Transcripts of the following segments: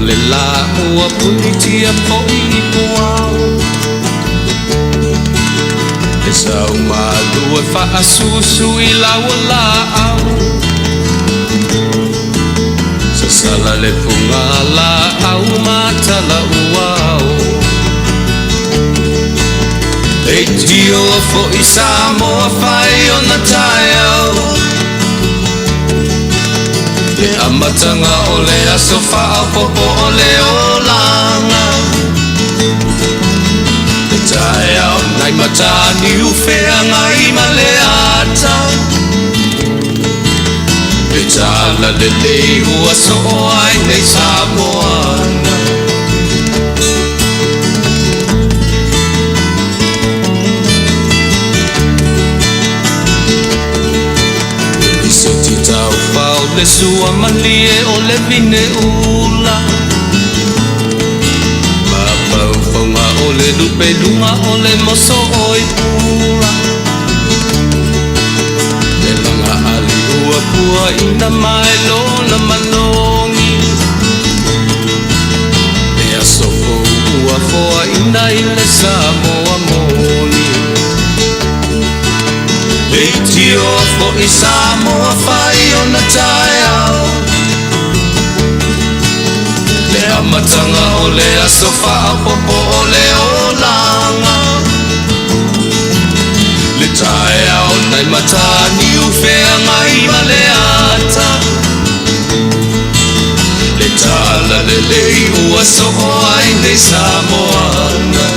le lā ua punitia foi i puao Le sau malu e faasusu i lau o laau Sasala le fuga laau ma tala uao Leitio foi Samoa fai ona taeao Le amataga o le aso faaopoopo o le olaga Le taeao nai Mataniu feagai ma le ata Le tala lelei ua soo ai nei Samoana Le lisiti taufao le sua malie o le vine ula Mafaufauga o le lupeluga o le moso oi pula Le laga ali ua puaina mai lona manogi Le aso fou ua foaina i le Samoa moni Leitio foi Samoa fai ona taeao Le amataga o le aso faaopoopo o le olaga Le taeao nai Mataniu feagai ma le ata Le tala lelei ua soo ai nei Samoana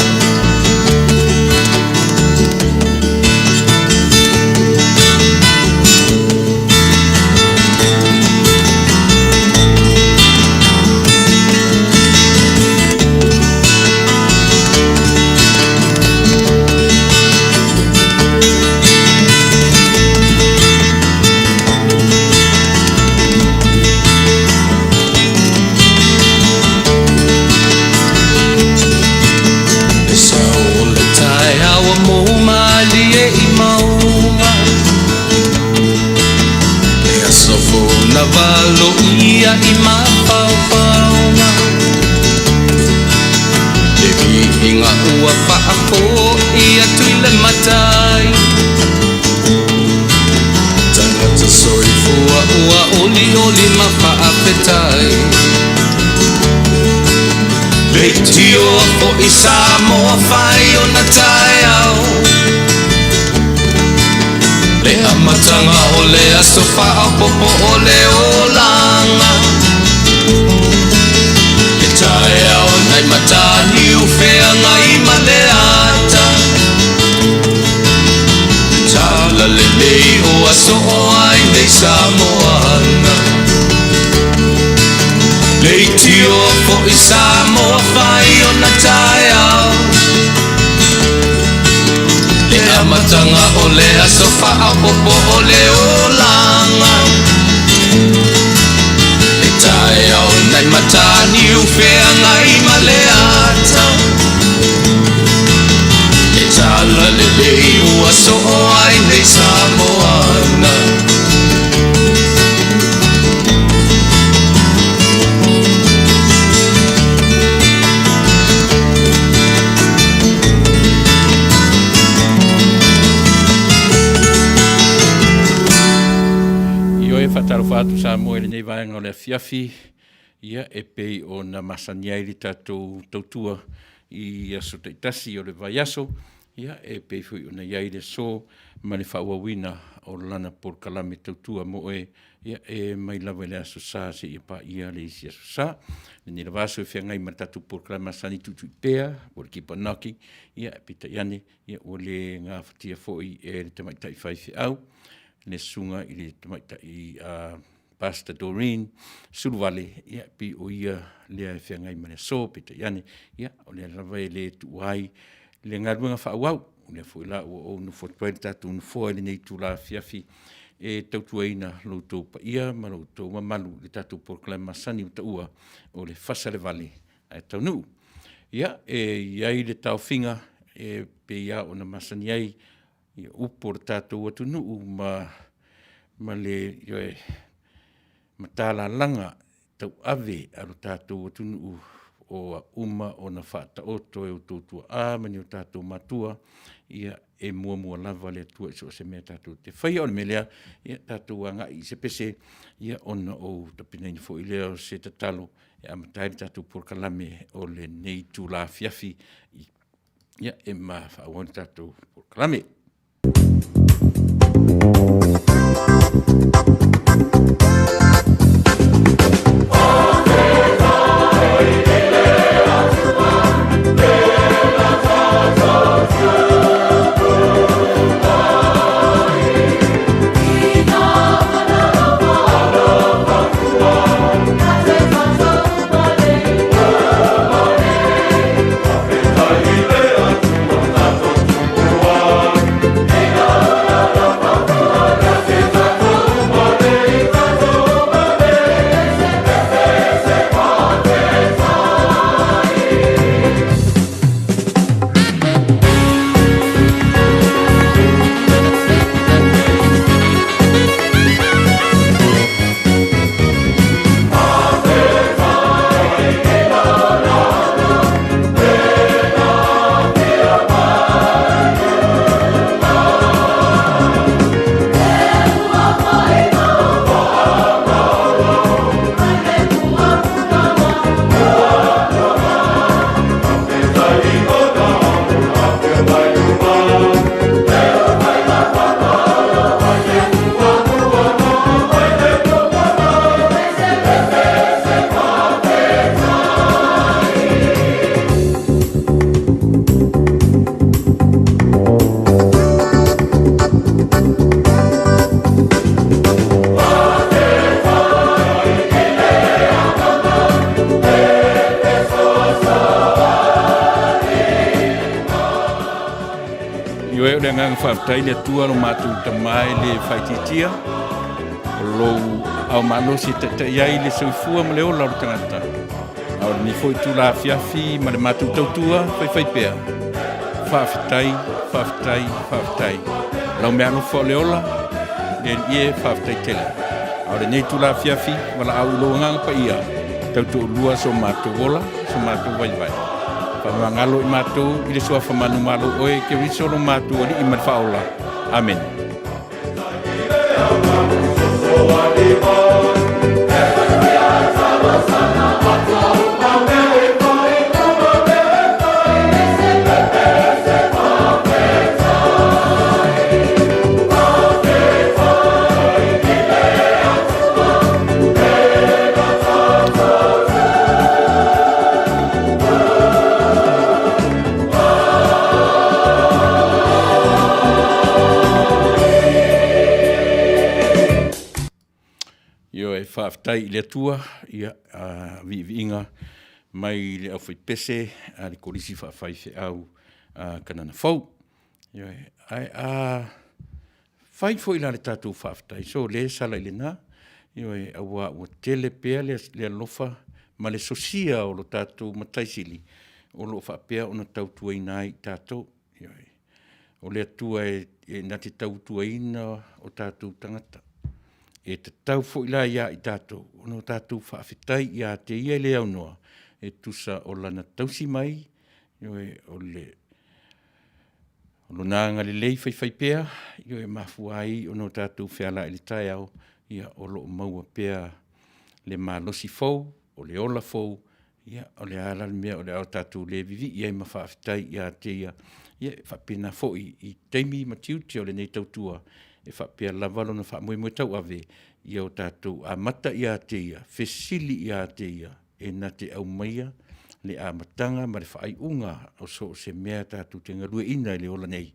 Le sao o le taeao ua mou malie i mauga Le aso fou na valoia i mafaufauga Le viiga ua faafoi atu i le Matai Tagata soifua ua olioli ma faafetai Leitio foi Samoa fai ona taeao Le amataga o le aso faaopoopo o le olaga Le taeao nai Mataniu feagai ma le ata Le tala lelei ua soo ai nei Samoana Leitio foi Samoa fai ona taeao Le amataga o le aso faaopoopo o le olaga Le taeao nai Mataniu feagai ma le ata Le tala lelei ua soo ai nei Samoana Ioe, faatalofa atu Samoa i lenei vaega o le afiafi, ia e pei ona masani ai le tatou tautua i aso taitasi o le vaiaso, ia e pei foi ona i ai le aso ma le faaauauina o lana polokalame tautua mo oe, ia e mai lava i le Aso Sa seia paia le isi Aso Sa. Lenei lava aso e feagai ma le tatou polokalame masani tuitui pea, po o le keep on knocking, ia peitai ane, ia ua le gafatia foi e le tamaitai faifeau, le susuga i le tamaitai Pastor Doreen Suluvale, ia pei o ia lea e feagai ma le aso, peitai ane, ia o lea lava e le tuua ai le galuega faaauau. O lea foi la ua ou nofo atu ai i le tatou nofoa i lenei itula afiafi e tautuaina lo outou paia ma lo outou mamalu i le tatou polokalame masani ua taua o le fasa le vale ae taunuu. Ia, e i ai le taofiga e pei lava ona masani ai i upu o le tatou atunuu ma le, ioe, matalalaga. tauave a lo tatou atunuu o a uma ona faataoto e outou tuaa ma ni o tatou matua, ia, e muamua lava le Atua i so o se mea tatou te faia. O le mea lea, ia tatou agai i se pese, ia ona ou tapenaina foi lea o se tatalo e amata ai le tatou polokalame o lenei itula afiafi, ia, e ma faaauau ai le tatou polokalame. Ioe, o le agaga faafetai le Atua lo matou Tama e le faaitiitia, o lou ao malosi e taitai ai le soifua ma le ola o le tagata. A o lenei foi itula afiafi ma le matou tautua faifaipea, faafetai, faafetai, faafetai. Lau meaalofa o le ola, le Alii e, faafetai tele. A o lenei itula afiafi, valaau i lou Agaga Paia, tautoalua so matou ola, so matou vaivai. Faamagalo i matou i le suafa manumalo o oe, Keriso lo matou Alii ma le Faaola. Amene. Ioe, faafetai i le Atua, ia, viiviiga mai le aufaipese a le Kolisi Faafaifeau a Kanana Fou. Ioe, ae a fai foi la le tatou faafetai, so le sala i lena, ioe, auā ua tele pea le alofa ma le sosia o lo tatou Matai Sili o lo o faapea ona tautuaina ai i tatou. Ioe. O le Atua e na te tautuaina o tatou tagata. E tatau foi la ia i tatou ona o tatou faafetai ia te Ia e le aunoa e tusa o Lana tausi mai, ioe, o le Lona agalelei faifaipea, ioe, e mafua ai ona o tatou feala i le taeao, ia, o lo o maua pea le malosi fou, o le ola fou, ia, o le a la le mea o le a o tatou le vivii ai ma faafetai ia te Ia, ia, e faapena foi i taimi ma tiute o lenei tautua, e faapea lava lona faamoemoe tauave, ia o tatou amata ia te Ia, fesili ia te Ia, e na te aumaia le amataga ma le faaiuga o so o se mea tatou te galueaiina i le ola nei,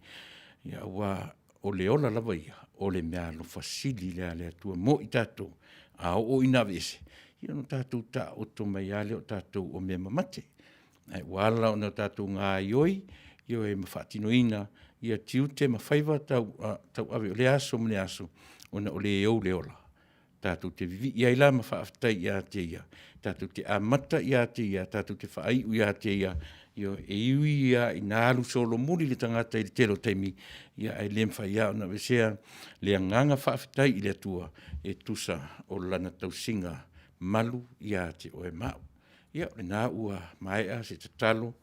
ia, aua o le ola lava ia, o le meaalofa sili lea a le Atua mo i tatou. A oo ina aveese, ia ona tatou taoto mai lava lea o tatou o mea mamate. Ae ua ala ona tatou gaoioi, ioe, ma faatinoina ia tiute ma faiva tauave o lea aso ma lea aso, ona o le ou le ola. Tatou te vivii ai la ma faafetai ia te Ia, tatou te amata ia te Ia, tatou te faaiu ia te Ia. Ioe, e ui lava ina alu solomuli le tagata i le tele o taimi, ia ae le mafai lava ona aveesea le agaga faafetai i le Atua e tusa o Lana tausiga. malu ia te oe ma au. Ia, o lena ua maea se tatalo,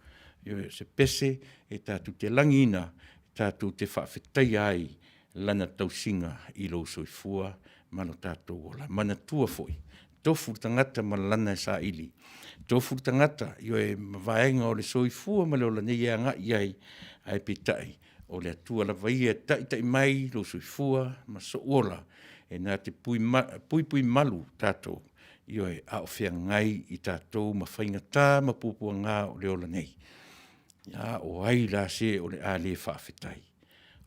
ioe, se pese e tatou te lagiina, tatou te faafetaia ai Lana tausiga i lou soifua ma lo tatou ola. Manatua foi, tofu le tagata ma lana e saili, tofu le tagata, ioe, ma vaega o le soifua ma le ola nei e agai i ai, ae peitai, o le Atua lava ia e taitai mai lou soifua ma sou ola, e na te puipui malu tatou, ioe, a o feagai i tatou ma faigata ma puapuaga o le ola nei. A o ai la se o le a le faafetai?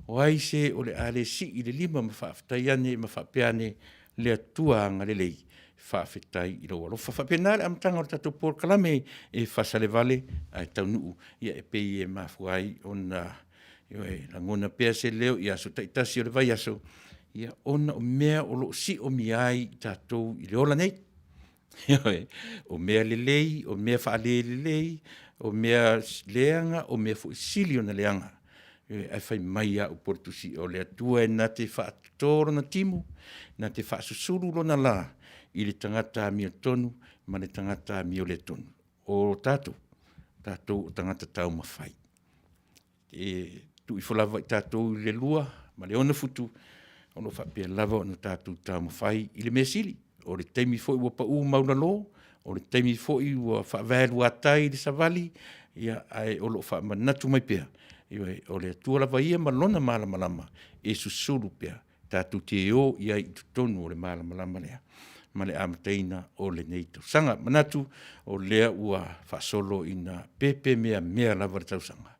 O ai se o le a le sii le lima ma faafetai ane ma faapea ane, Le Atua agalelei, faafetai i lou alofa. E faapena le amataga o le tatou polokalame e fasalevale ae taunuu, ia e pei e mafua ai ona, ioe, lagona pea se leo i aso taitasi o le vaiaso, ia ona o mea o lo o siomia ai i tatou i le ola nei. Ioe, o mea lelei, o mea faalelelei, o mea leaga, o mea foi sili ona leaga. Ioe, ae fai mai lava upu o le Tusi, o le Atua e na te faatoto lona timu, na te faasusulu lona la i le tagata amiotonu ma le tagata amioletonu. O tatou, o tatou o tagata taumafai. E tuu ifo lava i tatou i le 2 ma le 6 futu, o lo o faapea lava ona tatou taumafai i le mea sili. O le taimi foi ua pau maualalo, o le taimi foi ua faavaeluatai le savali, ia ae o lo o faamanatu mai pea, ioe, o le Atua lava ia ma Lona malamalama e susulu pea, tatou te o i ai i totonu o le malamalama lea ma le amataina o lenei tausaga. E manatu o lea ua faasolo ina pepemeamea lava le tausaga,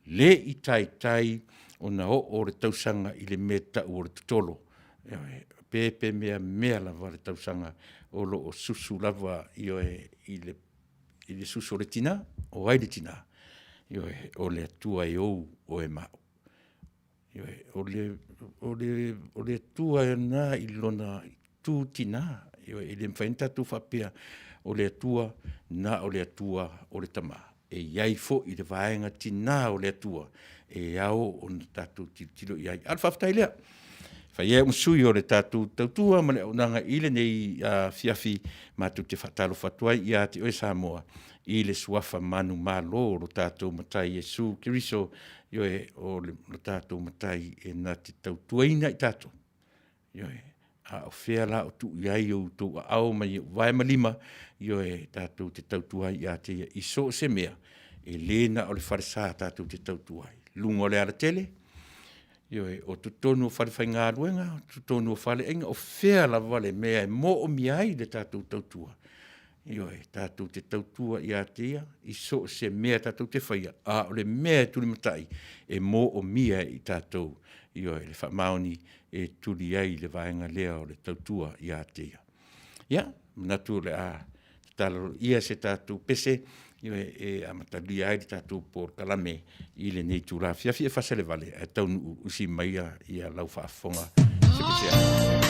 le i taitai ona oo le tausaga i le mea e tau o le totolo. Ioe, e pepemeamea lava le tausaga o lo o susu lava, ioe, i le susu o le tina. O ai le tina? Ioe, o le Atua e ou oe ma au. Ioe, o le Atua lena i lona itu tina, ioe, e le mafai ona tatou faapea o le Atua, na o le Atua o le tama. E i ai foi le vaega tina o le Atua e ao ona tatou tilotilo i ai. A o le faafetai lea, e fai ai au ma sui o le tatou tautua ma le auaunaga i lenei afiafi, matou te faatalofa atu ai ia te oe Samoa i le suafa manumalo o lo tatou Matai Iesu Keriso, ioe, o lo tatou Matai e na te tautuaina i tatou. Ioe. A o fea la o tuu i ai outou aao ma vae ma lima? Ioe, tatou te tautua ai ia te Ia i so o se mea, e le na o le falesa tatou te tautua ai, luga o le alatele, ioe, o totonu o falefaigaluega, o totonu o faleaiga, o fea lava le mea e moomia ai le tatou tautua, ioe, tatou te tautua ia te Ia i so o se mea tatou te faia, a o le mea e tulimatai e moomia e i tatou, ioe, le faamaoni e tuli ai le vaega lea o le tautua ia te Ia. Ia, manatu o le a tatalo ia se tatou pese e amatalia ai le tatou polokalame i lenei itula afiafi. E fasalevale ae taunuu usi maia ia lau faafofoga se pese.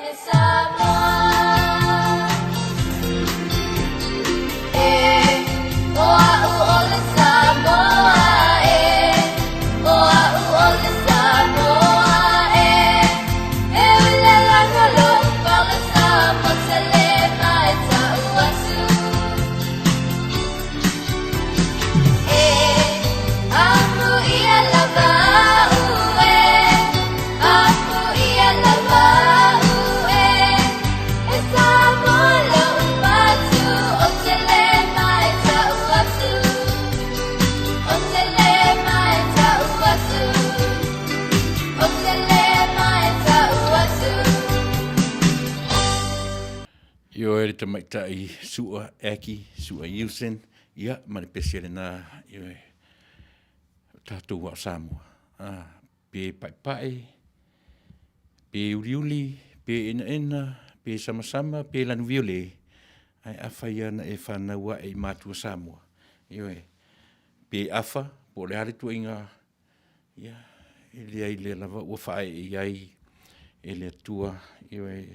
E Samoa E O a'u o le Samoa E O a'u o le Samoa E E ulelana lo'u palasa Moselema e ta'u atu E amu ia lava a'u e Amu ia lava a'u e E Samoa lo'u patu O Selema e ta'u atu O Selema e ta'u atu O Selema e ta'u atu. Ioe le tamaitai Sua Aki, Sua Nielsen, ia, ma le pese lena, ioe, o tatou a o Samoa. A, pe paepae, pe uliuli, pe enaena, pe samasama, pe lanuviole, ae afai lava na e fanau ae i matua Samoa, ioe, pe afa, po o le a le ituaiga, ia, e leai lea lava ua faaee i ai e le Atua, ioe,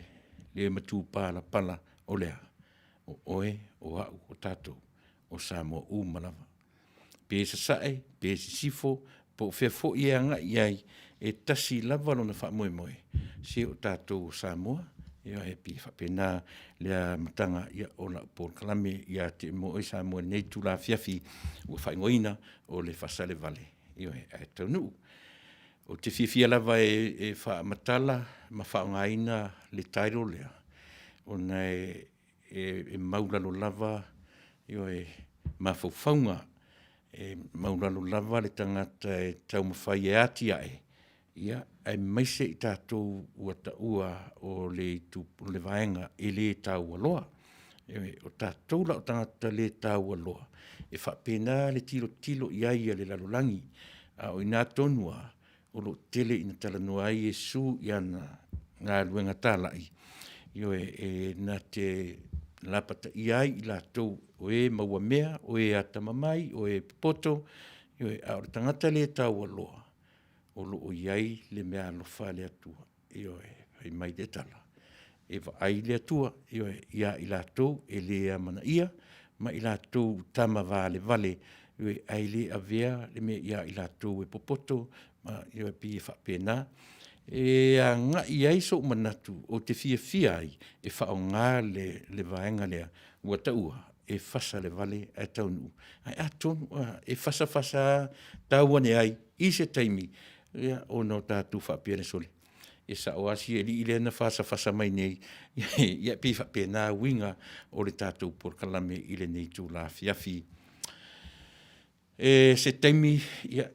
le matupalapala o le a? O oe, o au, o tatou, o Samoa uma lava. Pe sasae, pe sisifo, po o fea foi e agai i ai, e tasi lava lona faamoemoe, se o tatou o Samoa, ia e pei e faapena le amataga o lau polokalame ia te oe Samoa i lenei itula afiafi ua faaigoaina o le Faasalevale, ioe, ae taunuu. Ou te fiafia lava e faamatala ma faaaogaina le title lea, ona e maulalo lava, ioe, mafaufauga, e maualalo lava le tagata e taumafai e atiae, aemaise i tatou ua taua o le vaega e le taua loa. Ioe, o tatou la o tagata le taua loa, e faapena le tilotilo i ai a le lalolagi, a o i ina tonu lava o lo o tele ina talanoa ai Iesu i ana galuega talai, ioe, e na te lapataia ai i latou o e maua mea, o e atamamai, o e popoto, ioe, a o le tagata le taualoa, o lo o i ai le meaalofa a le Atua, ioe. Fai mai le tala, e vaai le Atua, ioe, ia i latou e le amanaia ma i latou o tama valevale, ae le avea le mea ia i latou e popoto, ioe, e pei e faapena. E agai i ai sou manatu ou te fiafia ai e faaaoga le vaega lea ua taua e fasalevale ae taunuu. Ae atonu e fasa fasa lava tau ane ai i se taimi ona tatou faapea lea, sole, e sao lava si alii lea na fasafasa mai nei, ia e pei e faapena uiga o le tatou polokalame i lenei itula afiafi. E se taimi,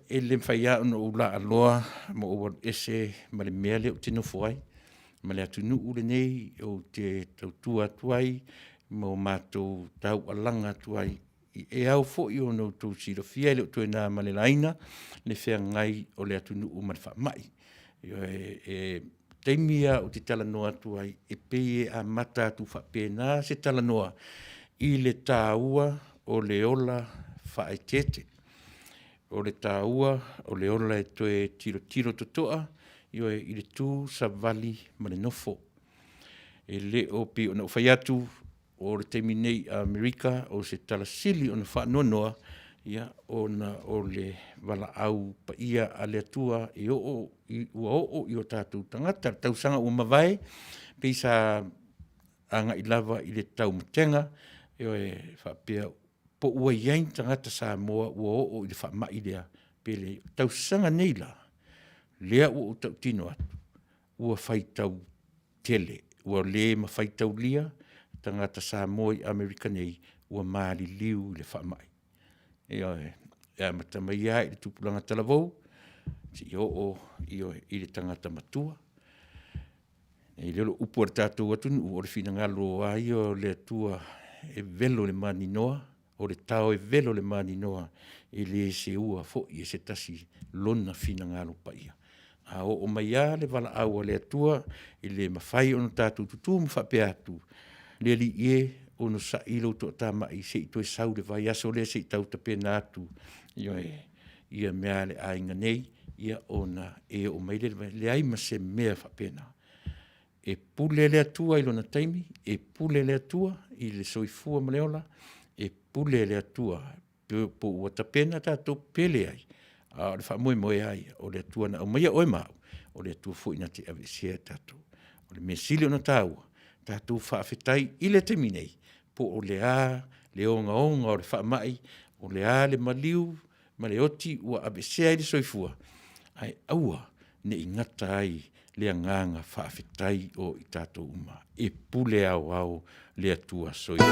e le mafai lava ona ou laaloa ma ou alu ese ma le mea lea ou te nofo ai, ma le atunuu lenei ou te tautua atu ai ma o matou taualaga atu ai. E ao foi ona outou silafia, e le o toe na ma le laina le feagai o le atunuu ma le faamai. Ioe, e taimi lava ou te talanoa atu ai, e pei e amata atu faapena se talanoa i le taua o le ola faaeteete, o le taua o le ola e toe tilotilo totoa, ioe, i le tu, savali ma le nofo. E le o pei ona ou fai atu, o le taimi nei i Amerika, o se tala sili ona faanoanoa, ona o le valaau paia a le Atua ua oo i o tatou tagata. O le tausaga ua mavae, pei sa agai lava i le taumatega, ioe, faapea po ua i ai ni tagata Samoa ua oo i le faamai lea pe leai. O le tausaga nei la, lea ua ou tautino atu, ua faitau tele, ua le ma faitaulia tagata Samoa i Amerika nei ua maliliu i le faamai. Ioe, e amata mai lava i le tupulaga talavou seia oo, ioe, i le tagata matua. E le o le upu a le tatou atunuu, o le finagalo lava ia o le Atua e velo i le maninoa, o le tao e velo i le maninoa, e le seua foi e se tasi lona finagalo paia. A oo mai lava le valaau a le Atua, e le mafai ona tatou tutu ma faapea atu, le Alii e, onosai lou toatamai se i toe sau i le vaiaso lea se i tau tapena atu, ioe, ia mea a le aiga nei, ia ona e oo mai lea i le… E leai ma se mea faapena. E pule le Atua i lona taimi, e pule le Atua i le soifua ma le ola, e pule le Atua po ua tapena tatou pe leai, a o le faamoemoe lava ia, o le Atua na aumaia oe ma au, o le Atua foi na te aveesea tatou. O le mea sili ona taua, tatou faafetai i le taimi nei, po o le a le ogaoga o le faamai, o le a le maliu ma le oti ua aveesea ai le soifua, ae aua ne i gata ai le agaga faafetai o i tatou uma. E pule aoao le Atua soifua.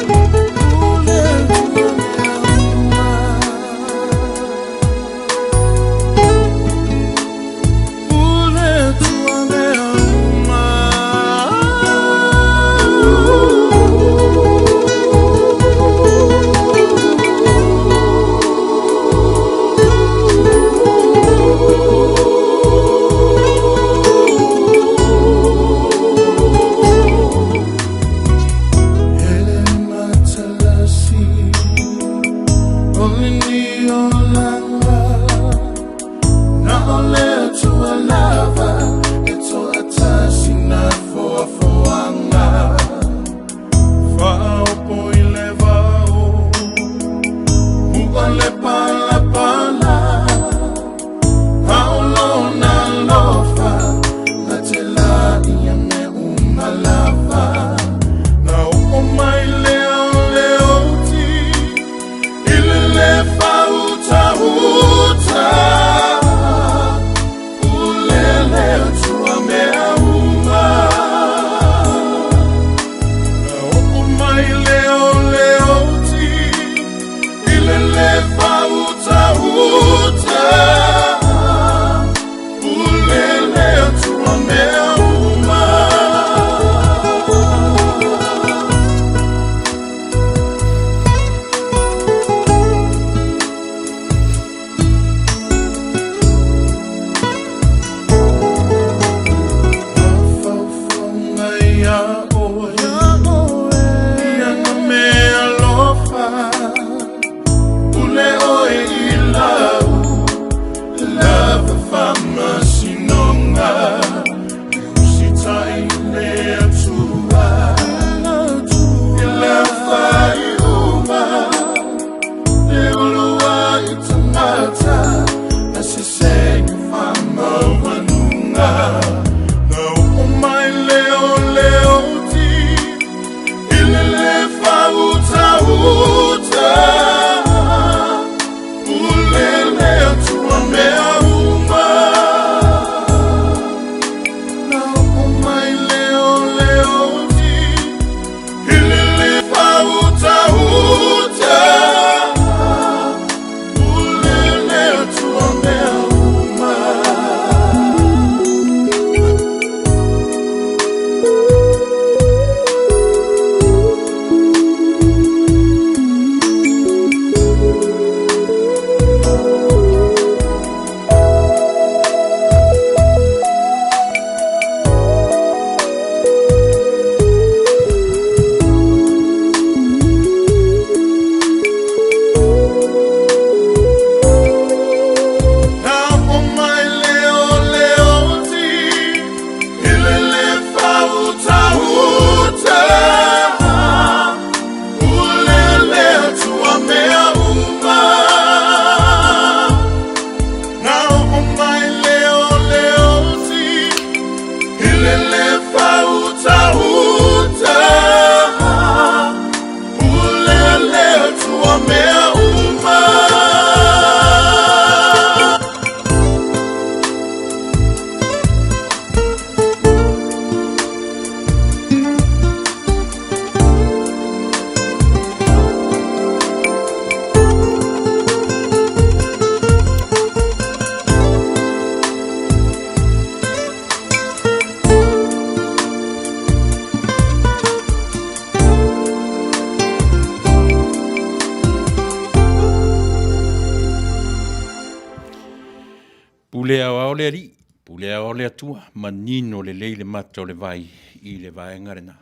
Pule aoao le Alii, pule aoao le Atua, manino lelei le mata o le vai i le vaega lena.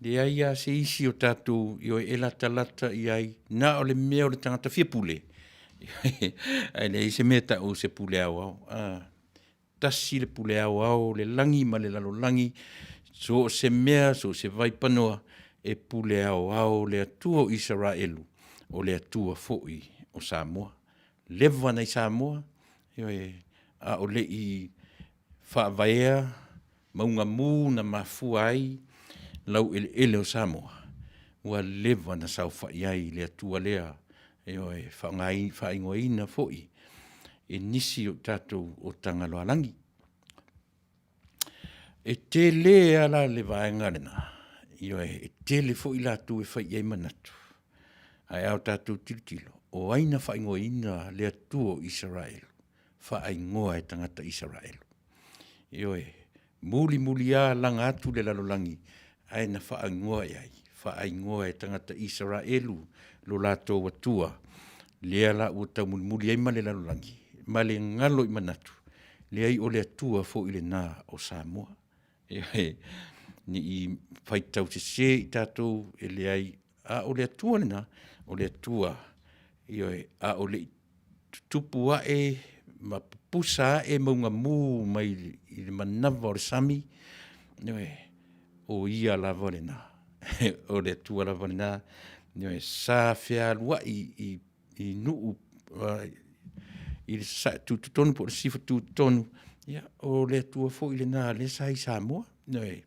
Leai lava se isi o tatou i o e latalata i ai, na o le mea o le tagata fia pule, ae leai se mea e tau o se pule aoao. Tasi le pule aoao o le lagi ma le lalolagi. So o se mea, so o se vaipanoa, e pule aoao le Atua o Isaraelu, o le Atua foi o Samoa. Leva nai Samoa, ioe, a o le i faavaea mauga mu na mafua ai laueleele o Samoa, ua leva ona saofai ai le Atua lea, ioe, faaigoaina foi e nisi o tatou o Tagaloaalagi. E tele lava la le vaega lena, ioe, e tele foi latou e fai i ai manatu, ae a tatou tilotilo, o ai na faaigoaina le Atua o Isaraelu? Faaigoa e tagata Isaraelu. Ioe, mulimuli lava laga atu le lalolagi, ae na faaigoa e ai? Faaigoa e tagata Isaraelu lo latou Atua, lea la ua taumulimuli ai ma le lalolagi ma le galo i manatu, leai o le Atua foi lena o Samoa. Ioe, ne i faitau sese i tatou, e leai, a o le Atua lena, o le Atua, ioe, a o le i tutupu ae ma pupusa ae mauga mu mai le manava o le sami, ioe, o Ia lava lena, o le Atua lava lena, ioe, sa fealuai i nuu i le sasae tutotonu po o le sisifo tutotonu, ia o le Atua foi lena lea sa i Samoa, ioe,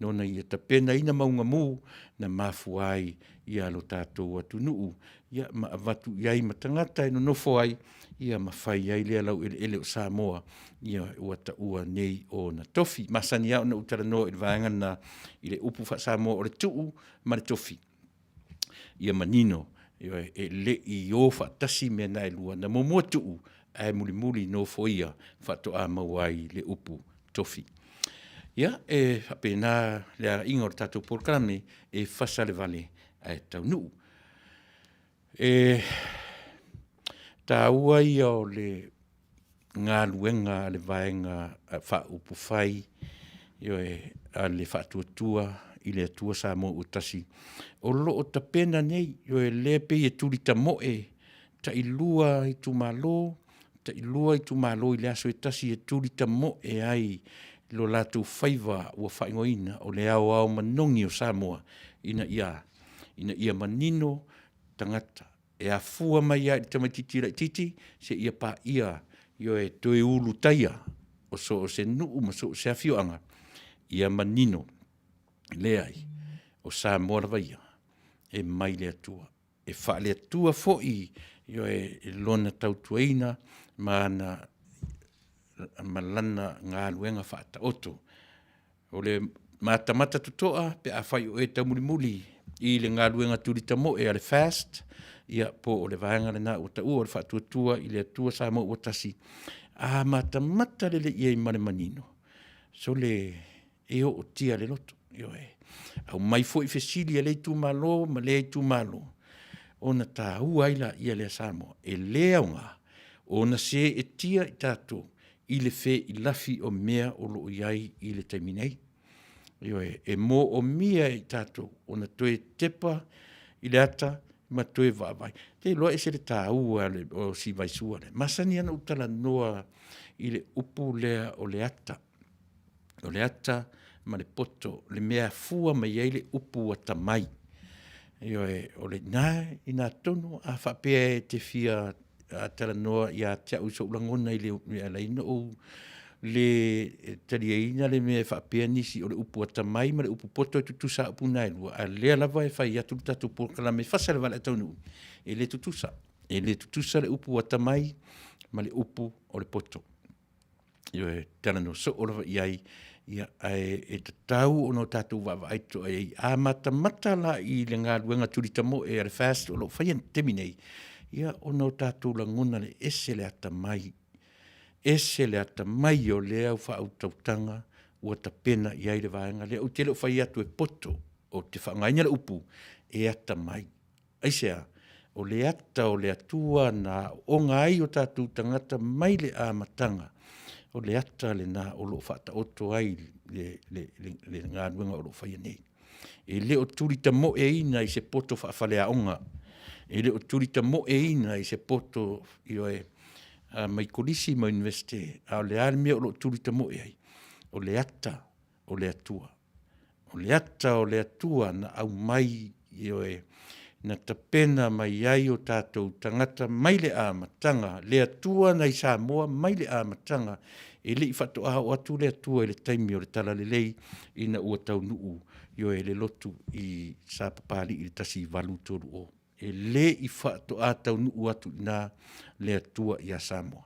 na Ia tapenaina mauga mu na mafua ai lo tatou atunuu, ia ma avatu i ai ma tagata e nonofo ai, ia ma fai ai lea laueleele o Samoa, ia ua taua nei ona tofi. E masani lava ona ou talanoa i le vaega lena i le upu faa-Samoa o le tuu ma le tofi, ia manino, ioe, e le i o faatasi mea na e lua, na muamua tuu ae mulimuli nofoia faatoa maua ai le upu tofi. Ia, e faapena le agaiga o le tatou polokalame, e fasa le vale ae taunuu. E taua ia o le galuega a le Vaega Faaupufai, ioe, a le Faatuatua i le Atua Samoa ua Tasi, o lo o tapena nei, ioe, lea e pei e tulitamoe tailua itumalo, tailua itumalo i le aso e tasi e tulitamoe ai lo latou faiva ua faaigoaina o le aoao manogi o Samoa, ina ia a? Ina ia manino tagata, e afua mai lava i le tamaitiiti laitiiti seia paia, ioe, toe ulutaia o so o se nuu ma so o se afioaga, ia manino. Leai, o Samoa lava ia, e mai le Atua, e faale-Atua foi, ioe, lona tautuaina ma lana galuega faataoto. O le matamata totoa pe afai o e taumulimuli i le galuega tulitamoe a le FAST ia po o le vaega lena ua taua o le Faatuatua i le Atua Samoa ua Tasi, a matamata lelei i ai ma le manino, sole, e ootia le loto, ioe. Aumai foi fesili a lea itumalo ma lea itumalo, ona taua ai lea o Samoa, e le aoga ona seetia i tatou i le feilafi o mea o lo o i ai i le taimi nei. Ioe, e moomia e i tatou ona toe tepa i le ata ma toe vaavaai. Ou te iloa e ese le taua o si vaisua lea. E masani lava ona ou talanoa i le upu lea o le ata, o le ata ma le poto, le mea e afua mai ai le upu atamai. Ioe, o lena e i ina tonu, a faapea e te fia talanoa ia te au i sou lagona i le mea e ala ai ona ou le taliaina le mea e faapea nisi o le upu atamai ma le upu poto e tutusa lava upu na e lua, a o lea lava e fai atu le tatou polokalame e fasa le vale ae taunuu, e le tutusa. E le tutusa le upu atamai ma le upu o le poto. Ioe, e talanoa soo lava i ai, ae e tatau ona tatou vaavaai totoa i ai. A matamata la i le galuega tulitamoe a le FAST o lo o faia i le taimi nei, ia ona o tatou lagona lea, e ese le atamai, ese le atamai o le au faautautaga ua tapena i ai le vaega lea. Ou te le o fai atu e poto, ou te faaaogaina le upu e atamai. Aisea? O le ata o le Atua na aooga ai o tatou tagata mai le amataga, o le ata lena o lo o faataoto ai le galuega o lo o faia nei. E le o tulitamoeina i se poto faafaleaoga, e le o tulitamoeina i se poto, ioe, mai Kolisi ma Iunivesite, a o le a le mea o lo o tulitamoe ai? O le ata o le Atua. O le ata o le Atua na aumai, ioe, na tapena mai ai o tatou tagata mai le amataga, le Atua nai Samoa mai le amataga, e le i faatoa oo atu le Atua i le taimi o le Talalelei ina ua taunuu, ioe, le lotu i Sapapalii i le 1830. E le i faatoa taunuu atu i ina le Atua ia Samoa.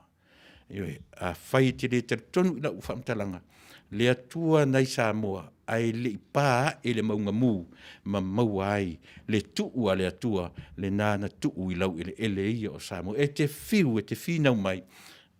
Ioe, afai e te le talitonu i lau faamatalaga, le Atua nai Samoa ae le i pa ae le mauga mu ma maua ai le tuu a le Atua lena na tuu i laueleele ia o Samoa. E te fiu e te finau mai,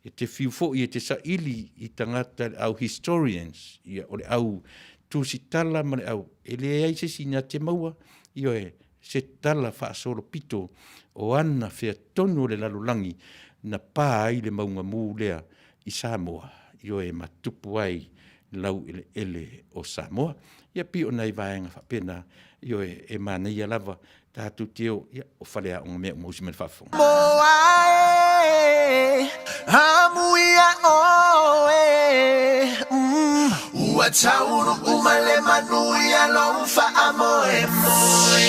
e te fiu foi e te saili i tagata le au historians, ia o le au tusitala ma le au, e leai se isi na te maua, ioe, se tala faasolopito o ana fea tonu o le lalolagi na pa ai le mauga mu lea i Samoa, ioe, ma tupu ai laueleele o Samoa. Ia pei o nai vaega faapena, ioe, e manaia lava tatou te o, ia, o faleaoga mea uma usi mai le faafofoga. Moa e, amuia oe, Ua taunuu mai le manuia lou faamoemoe.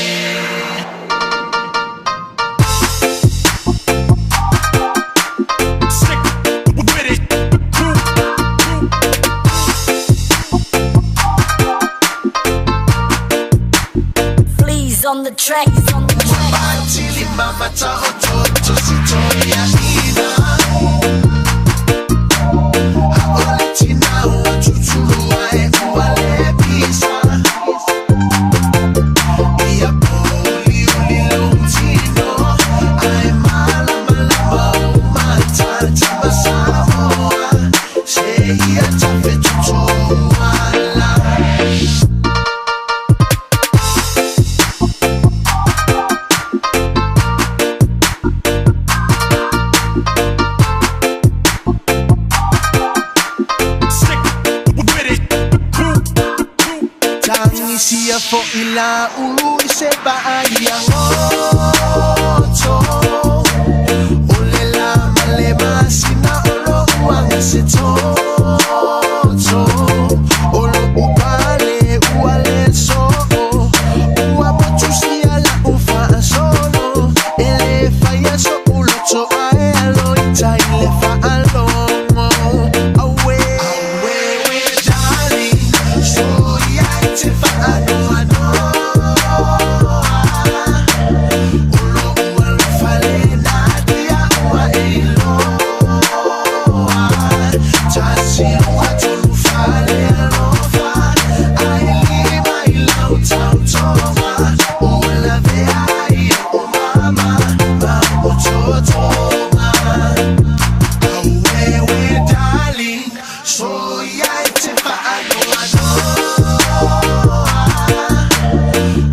Fleas on the track. Tagisia fo'i la ulu i se vaai goto O le la ma le masina o lo'u aga se toto O lo'u pale ua le soo Ua patusia la'u faasolo E le faia so'u loto ae alo i tai le faalogo Auē, auē, darling Soia i te faanoanoa O lo'u alofa lena dia ua e iloa Tasi, lua, tolu, fale alofa Ae lima i lau tautoga Ua lavea ai o'u mama ma o'u totoga Auē, darling Soia e te faanoanoa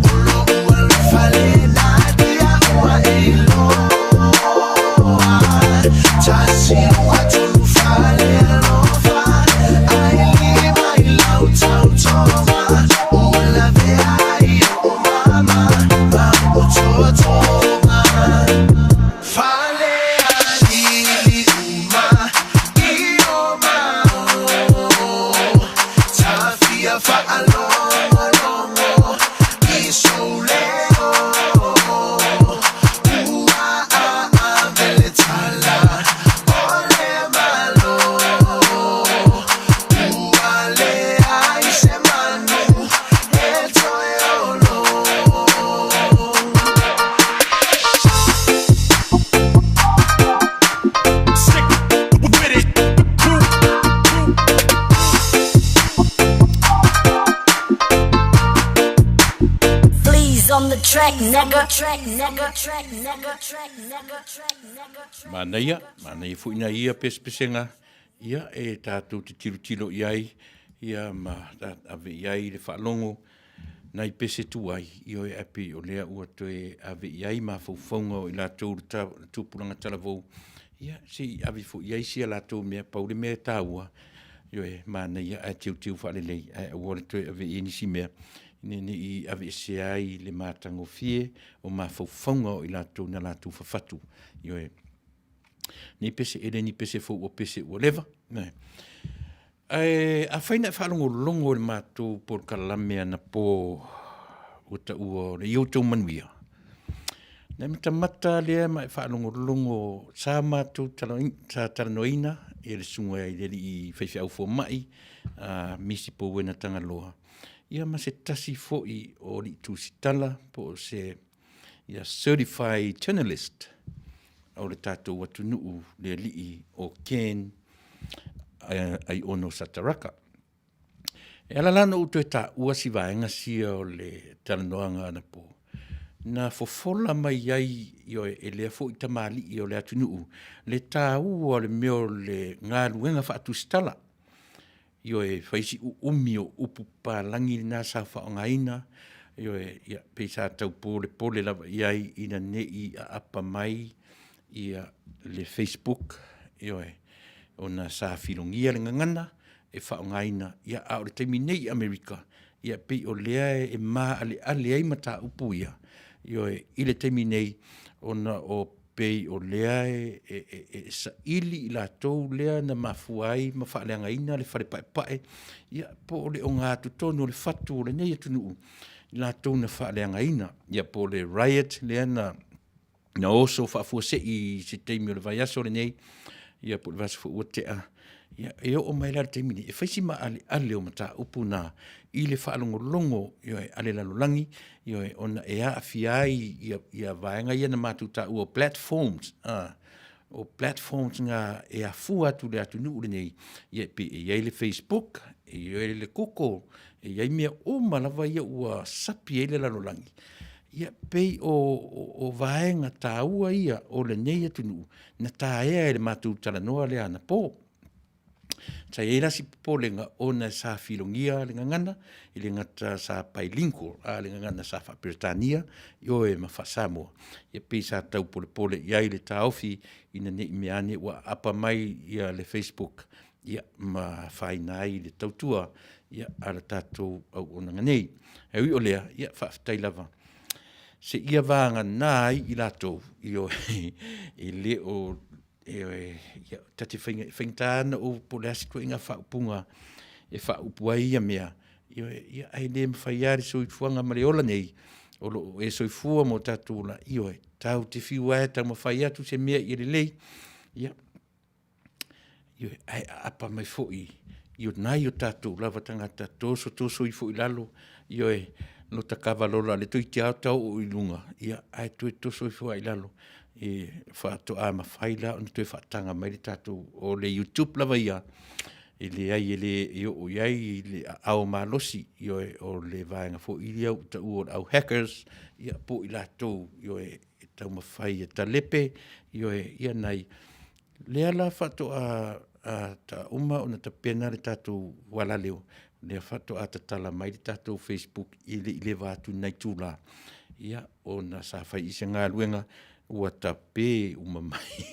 O lo'u alofa lena dia ua e iloa Tasi, lua, tolu, fale alofa Ae lima i lau tautoga Ua lavea ai o'u mama ma o'u totoga Fale alili uma i o mao Tafia faalogologo i sou leo Ua aave le tala o le Malo Ua leai se manu e toe olo. Fleas on the track, nigga. Track, nigga. Track, nigga. Track, nigga. Track, nigga. Manaia, manaia foi na ia pesepesega, ia e tātou te tilotilo i ai, ia ma ave i ai le faalogo nai pese tuai, ioe, ae pei o lea ua toe ave i ai mafaufauga o i latou le tupulaga talavou, ia, se i ave foi i ai si a latou mea, pau le mea e taua, ioe, manaia ae teuteu faalelei, ae aua le toe ave i ai nisi mea, ina ne i aveesea ai le matagofie o mafaufauga o i latou na latou fafatu, ioe. Nei pese, e le ni pese fou ua pese ua leva. Ae afai na e faalogologo i le matou polokalame anapo ua taua o le I Outou Manuia, na e matamata lea ma e faalogologo sa matou sa talanoaina e le susuga i le alii faifeau fomai a Misi Pauena Tagaloa, ia ma se tasi foi o alii tusitala po o se certified journalist o le tatou atunuu le alii o Ken Aiono Sataraka. E ala la ona ou toe taua si vaega sia o le talanoaga anapo, na fofola mai ai, ioe, e lea foi tamalii o le atunuu le taua o le mea o le galuega faatusitala. Ioe, e fai si uumi o upu papalagi na sa faaaogaina, ioe, ia pei sa tau polepole lava i ai ina ne i aapa mai le facebook, ioe, ona sa filogia le gagana e faaaogaina, a o le taimi nei i Amerika, e pei o lea e maaleale ai mataupu ia, ioe, i le taimi nei, ona e pei o lea e saili i latou lea na mafua ai ma faaleagaina le fale paepae, ia po o le ogatotonu o le fatu o lenei atunuu, i latou na faaleagaina, ia po o le riot lea na oso faafuasei i se taimi o le vaiaso lenei, ia po o le vaiaso foi ua tea. Ia, e oo mai la i le taimi lenei, e fai si maaleale o mataupu na i le faalogologo, ioe, a le lalolagi, ioe, ona e aafia ai vaega ia na matou taua o platforms, o platforms na e afua atu i le atunuu lenei, e pei e i ai le facebook, e i ai le google, e i ai mea uma lava ia ua sapi ai le lalolagi. Ia pei o vaega taua ia o lenei atunuu na taea e le matou talanoa lea anapo. Sa i ai la si popolega ona sa filogia le gagana, e le gata sa bilingual, a o le gagana sa faa-Peretania, ioe ma faa-Samoa, e pei sa tau polepole i ai le taofi ina ne i meaane ua aapa mai le facebook ma afaina ai le tautua a le tatou auaunaga nei. Ae ui o lea, ia faafetai lava, seia vagana ai i latou, ioe, e le o, ioe, ta te faigata ona ou, po o le a se ituaiga faaupuga e faaupu ai ia mea, ioe, ae le mafai lava le soifuaga ma le ola nei o lo o e soifua ma o tatou ola, ioe, tatou te fiu lava e taumafai atu se mea ia lelei, ia, ioe, ae apaapa mai foi i nai o tatou lava tagata, tosotoso ifo i lalo, ioe, lota kava lola lea toeitiiti lava ota oo i luga, ae toe toso ifo lava i lalo, e faatoa mafai la ona toe faataga mai le tatou, o le youtube lava ia, e leai e le oo i ai le aao malosi, ioe, o le vaega foi lea ua taua o le au hackers, ia po o i latou e taumafai e talepe, ioe, ia nai… Lea la faatoa uma ona tapena le tatou ualaleo, lea faatoa tatala mai le tatou facebook e le i leva atu i nai itula, ia, ona sa fai i ai se galuega ua tape uma mai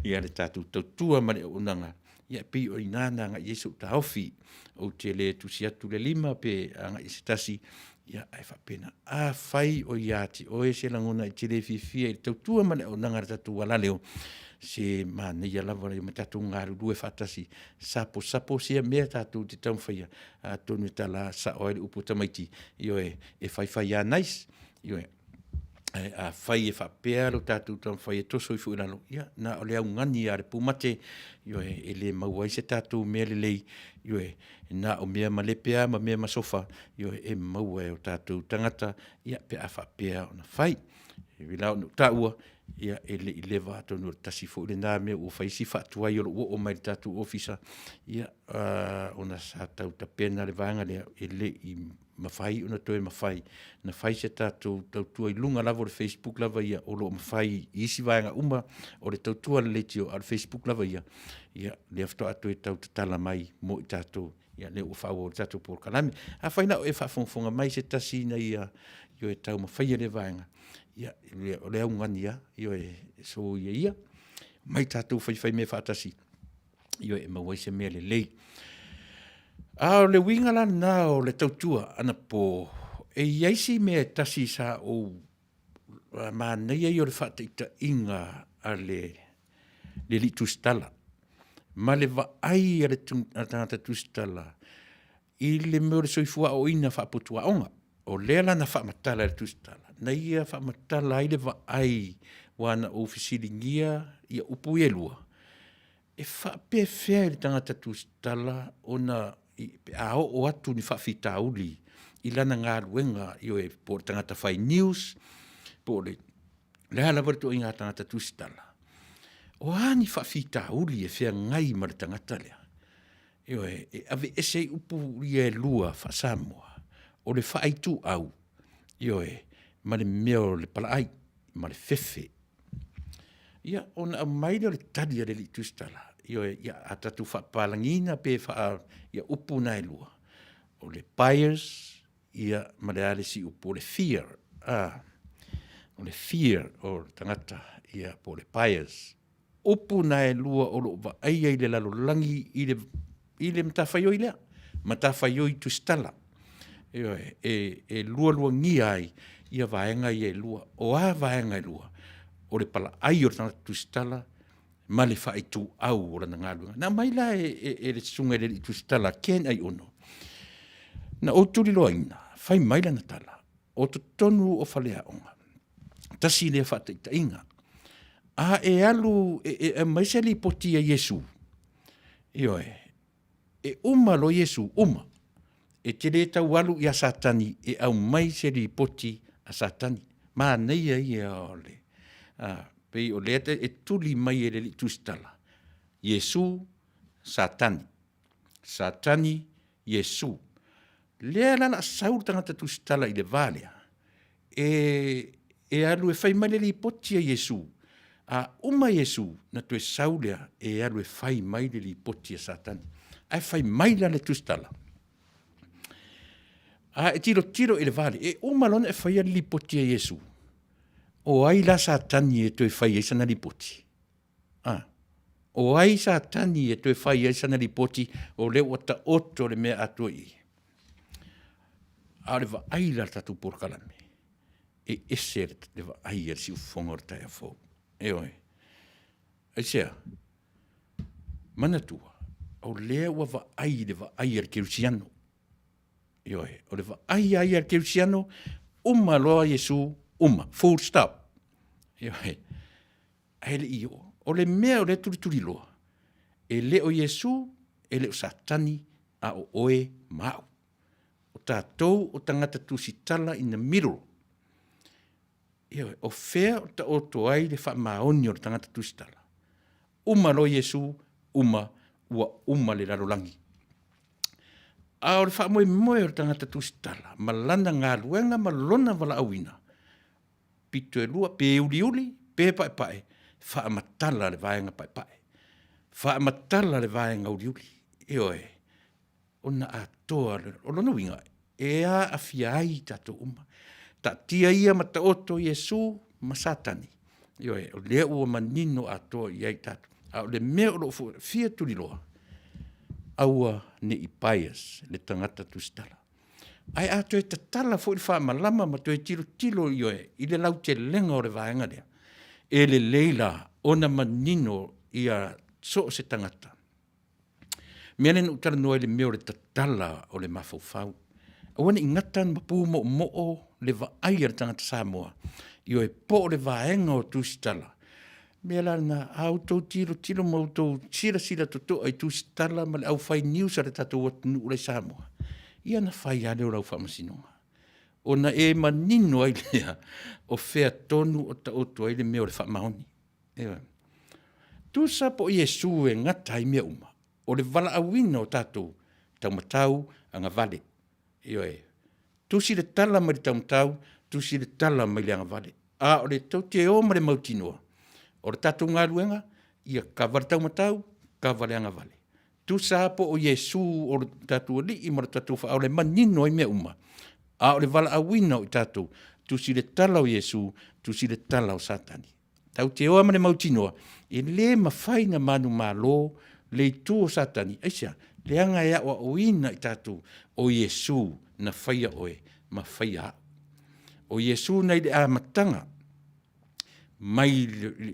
le tatou tautua ma le auaunaga. Ia e pei o i ina na agai i ai sou taofi, ou te le tusi atu le lima pe agai i se tasi, ae faapena. Afai o ia te oe se lagona e te le fiafia i le tautua ma le auaunaga a le tatou ualaleo, se manaia lava le tatou galulue faatasi, saposapo sia mea tatou te taumafaia, atonu e tala sao ai le upu a tamaiti, ioe, e fai fai lava nice. Ioe. Ae afai e faapea lo tatou taumafai e toso ifo i lalo, ia na o le augani lava a le pumate, ioe, e le maua ai se tatou mea lelei, ioe, na o mea malepe lava ma mea masofa, ioe, e maua e o tatou tagata pe a faapea ona fai. E ui la ona ou taua, ia e le i leva, atonu o le tasi foi lena mea ua fai si faatuai o lou oo mai i le tatou Ofisa, ona sa tau tapena le vaega lea, e le i mafai ona toe mafai ona fai se tatou tautua i luga lava o le facebook lava ia, o lo o mafai i isi vaega uma o le tautua a le leitio, a o le facebook lava ia, lea faatoa toe tau tatala mai mo i tatou, ia lea ua faaauau ai le tatou polokalame. Afai la o e faafogafoga mai se tasi ina ia taumafaia lea vaega, ia, o le augani lava, ioe, soia ia, omai tatou faifaimea faatasi, ioe, e maua ai se mea lelei. A o le uiga la lena o le tautua anapo, e i ai si mea e tasi sa ou manaia ia o le faataitaiga a le alii tusitala. Ma le vaai a le tagata tusitala i le mea o le soifua aoaoina faaputu aoga. O lea la na faamatala e le tusitala, na ia faamatala ai le vaai, aua na ou fesiligia ia upu ia e lua, e faapefea i le tagata tusitala ona pe a oo atu ni faafitauli i lana galuega, ioe, po o le tagata fai news, po o le a lava le ituaiga tagata tusitala, o a ni faafitauli e feagai ma le tagata lea? Ioe, e aveese ai upu ia e lua faa-Samoa, o le faaituau, ioe, ma le mea o le palaai ma le fefe. Ia, ona aumai lea o le tali a le alii tusitala, ioe, ia a tatou faapapalegiina pe ia upu na e lua, o le bias ia ma le a le isi upu o le fear, o le fear o le tagata po o le bias. Upu na e lua o lo o vaaia i le lalolagi i le matafaioi lea, matafaioi tusitala. Ioe, e lualuagia ai vaega ia e lua. O a vaega e lua? O le palaai o le tagata tusitala ma le faaituau o lana galuega. Na aumai la e le susuga i le alii tusitala a Ken Aiono, na ou tuliloaina, fai mai lana tala, o totonu o faleaoga, tasi lea faataitaiga, a e alu e aumai se lipoti ia Iesu, ioe, e uma loa Iesu, uma, e te le tau alu ia Satani e aumai se lipoti a Satani. Manaia ia o le pei o lea e tuli mai e le alii tusitala, Iesu, Satani, Satani, Iesu. Lea la o le a sau le tagata tusitala i le va lea, e alu e fai mai le lipoti a Iesu, a uma Iesu, ona toe sau lea e alu e fai mai le lipoti a Satani. Ae fai mai la le tusitala, a e tilotilo i le va lea, e uma loa ona e faia le lipoti a Iesu, o ai la Satani e toe fai ai sana lipoti? A, o ai Satani e toe fai ai sana lipoti o lea ua taoto le mea atoa i i? A o le vaai la a le tatou polokalame, e ese le vaai a le siufofoga o le taeao fou. Ioe. Aisea? Manatua, o lea ua vaai i le vaai a le kerisiano. Ioe, o le vaai lava ia a le kerisiano, uma loa Iesu, uma, full stop. Ioe, ae le i oo. O le mea o lea e tulituliloa, e le o Iesu, e le o Satani, a o oe ma au. O tatou o tagata tusitala in the middle. Ioe, o fea o taoto ai le faamaoni o le tagata tusitala? Uma loa Iesu, uma, ua uma le lalolagi. A o le faamoemoe o le tagata tusitala ma lana galuega ma lona valaauina, pito e lua, pe uliuli pe paepae, faamatala le vaega paepae, faamatala le vaega uliuli. Ioe, ona atoa lea. O lona uiga, e aafia ai i tatou uma. Taatia ia ma taoto Iesu ma Satani, ioe, o lea ua manino atoa i ai tatou. A o le mea o lo o fia tuliloa, aua ne i bias le tagata tusitala. Ae a toe tatala foi le faamalama ma toe tilotilo, ioe, i le lautelega o le vaega lea, e lelei la ona manino ia so o se tagata. Mea lea na ou talanoa ai i le mea o le tatala o le mafaufau. Aua ne i gata ma pu moomoo le vaai a le tagata Samoa, ioe, po o le vaega o tusitala. O le mea la lena, a outou tilotilo ma outou silasila totoa i tusitala ma le aufai news a le tatou atunuu la e i Samoa, ia ona fai lava lea o lau faamasinoga, ona e manino ai lea o fea tonu o taoto ai le mea o le faamaoni. Ioe. Tusa po o Iesu e gata ai mea uma, o le valaauina o tatou, taumatau, agavale. Ioe. Tusi le tala mai le taumatau, tusi le tala mai le agavale. A o le tou te o ma le mautinoa, o le tatou galuega, ia kava le taumatau, kava le agavale. Tusa lava po o Iesu o le tatou Alii ma le tatou Faaola e manino ai mea uma, a o le valaauina o i tatou, tusi le tala o Iesu, tusi le tala o Satani. Tatou te o lava ma le mautinoa, e le mafai ona manumalo le itu o Satani. Aisea? Leaga e aoaoina i tatou o Iesu na faia oe ma faia au. O Iesu mai le amataga mai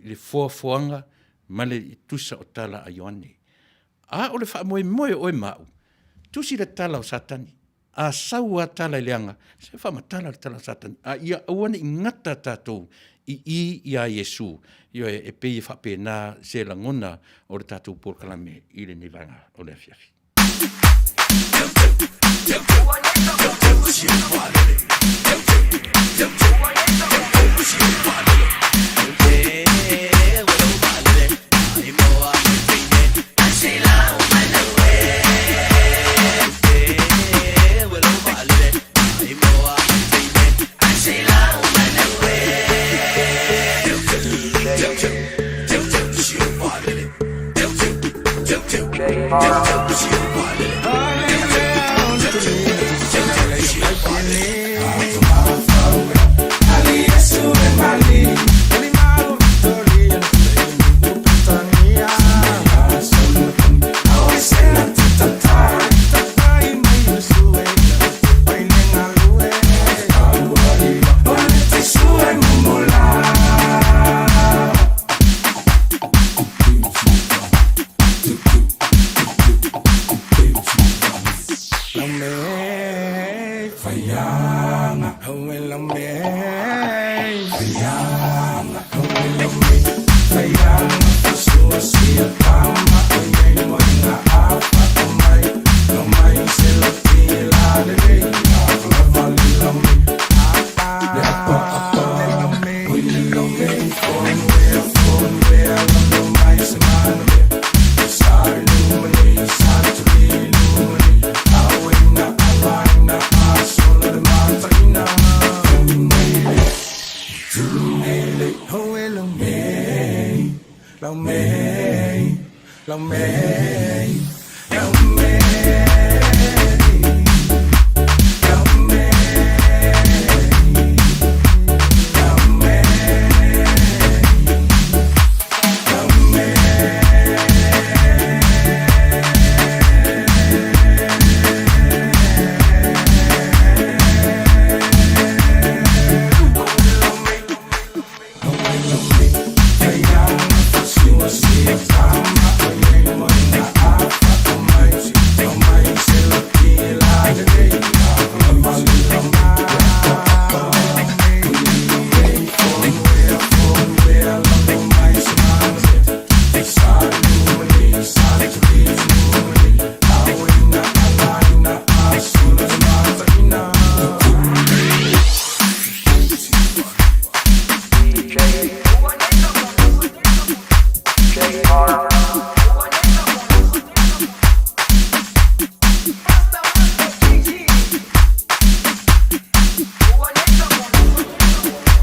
le foafoaga ma le tusa o tala a Ioane. A o le faamoemoe o oe ma au, tusi le tala o Satani, a sau a tala i leaga, se faamatala le tala o Satani, a ia aua ne i gata tatou i i iā Iesu. Ioe, e pei e faapena se lagona o le tatou polokalame i lenei vaega o le afiafi.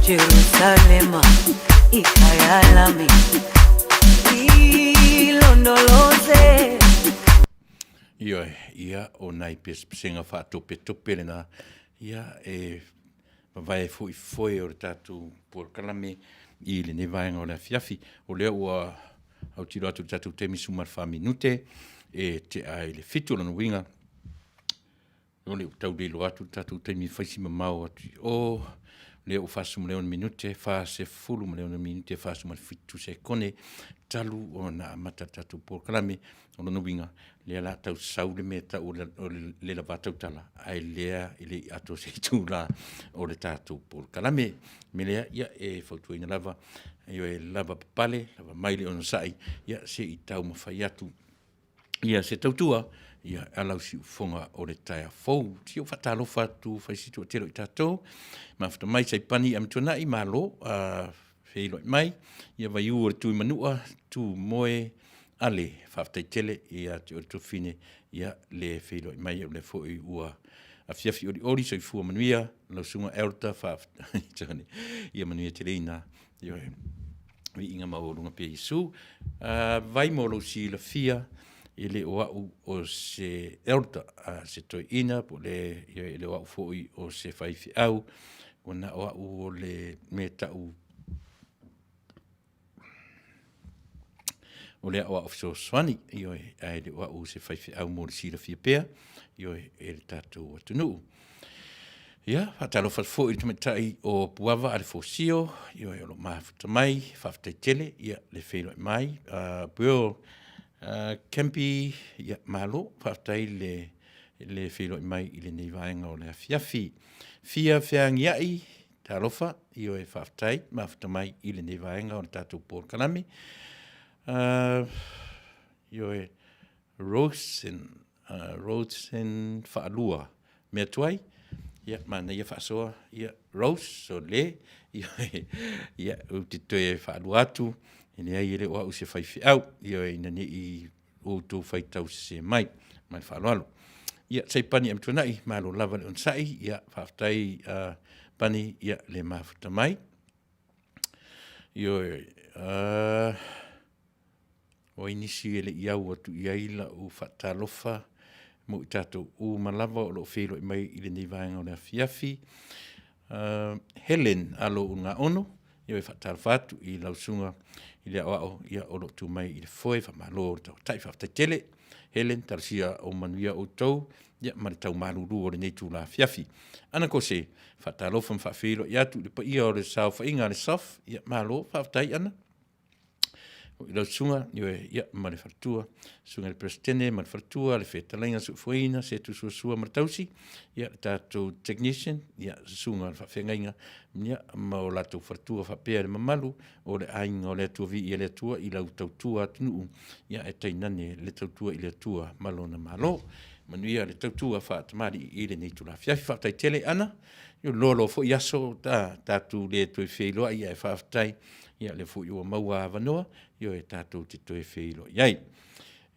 Jerusalema ikhaya lami ilondoloze. Ioe, ia, o nai pesepesega faatopetope lena, ia, e mavae foi foe o le tatou polokalame i lenei vaega o le afiafi. O lea ua autilo atu i le tatou taimi 14 minute e tea i le 7 o lona uiga, O lea ua tau le iloa atu le tatou taimi e fai si mamao atu i o. Lea ua 46 minute, 46 minute, 47 sekone talu ona amata le tatou polokalame. O lona uiga, lea la tau sau le mea tau o le lava tautala, ae lea e le i atoa se itula o le tatou polokalame. O le mea lea, ia, e fautuaina lava, ioe, lava papale, lava mai le onosai, ia, se i taumafai atu ia se tautua ia e ala au siufofoga o le taeao fou. Si ou faatalofa atu fai si toatele o i tatou. Mafuta mai Saipani Amituanai, malo feiloai mai. Ia vaiu o le tui manua, tu moe ale, faafetai tele ia te oe le tuafafine, ia le feiloai mai o lea foi ua afiafi olioli, soifua manuia, lau susuga Elder, faafetai, ia manuia tele ina. Ioe. Viiga maualuga pea Iesu. Vai mo lou silafia, e le o au o se elder, se toeaina, po o le, ioe, e le o au foi o se faifeau, ua na o au o le mea tau o le aoao fesoasoani, ioe, ae le o au o se faifeau mo le silafia pea, ioe, e le tatou atunuu. Ia, faatalofa foi i le tamaitai o Puava Alefosio, ioe, o lo o mafuta mai, faafetai tele, ia, le feiloai mai. Bill, Kempi, ia, malo, faafetai le le feiloai mai i lenei vaega o le afiafi. Fia feagiai, talofa, ioe, faafetai mafuta mai i lenei vaega o le tatou polokalame. Ioe, Rosen, Rosen Faalua Meatuai, ia, manaia faasoa, ia, Rose, sole, ia, ou te toe faalua atu, e leai e le o au se faifeau, ioe, ina ne i outou faitau sese mai. Ma le faaaloalo. Ia, Saipani Amituanai, malo lava le onosai, ia, faafetai Pani le mafuta mai. Ioe, o ai nisi e le i au atu i ai lau faatalofa mo i tatou uma lava o lo o feiloai mai i lenei vaega o le afiafi. Helen Alo Ulugaono, e faatalofa atu i lau susuga i le aoao o lo o tu mai i le foe, faamalo le tautai, faafetai tele. Helen, talosia o manuia outou ma le tau malulu o lenei itula afiafi. Ana Kose, faatalofa ma faafeiloai atu i le paia o le saofaiga a le SOF, ia malo faafetai Ana i lau susuga ia, ma le faletua, susuga i le Peresetene ma le faletua, le fetalaiga Soofuaina, Setu Suasua ma le tausi, ia, le tatou technician, ia, susuga i le faafeagaiga, ia, ma o latou faletua faapea le mamalu o le aiga o le Atua. Viia le Atua i lau tautua atunuu, ia ae tainane le tautua i le Atua ma lona Malo. Manuia le tautua faatamalii i lenei itula afiafi. Faafetai tele Ana, loa loa foi aso tatou le toe feiloai, ae faafetai o lea foi ua maua avanoa e tatou te toe feiloai ai.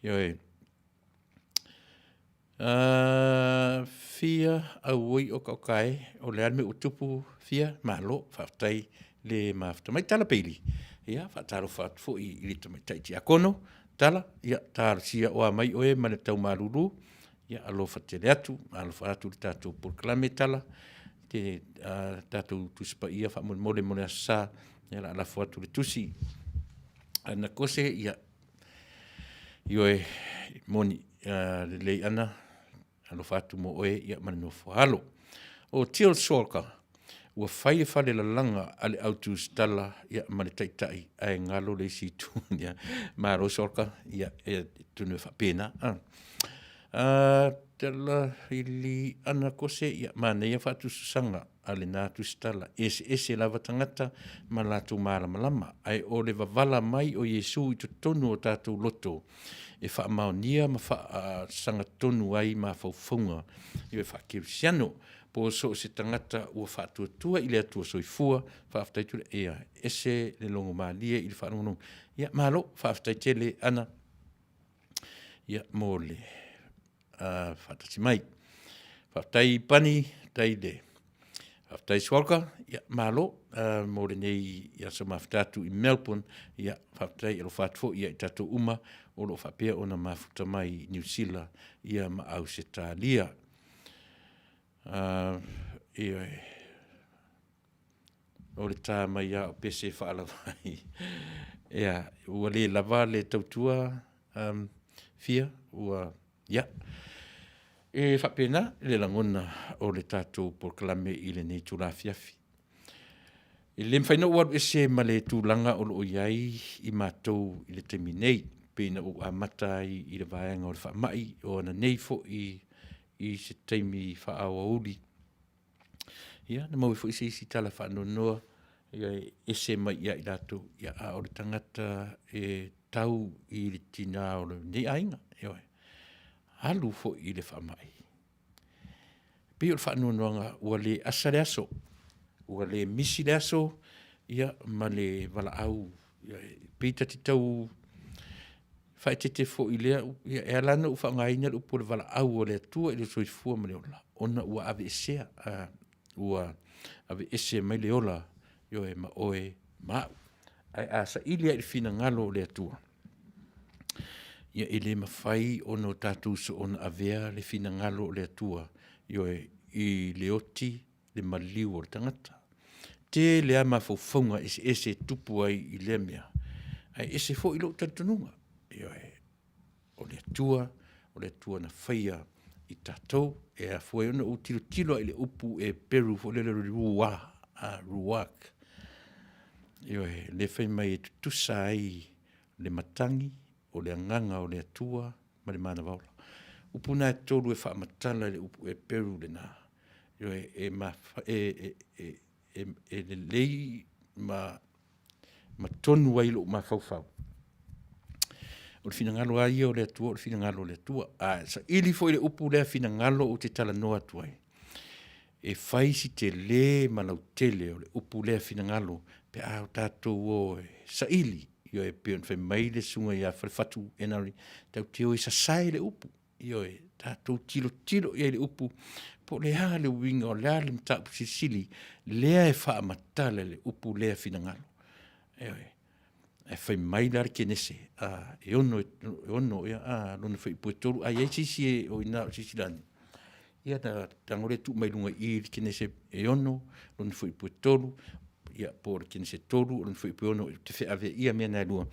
Ioe. Fia auoi oka oka e, o le a le mea ua tupu Fia? Malo faafetai le mafuta mai. Tala Peili, ia faatalofa atu foi i le tamaitai tiakono Tala, ia talosia o a mai oe ma le tau malulu, ia alofa tele atu, alofa atu i le tatou polokalame Tala, te tatou Tusi Paia faamolemole mo le Aso Sa, ia o le a lafo atu le tusi. Ana Kose, ia, ioe, moni lelei Ana, alofa atu mo oe ma le nofo a alo. O Teal Solka, ua fai le falelalaga a le au tusitala ma le taitai ae galo le isi itu. Malo Solka, ia atonu e faapena. Tala Ana Kose, ia manaia faatusatusaga a lena tusitala, e eseese lava tagata ma latou malamalama, ae o le vavala mai o Iesu i totonu o tatou loto e faamaonia ma faasagatonu ai mafaufauga e faakerisiano, po o so o se tagata ua faatuatua i le Atua Soifua. Faafetai tuli, ia ese le logomalie i le faalogologo. Ia malo, faafetai tele Ana, ia, mo le faatasi mai. Faafetai Pani, faafetai faafetai Sualauta, ia malo mo lenei aso mafuta atu i Melbourne. Ia faafetai alofa atu foi ia i tatou uma o lo o faapea ona mafuta mai i Niu Sila ia ma Ausetalia. Ioe, o le ta mai lava o Pese faalava ai. Ia, ua le lava le tautua Fia, ua, ia. E faapena le lagona o le tatou polokalame i lenei itula afiafi. E le mafai ona ou alu ese ma le tulaga o lo o i ai i matou i le taimi nei, pei ona ou amata ai i le vaega o le faamai, o ananei foi i se taimi faaauauli, ia na maua ai foi se isi tala faanoanoa e ese mai ia i latou, a o le tagata e tau i le tina o lenei aiga, ioe, alu foi i le faamai. E pei o le faanoanoaga ua le asa le aso, ua le misi le aso, ia ma le valaau, pei ta te tau faaeteete foi i lea upu, e ala la ona ou faaaogaina le upu o le valaau a le Atua i le soifua ma le ola, ona ua aveesea, ua aveese mai le ola, ioe, ma oe ma au. Ae a saili lava i le finagalo o le Atua, ia e le mafai ona tatou soona avea le finagalo o le Atua, ioe, i le oti, le maliu o le tagata. E tele lava mafaufauga eseese e tupu ai i lea mea, ae ese foi lou talitonuga, ioe, o le Atua, o le Atua na faia i tatou. E afua ai ona ou tilotilo lava i le upu Eperu foi lele o le ruah, ioe, lea e fai mai e tutusa ai le matagi, O le agaga o le Atua ma le manava ola. Upu na e tolu e faamatala i le upu Eperu lena. Ioe, e, e, e, e, e lelei ma ma tonu ai lou mafaufau. O le finagalo lava ia o le Atua o le finagalo o le Atua. A saili foi le upu lea finagalo ou te talanoa atu ai, e fai si tele ma lautele o le upu lea finagalo pe a o tatou o e saili. Ioe, e pei ona fai mai le susuga ia Falefatu Enari, tatou te o e sasae le upu. Ioe, tatou tilotilo i ai i le upu, po o le a le uiga o le a le mataupu silisili lea e faamatala i le upu lea finagalo. Ioe. Ae fai mai la le Kenese e 6 lona fuaiupu e 3, a i ai se isi o i ina o silasila ane, ia ona tago lea tuu mai luga i i i le Kenese e 6 lona fuaiupu e 3, ia po o le Kenese 3 lona fuaiupu e 6, ou te feaveaia mea na e lua,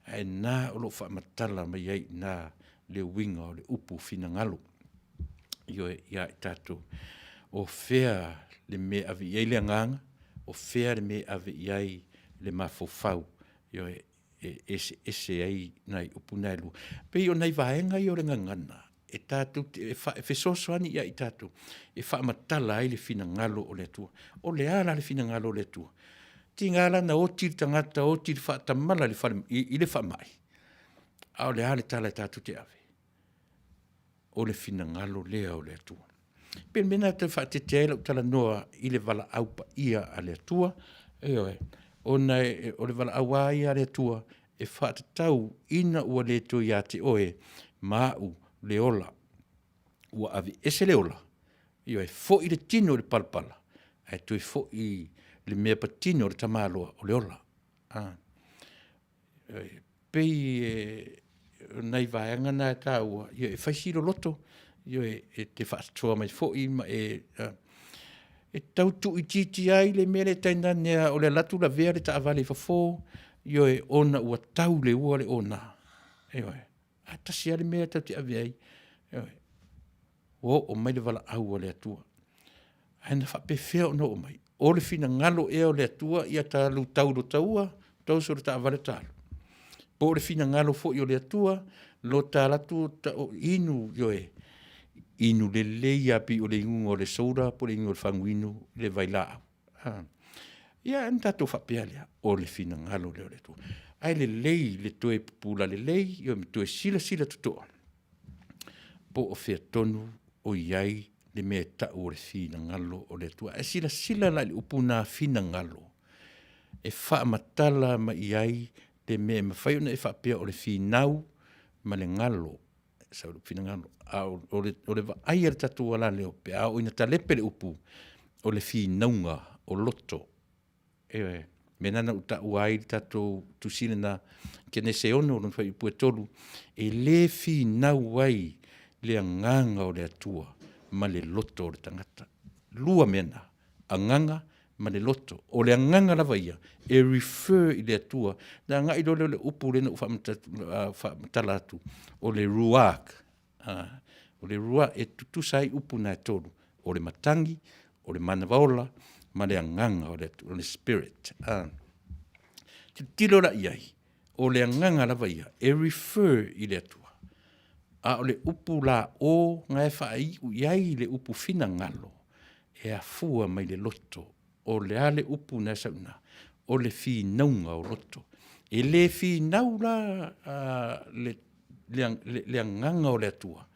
ae o lena o lo o faamatala mai ai i ina le uiga o le upu finagalo, ioe, ia i tatou. O fea le mea e ave i ai le agaga, o fea le mea e ave i ai le mafaufau, ioe, e eseese ai nai upu na e lua. E pei o nai vaega ia o le gagana e tatou te, e fesoasoani ia i tatou e faamatala ai le finagalo o le Atua. O le a la le finagalo o le Atua? E tiga la ona oti le tagata oti le faatamala i le faamai, a o le a le tala tatou te ave? O le finagalo lea o le Atua. E pei o le mea lena e tau faaeteete ai lau talanoa i le valaau paia a le Atua, ioe, ona o le valaau lava ia a le Atua e faatatau ina ua le toe ia te oe ma au le ola, ua aveese le ola, ioe, foi le tino i le palapala, ae toe foi i le mea patino i le tamaloa, o le ola. E pei o nai vaega na e taua, ia e fai si loloto, ioe, e te faasoa mai foi ma e… e tau tuuitiitia ai le mea lea tainane lava o le alu atu lavea le taavale i fafo, ioe, ona ua tau i le ua le ona. Ioe, ae tasi lava le mea tatou te ave i ai, ioe, ua oo mai le valaau a le Atua. Ae na faapefea ona oo mai? O le finagalo ea o le Atua ia ta alu tau i lo ta ua, ta oso i le taavale ta alu? Po o le finagalo foi o le Atua lo ta alu atu inu, ioe, inu lelei lava pei o le inuga o le soda po o le inu o le faguinu i le vailaau, a? Ia ona tatou faapea lea, o le finagalo lea o le Atua. Ae lelei le toe pupula lelei ma toe silasila totoa po o fea tonu o i ai le mea e tau o le finagalo o le Atua. A e silasila la i le upu lena finagalo, e faamatala mai i ai le mea e mafai ona e faapea o le finau ma le galo, sau lou finagalo. A o le vaai a le tatou alaleo pe a oo ina talepe le upu, o le finauga o loto. Ioe, o le mea lena na ou taua ai le tatou tusi lena Kenese 6 lona fuaiupu e 3, e le finau ai le Agaga o le Atua ma le loto o le tagata. E lua mea na, agaga ma le loto. O le agaga lava ia, e refer i le Atua. Ona agai loa lea o le upu lea na ou faamatala atu, o le ruach. O le ruach e tutusa ai upu na e tolu, o le matagi, o le manava ola ma le agaga o le Atua, o le spirit. Tilotilo la i ai, o le agaga lava ia, e refer i le Atua, a o le upu la o na e faaiu i ai le upu finagalo, e afua mai le loto. O le a le upu na e sau i ina? O le finauga o loto. E le finau la le Agaga o le Atua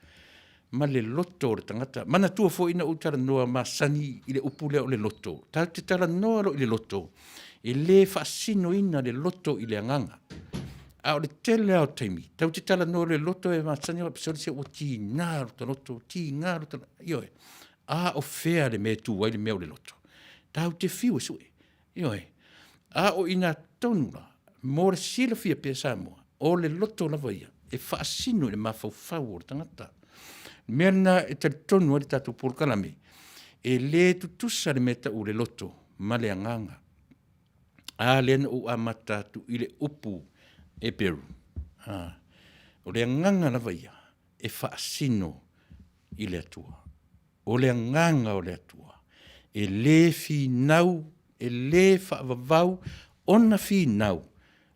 ma le loto o le tagata. Manatua foi na ou talanoa masani i le upu lea o le loto, tatou te talanoa loa i le loto, e le faasinoina le loto i le agaga. A o le tele lava o taimi, tatou te talanoa i le loto e masani ona faapea, sole se ua tiga lo ta loto, tiga lo ta loto. Ioe. A o fea le mea e tu ai le mea o le loto? Tatou te fiu e sue, ioe, a o i ina tonu lava mo le silafia pea e Samoa, o le loto lava ia e faasino i le mafaufau o le tagata. O le mea lena e talitonu ai le tatou polokalame, e le tutusa le mea e tau o le loto ma le agaga. A lea na ou amata atu i le upu Eperu, o le agaga lava ia e faasino i le Atua. O le Agaga o le Atua, e le finau, e le faavavau ona finau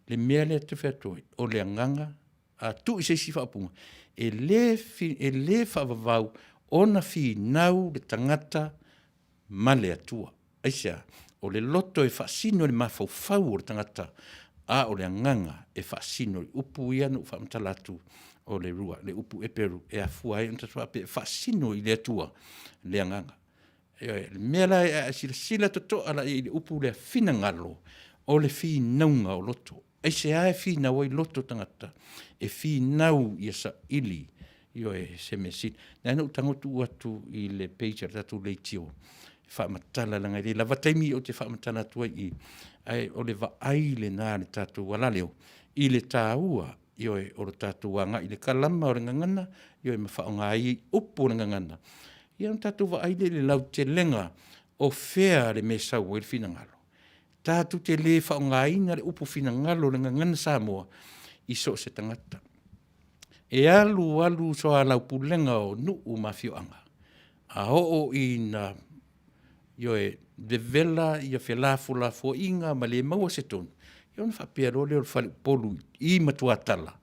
le mea lea ou te fai atu ai, o le agaga A tuu i se isi faaupuga, e le, e le faavavau ona finau le tagata ma le Atua. Aisea? O le loto e faasino i le mafaufau o le tagata, a o le agaga e faasino i upu ia na ou faamatala atu o le rua, le upu Eperu e afua ai ona tatou faapea e faasino i le Atua le agaga. Ioe, o le mea la a e silasila totoa la i ai i le upu lea finagalo, o le finauga o loto. Aisea e finau ai loto o tagata? E finau ia saili, ioe, se mea sili. Na ala ona ou tago tuu atu i le page a le tatou leitio e faamatala leaga e le lava taimi ou te faamatala atu ai i i, ae o le vaai lena a le tatou alaleo i le taua, ioe, o le tatou agai i le kalama o le gagana, ioe, ma faaaoga ai upu o le gagana, ia ona tatou vaai lea i le lautelega o fea le mea e sau ai le finagalo. Tatou te le faaaogaina le upu finagalo o le gagana Samoa i so o se tagata. E alu alu soalaupulega o nuu ma afioaga, a oo ina, ioe, vevela felafolafoaiga ma le maua se tonu, ia ona faapea loa lea o le faleupolu i matuatala,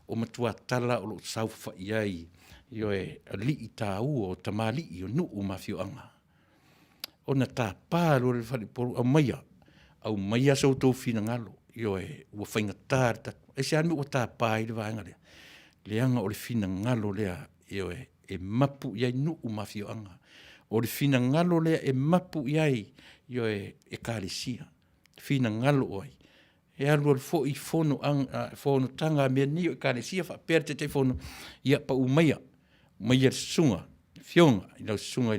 o matuatala o lo o saofafai ai, ioe, alii taua o tamalii o nuu ma afioaga, ona tapa loa lea e le faleupolu, aumaia, aumaia so outou finagalo, ioe, ua faigata le tatou… Aisea le mea ua tapa ai le vaega lea? Leaga o le finagalo lea, ioe, e mapu i ai nuu ma afioaga. O le finagalo lea e mapu i ai, ioe, Ekalesia. Finagalo o ai? E alu alu foi fonotaga a mea nei o Ekalesia faapea le Taitaifono, ia pau maia, aumaia le susuga, le afioga i lau susuga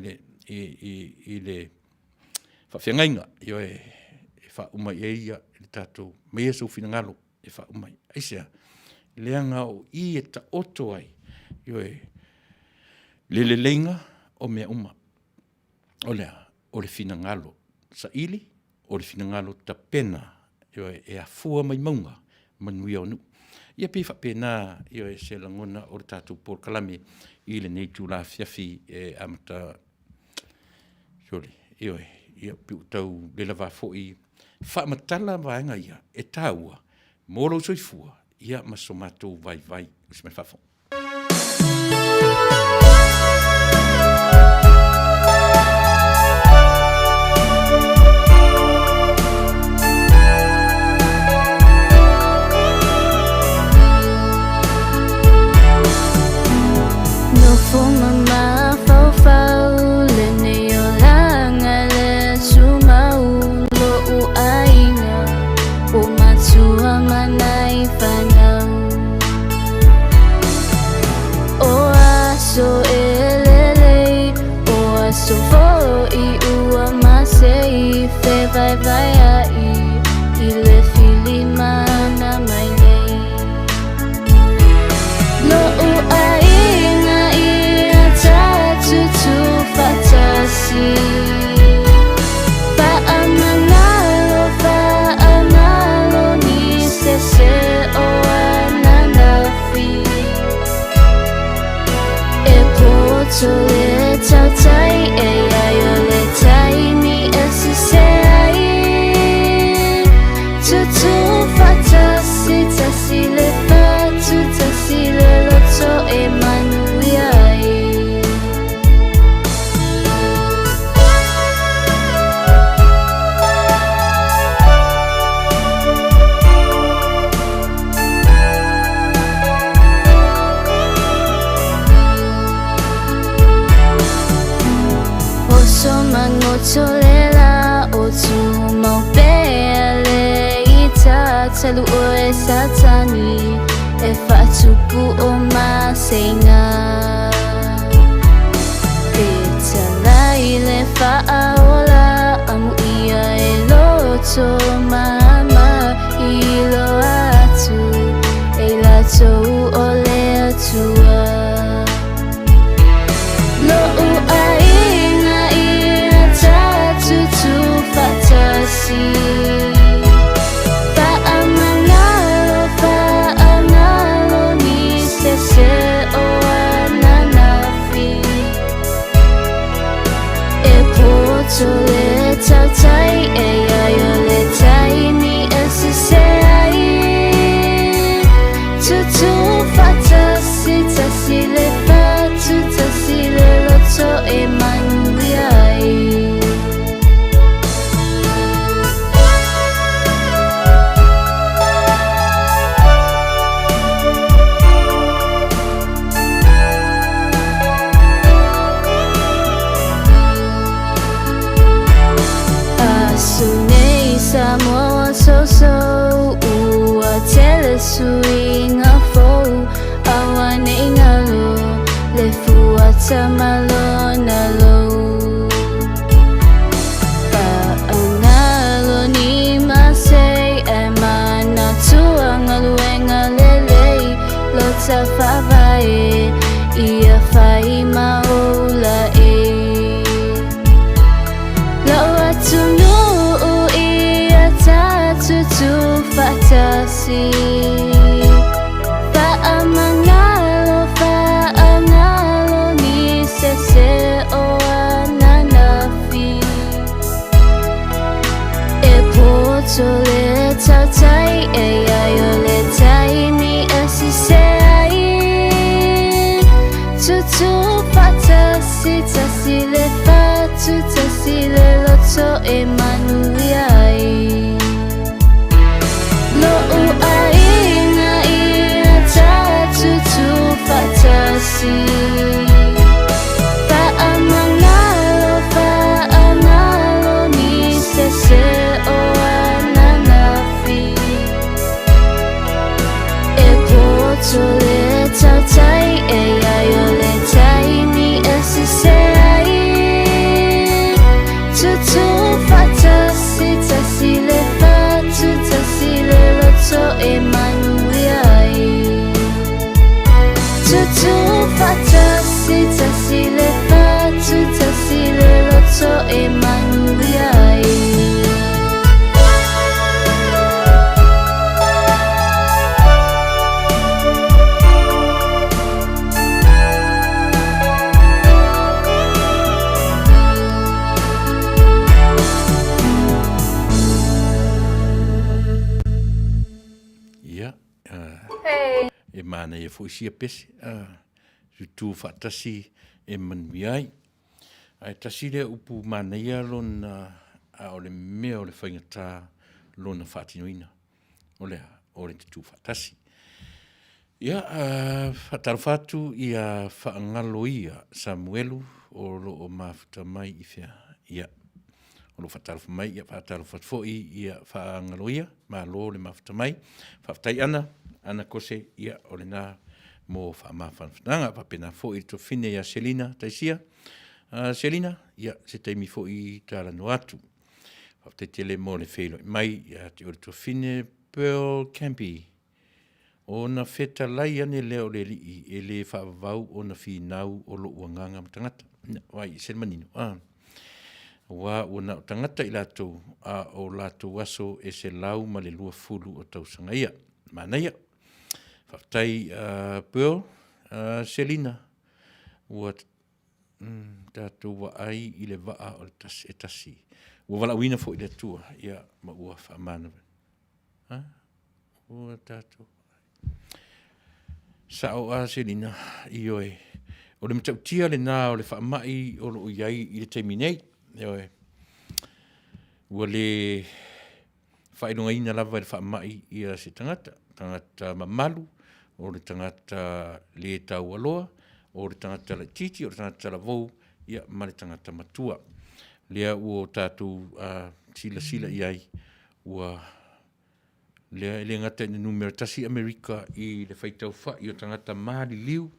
i le faafeagaiga, ioe, e faauma i ai le tatou… Aumaia sou finagalo e faauma ai. Aisea? Leaga o i e taoto ai, ioe, le leleiga o mea uma. O le a? O le finagalo saili, o le finagalo tapena, ioe, e afua mai mauga manuia o nuu. Ia e pei e faapena, ioe, se lagona o le tatou polokalame i lenei itula afiafi e amata, sole, ioe, ia pei ua tau lelava foi faamatala vaega ia e taua mo lou soifua ma so matou vaivai. Usi mai fafo. Nofo ma mafaufau lenei olaga le tumau lo'u aiga o matua ma nai fanau. O aso e lelei, o aso foi ua masei fevaivaia'i i le filimana mai nei. Lo'u aiga ia tatutu faatasi. Fa'amagalo, fa'amalo ni sese o ananafi. E poto le tautai e ai o le taimi e sese ai. Tutu faatasi, tasi le fatu, tasi le loto e manuia ai. Oso magoto le la o tumau pea le ita talu oe Satani e faatupu o maseiga. Petalai le faaola amuia e loto mama iloa atu e latou o le Atua. Lo'u aiga ia tatutu faatasi. Fa'amagalo, fa'amagalo ni sese o ananafi. E poto le tautai e ai o le taimi e sese ai. Tutu suiga fou Auane'i galo le fuata ma lona lou Faagalo ni masei Ae manatua galuega lelei Lota faavae ia fai ma ou laei Lou atunuu ia tatutu faatasi Faamagalo, faagalo ni sese o ananafi E poto le tautai e ai o le taimi e sise ai Tutu faatasi, tasi le fatu, tasi le loto e manuia ai Lo'u aiga ia tatutu faatasi Faamagalo, faagalo ni sese o ananafi E poto le tautai e ai o le taimi e sise ai Tutu faatasi, tasi le fatu, tasi le loto e manuia ai Tutu faatasi, tasi le fatu, tasi le loto e manuia ai. Ia, e manaia foi sia pese, tutū faatasi e manuia ai. Ae tasi lea upu manaia lona, a o le mea o le faigata lona faatinoina, o le a? O le tutū faatasi. Ia, faatalofa atu ia Faagalo ia Samuelu o lo o mafuta mai i fea. Ia, o lo o faatalofa mai, ia faatalofa atu foi ia Faagalo ia, malo le mafuta mai. Faafetai Ana, Ana Kose, ia o lena mo faamafanafanaga. Faapena foi le tuafafine ia Selina Taisia. Selina, ia se taimi foi talanoa atu. Faafetai tele mo le feiloai mai ia te oe le tuafafine Pearl Campy. Ona fetalai ane lea o le Alii, e le faavavau ona finau o lou agaga ma tagata. Vaai, e se le manino, a. Aua ua na o tagata i latou, a o latou aso e 120 o tausaga ia. Manaia. Faafetai, Pearl, Selina, ua tatou vaai i le vaa o le tasi, e tasi. Ua valaauina foi le Atua, ia, ma ua faamanaia. Ha? Ua tatou Sao a Selina, ioe. O le matautia lena o le faamai o lo o i ai i le taimi nei. Ioe. Ua le faailogaina lava e le faamai ia se tagata, tagata mamalu, o le tagata le taualoa, o le tagata laitiiti, o le tagata talavou, ia ma le tagata matua. Lea ua tatou silasila i ai, ua lea e le gata ina numera tasi Amerika i le faitau fai o tagata maliliu,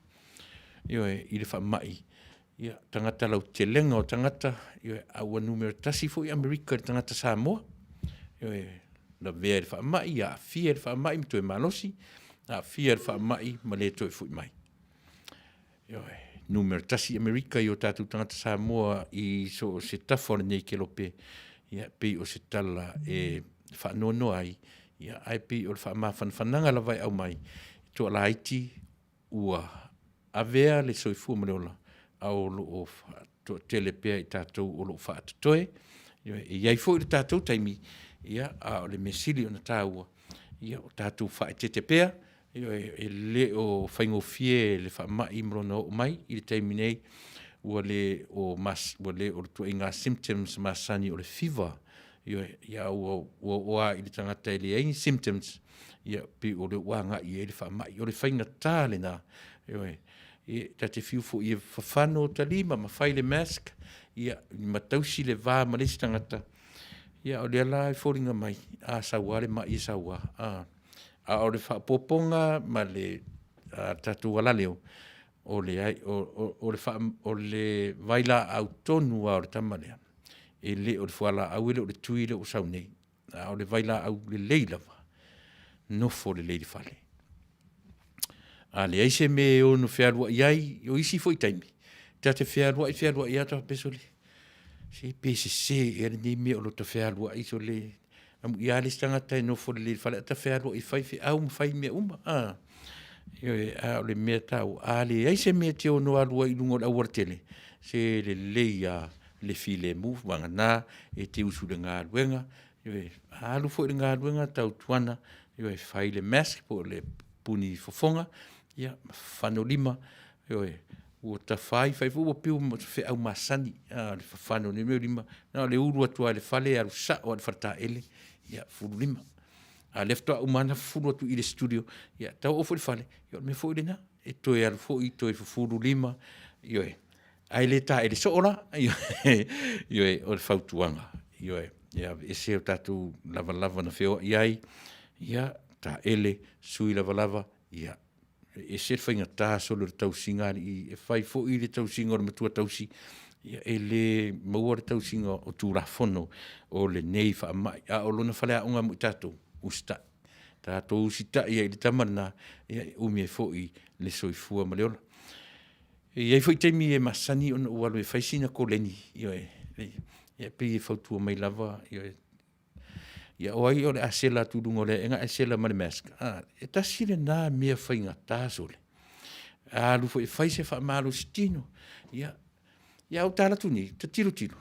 ioe, i le faamai, ia, tagata lautelega o tagata, ioe, a ua numera tasi foi Amerika i le tagata Samoa, ioe, lavea i le faamai, aafia i le faamai ma toe malosi, aafia i le faamai ma le toe foi mai. Ioe, numera tasi Amerika i o tatou tagata Samoa i so o se tafa o lenei kelope, ia, pei o se tala e faanoanoa ai, ia, ae pei o le faamafanafanaga lava e aumai, e toalaiti ua avea le soifua ma le ola, a o lo o toatele pea i tatou o lo o faatotoe. Ioe, e i ai foi le tatou taimi, ia, a o le mea sili ona taua, ia, o tatou faaeteete pea, ioe, e le o faigofie le faamai ma lona oo mai i le taimi nei, ua le o mas, ua le o le ituaiga symptoms masani o le fever, ioe, ia ua ua oo lava i le tagata e leai ni symptoms, ia pei o lea ua agai i ai le faamai. O le faigata lena, ioe, e ta te fiu foi e fafano ota lima ma fai le mask, ia, ma tausi le va ma le isi tagata, ia o lea la e foliga mai, a sau lava le mai e sau lava. A. A o le faaopoopoga ma le tatou alaleo, o le, o, o, o le, faa, o le vailaau tonu lava o le tama lea, e le o le fualaau e le o le tui lea ua sau nei, a o le vailaau lelei lava, nofo lelei i le fale. A leai se mea e ono fealuai ai, o isi foi taimi, ta te fealuai fealuai lava ta faapea, sole, se pe sese ea lenei mea o lota fealuai sole, amuia lava le isi tagata e nofo lelei i le fale ae ta fealuai e fai feau ma fai mea uma, a. Ioe, a o le mea taua, a leai se mea e te ono alu ai i luga o le aualatele, se lelei lava le filemu, vagana e te usu i le galuega, ioe. A alu foi i le galuega, tautuana, ioe, fai le mask po o le puni fofoga, ia ma fafano lima, ioe, ua ta fai fai foi ua pei o se feau masani le fafano o nei mea o lima, na o le ulu atu lava i le fale alu sao lava i le faletaele, ia fufulu lima. A o lea faatoa uma lava ona fufulu atu i i le studio, ia tau oo foi i le fale, ia o le mea foi lena, e toe alu foi toe fufulu lima, ioe, ae le taele soo la. Ioe, o le fautuaga, ioe, ia aveese o tatou lavalava na feoai ai, ia taele, sui lavalava, ia e ese le faigata sole o le tausiga a alii, e fai foi le tausiga a le matua tausi, ia e le maua le tausiga o Tulafono o lenei faamai, a o lona faleaoga mo i tatou, usitai. Tatou usitai ai i le tama lena, e umi ai foi le soifua ma le ola. E i ai foi taimi e masani ona ou alu e fai sina koleni, ioe, e pei e fautua mai lava, ioe, ia o ai o le a sela atu i luga o le aega ae sela ma le mask, a? E tasi lena mea faigata sole, a alu foi e fai se faamalositino, ia ae ua ta alu atu nei ta tilotilo,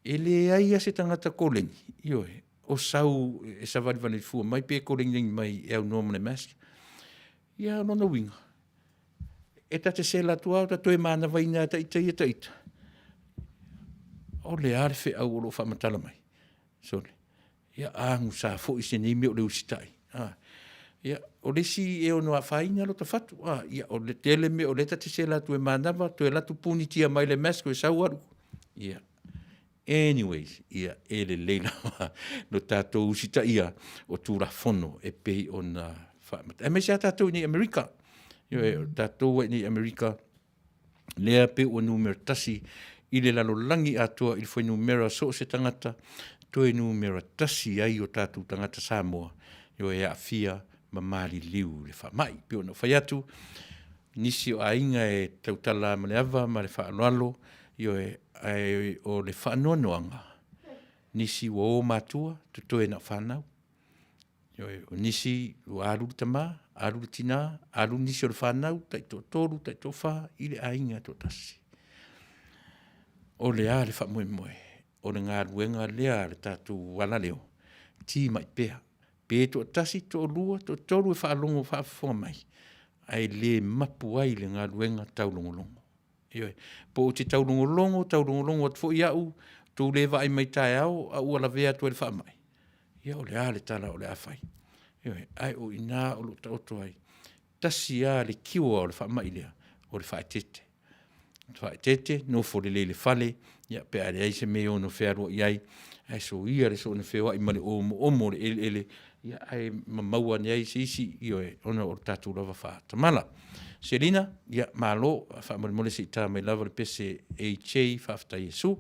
e leai lava se tagata koleni, ioe, o sau e savalivali fua mai pe kolenileni mai e aunoa ma le mask. Ia o lona uiga, e ta te sela atu lava ota toe manavaina lava e ita ia ita, o le a le feau o lo o faamatala mai? Sole, ia agusa foi i lenei mea o le usitai, a. Ia, o le isi e ono afaina lota fatu, a, ia o le tele mea o lea ta te sela atu e manava toe alu atu punitia mai le mask toe sau alu. Ia, anyways, ia e lelei lava lo tatou usitaia o Tulafono e pei ona faamatala, aemaise lava tatou i inei i Amerika. Ioe, o tatou lava i inei i Amerika, lea pei ua numera tasi i le lalolagi atoa i le fuainumera so o se tagata, toe numera tasi ai o tatou tagata Samoa, ioe, e aafia ma maliliu i le faamai. E pei ona ou fai atu, nisi o aiga e tautala lava ma le ava ma le faaaloalo, ioe, ae o le faanoanoaga, nisi ua o matua, totoe na o fanau. Ioe, o nisi ua alu le tama, alu le tina, alu nisi o le fanau, taitoatolu, taitoafa i le aiga e toatasi. O le a le faamoemoe? O le galuega lea a le tatou alaleo, timai pea, pe toatasi, toalua, toatolu e faalogo faafofoga mai, ae le mapu ai le galuega taulogologo. Ioe. Po ou te taulogologo, taulogologo atu foi au, tou le vaai mai taeao a ua lavea atu ai i le faamai, ia o le a le tala o le a fai? Ioe, ae o i ina o lo o taoto ai, tasi lava le cure o le faamai lea, o le faaeteete. Faaeteete, nofo lelei i le fale, ia pe a leai se mea e ono fealuai ai, ae soia le soona feoai ma le omoomo o le eleele, ia ae ma maua ane ai se isi, ioe, ona o le tatou lava faatamala. Selina, ia malo, faamolemole se i ta mai lava le pese AJ Faafetai Iesu.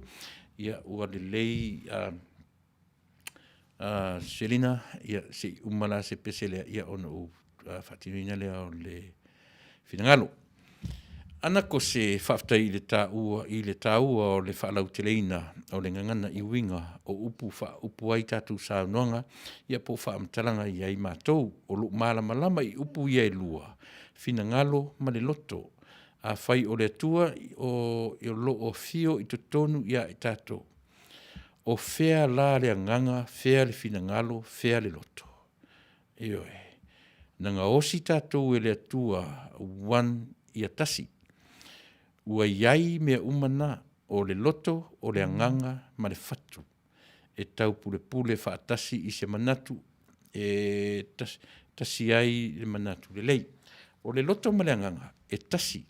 Ia ua lelei Selina, ia se i uma la se pese lea ona ou faatinoina lea o le finagalo. Ana ko se faafetai i le taua i le taua o le faalauteleina o le gagana i uiga o upu faaupu ai tatou saunoaga ia po o faamatalaga i ai matou. O lou malamalama i upu ia e lua, finagalo ma le loto. Afai o le Atua o lo o afio i totonu ia i tatou, o fea la le agaga, fea le finagalo, fea le loto? Ioe. Na gaosi tatou e le Atua one ia tasi. Ua i ai mea uma na, o le loto, o le agaga ma le fatu e taupulepule faatasi i se manatu e tasi ai le manatu lelei. O le loto ma le agaga, e tasi,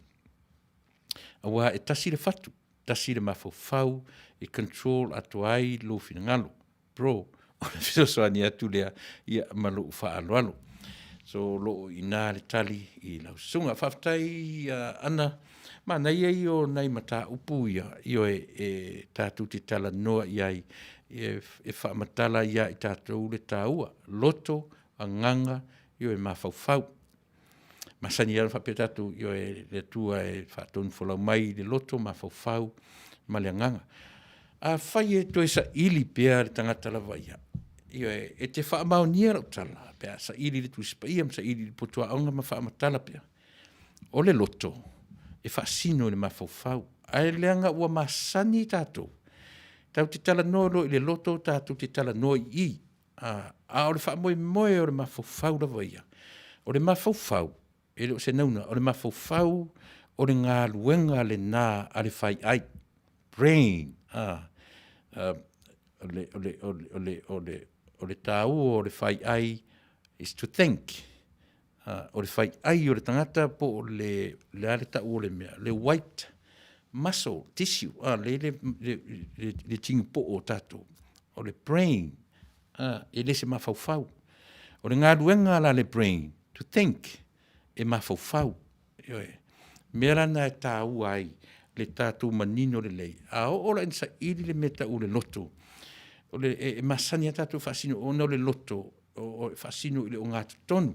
aua e tasi le fatu, tasi le mafaufau e control atoa ai lou finagalo. Bro, o le fesoasoani atu lea ia ma lou faaaloalo. So o lo o i ina le tali i lau susuga. Faafetai Ana, manaia ia o nai mataupu ia, ioe, e tatou te talanoa i ai, e faamatala ia i tatou le taua, loto, agaga, ioe, mafaufau. Masani lava ona faapea tatou, ioe, le Atua e faatonufolau mai i le loto, mafaufau ma le agaga. Afai e toe saili pea le tagata lava ia, ioe, e te faamaonia lau tala pe a saili i le Tusi Paia ma saili i le potu aoga ma faamatala pea, o le loto, e faasino i le mafaufau, ae leaga ua masani tatou, tatou te talanoa loa i le loto tatou te talanoa i i, a o le faamoemoe o le mafaufau lava ia, o le mafaufau, e le o se nauna, o le mafaufau o le galuega lena a le faiai, brain. O le taua o le faiai is to think. O le faiai o le tagata po o le a le tau o le mea, le white muscle tissue lea e i le tinipo'o o tatou, o le brain, e le o se mafaufau. O le galuega la a le brain, to think, e mafaufau, ioe. O le mea la lena e taua ai le tatou manino lelei, a oo la ina saili le mea e tau o le loto, e masani lava tatou e faasino ona o le loto e faasino i le ogatotonu.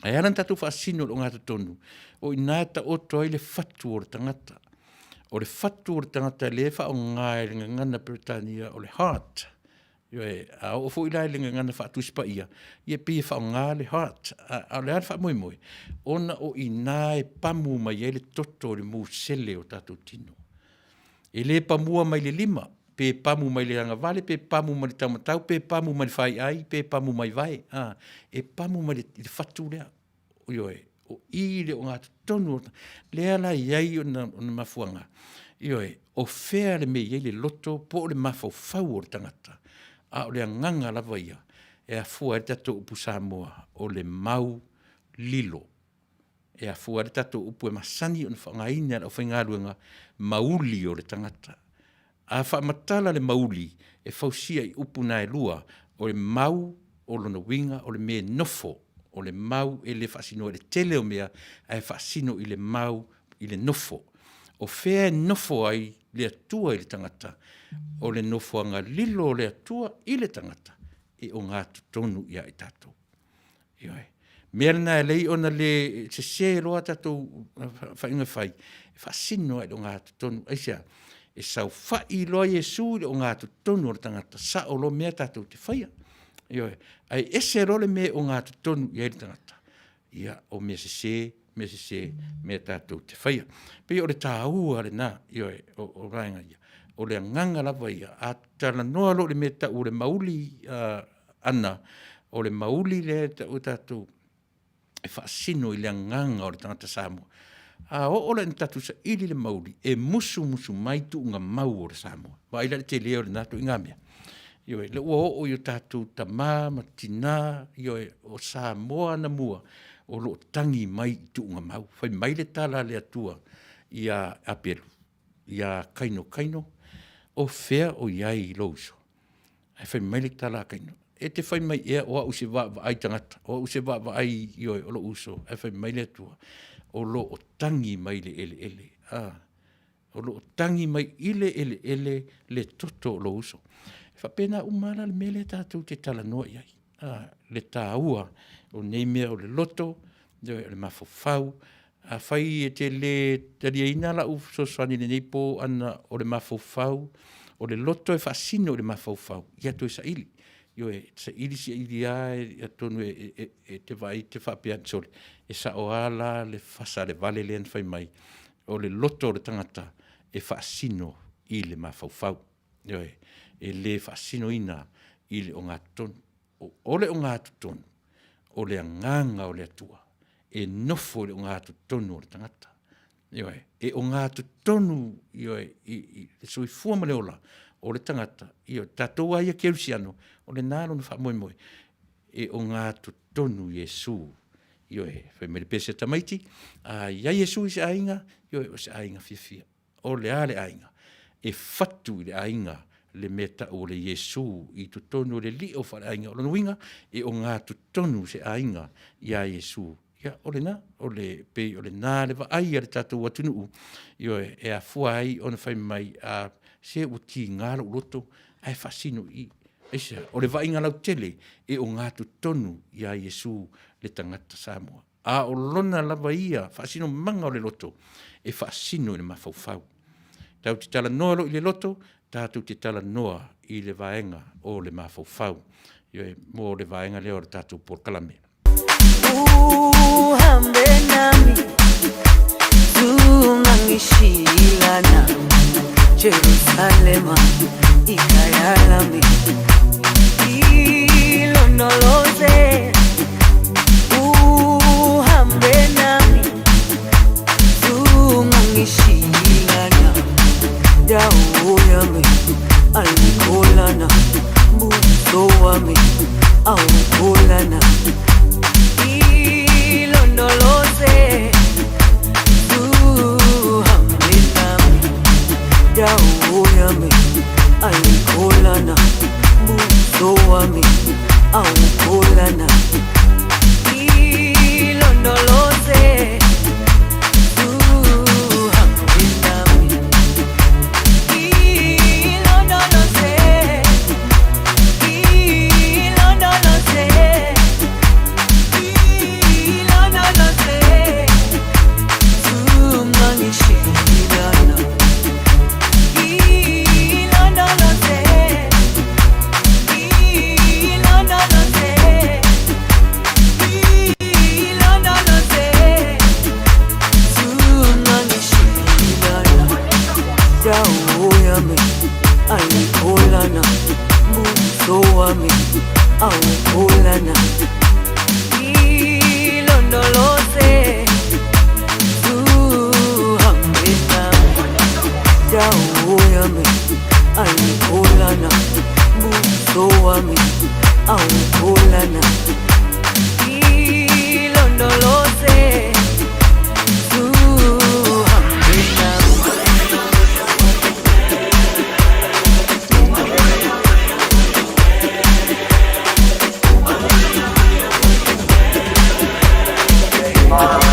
Ae ala ona tatou faasino i le ogatotonu, o i ina e taoto ai le fatu o le tagata. O le fatu o le tagata lea e faaaoga i le gagana Peretania o le heart. Ioe. A oo foi la i le gagana faa-Tusi Paia, ia e pei e faaaoga le heart. A o le a le faamoemoe? Ona o i ina e pamu mai ai le toto i le musele o tatou tino. E le pamua mai le lima, pe pamu mai le agavale pe pamu mai le taumatau pe pamu mai le faiai pe pamu mai vae, e pamu mai le fatu lea. Ioe, o i le ogatotonu lea la e i ai ona mafuaaga, ioe, o fea le mea e i ai le loto po o le mafaufau o le tagata, a o le agaga lava ia e afua ai le tatou upu Samoa, o le mau lilo. E afua ai le tatou upu e masani ona faaaogaina e le aufaigaluega, mauli o le tagata. A faamatala le mauli, e fausia i upu na e lua, o le mau, o lona uiga o le mea e nofo, o le mau e le faasinoina i le tele o mea, ae faasino i le mau i le nofo. O fea e nofo ai le Atua i le tagata? O le nofoaga lilo o le Atua i le tagata, e ogatotonu ia i tatou. Ioe. O le mea lena e ala ai ona le sese loa tatou faaiuga fai, e faasino lava i le ogatotonu. Aisea? E saofai loa Iesu i le ogatotonu o le tagata, sao loa mea tatou te faia, ioe. Ae ese loa le mea e ogatotonu i ai le tagata, ia, o mea sese, mea sese, mea tatou te faia. E pei o le taua lena, ioe, o vaega ia. O le agaga lava ia, a talanoa loa i le mea e tau o le mauli ʻana, o le mauli lea e tau e tatou e faasino i le agaga o le tagata Samoa. A oo la ina tatou saili le mauli, e musumusu mai tuugamau o le Samoa. Vaai la i le tele o lena ituaiga mea? Ioe, o lea ua oo i o tatou tama ma tina, ioe, o Samoa anamua o lo o tagi mai i tuugamau. Fai mai le tala a le Atua ia Apelu, ia Kaino, Kaino, o fea o i ai lou uso? Ae fai mai le tala a Kaino, e te fai mai ea o au o se vaavaai tagata, o au o se vaavaai, ioe, o lou uso? Ae fai mai le Atua, o lo o tagi mai le eleele, o lo o tagi mai i le eleele le toto o lou uso. E faapena uma lava la le mea lea tatou te talanoa i ai, le taua o nei mea o le loto, o le mafaufau. Afai e te le taliaina lau fesoasoani i lenei po ona o le mafaufau, o le loto e faasino i le mafaufau, ia toe saili. Ioe, saili saili lava atonu e te vaai e te faapea atu, sole, e sao lava la le fasa a le vale lea na fai mai, o le loto o le tagata e faasino i le mafaufau. Ioe, e le faasinoina i le ogatotonu. O le ogatotonu, o le agaga o le Atua e nofo i le ogatotonu o le tagata. Ioe, e ogatotonu, ioe, i le soifua ma le ola o le tagata, ioe, tatou lava ia kerisiano, o lena lona faamoemoe, e ogatotonu Iesu. Ioe, fai mai le pese a tamaiti, a i ai Iesu i se aiga, ioe, o se aiga fiafia. O le a le aiga? E fatu i le aiga. le mea tau o le Iesu i totonu o le lio faaleaiga. O lona uiga, e ogatotonu se aiga iā Iesu. Ia, o lena, o le, pei o lena le vaai a le tatou atunuu, ioe, e afua ai ona fai mai, a, se ua tiga lou loto ae faasino i i. Aisea? O le vaaiga lautele, e ogatotonu iā Iesu le tagata Samoa. A o lona lava ia faasinomaga o le loto, e faasino i le mafaufau. Tatou te talanoa loa i le loto, tatou te talanoa i le vaega o le mafaufau. Ioe, mo le vaega lea o le tatou polokalame. Uhambe nami zungangishilana Jerusalema ikhaya lami ilondoloze uhambe nami zungangishilana dawo yami ayikholana buso wami awukholana ilondoloze uhambe nami dawo yami ayikholana buso wami awukholana ilondoloze uhambe nami ilondoloze ilondoloze ilondoloze zungangishilana ilondoloze ilondoloze ilondoloze zungangishilana dawo yami ayikholana buso wami awukholana ilondoloze uhambe nami dawo yami ayikholana buso wami awukholana ilondoloze uhambe nami. Thank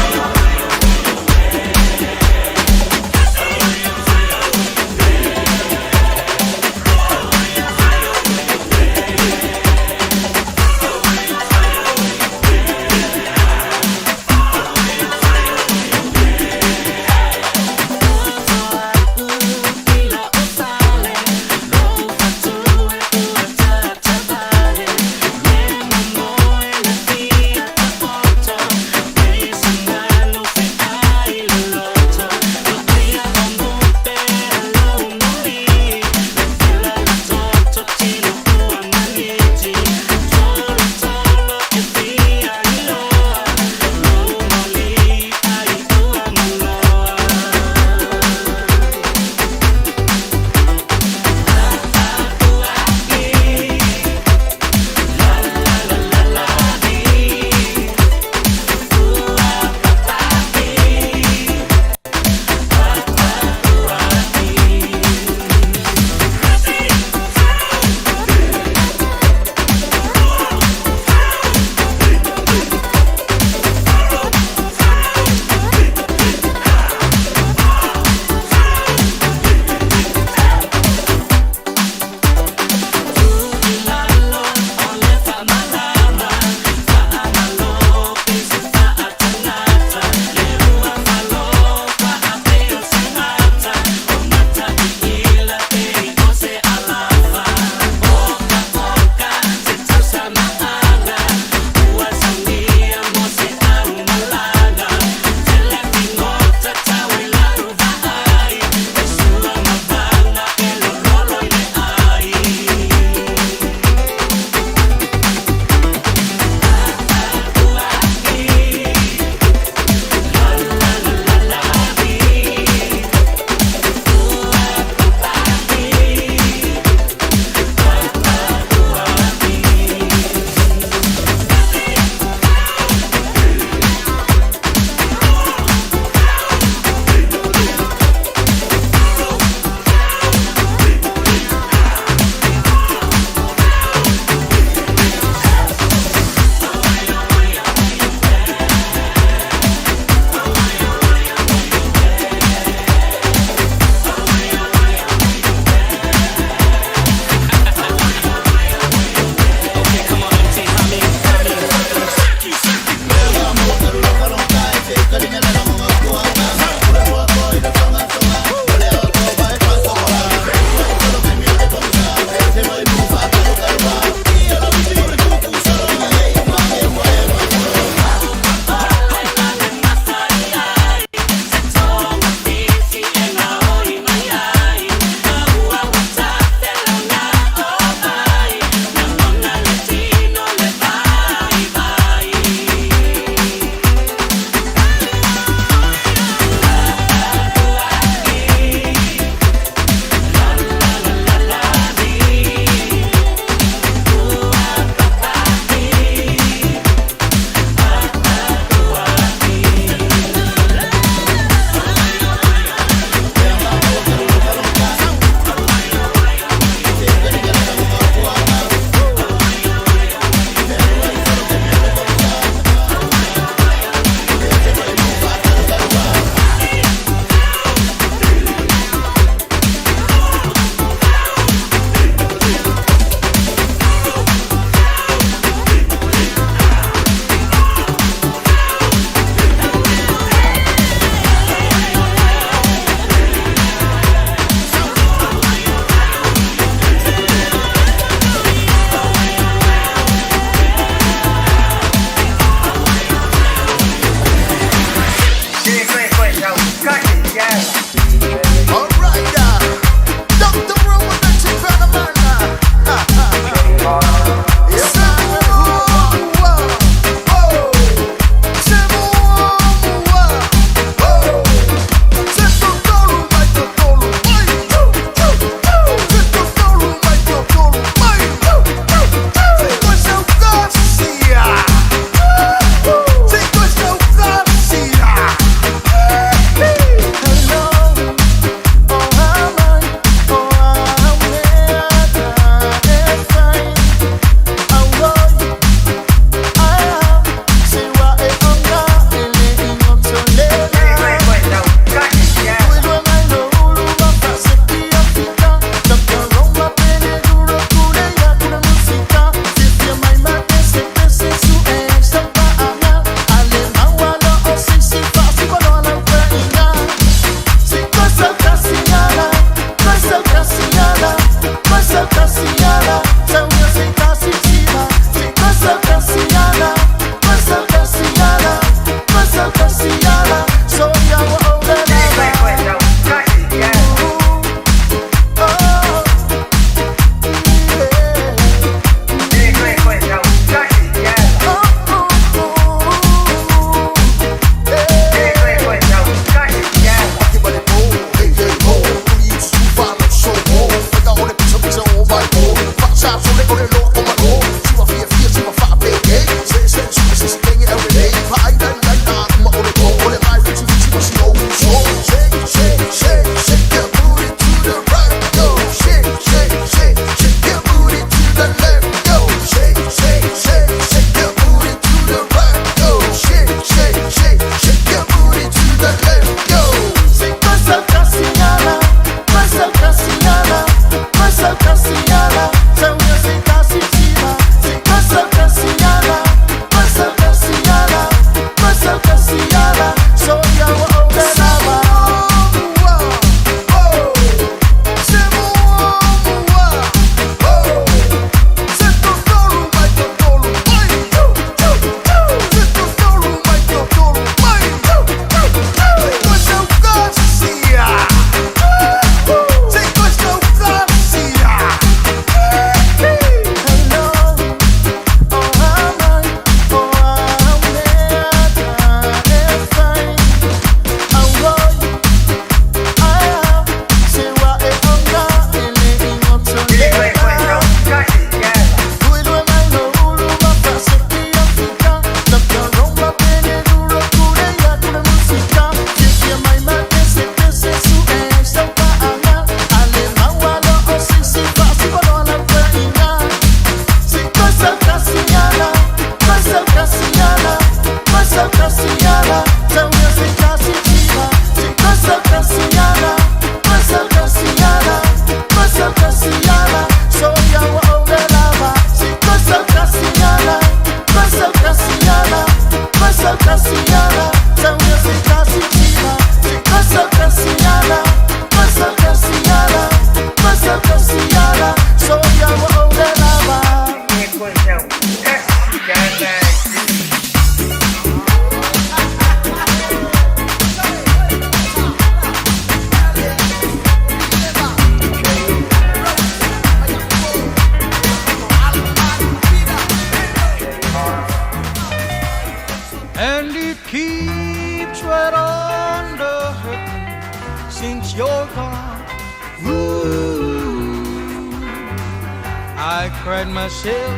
I cried myself.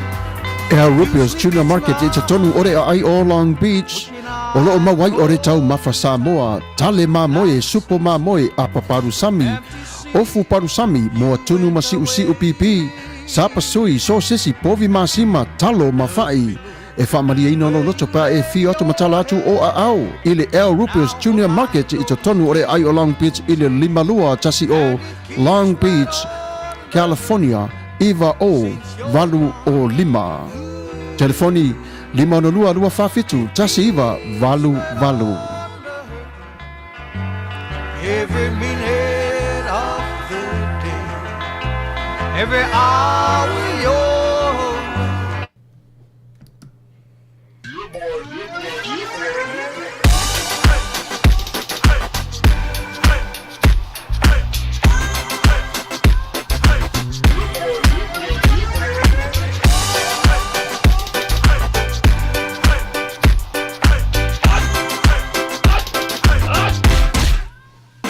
El Rupio's Tuna Market i totonu o le aai o Long Beach, o loo mau ai o le taumafa Samoa, tale mamoe, supo mamoe, apa palusami, ofu palusami, moa tunu ma siusiu pipi, sapasui, sosesi, povi masima, talo ma fa'i. E faamalieina lou loto pe a e fio atu ma tala atu o aao i le El Rupio's Junior Market i totonu o le aai o Long Beach i le 5210 Long Beach, California 90805. Telefoni 562 247 1988. Every minute of the day, every hour you're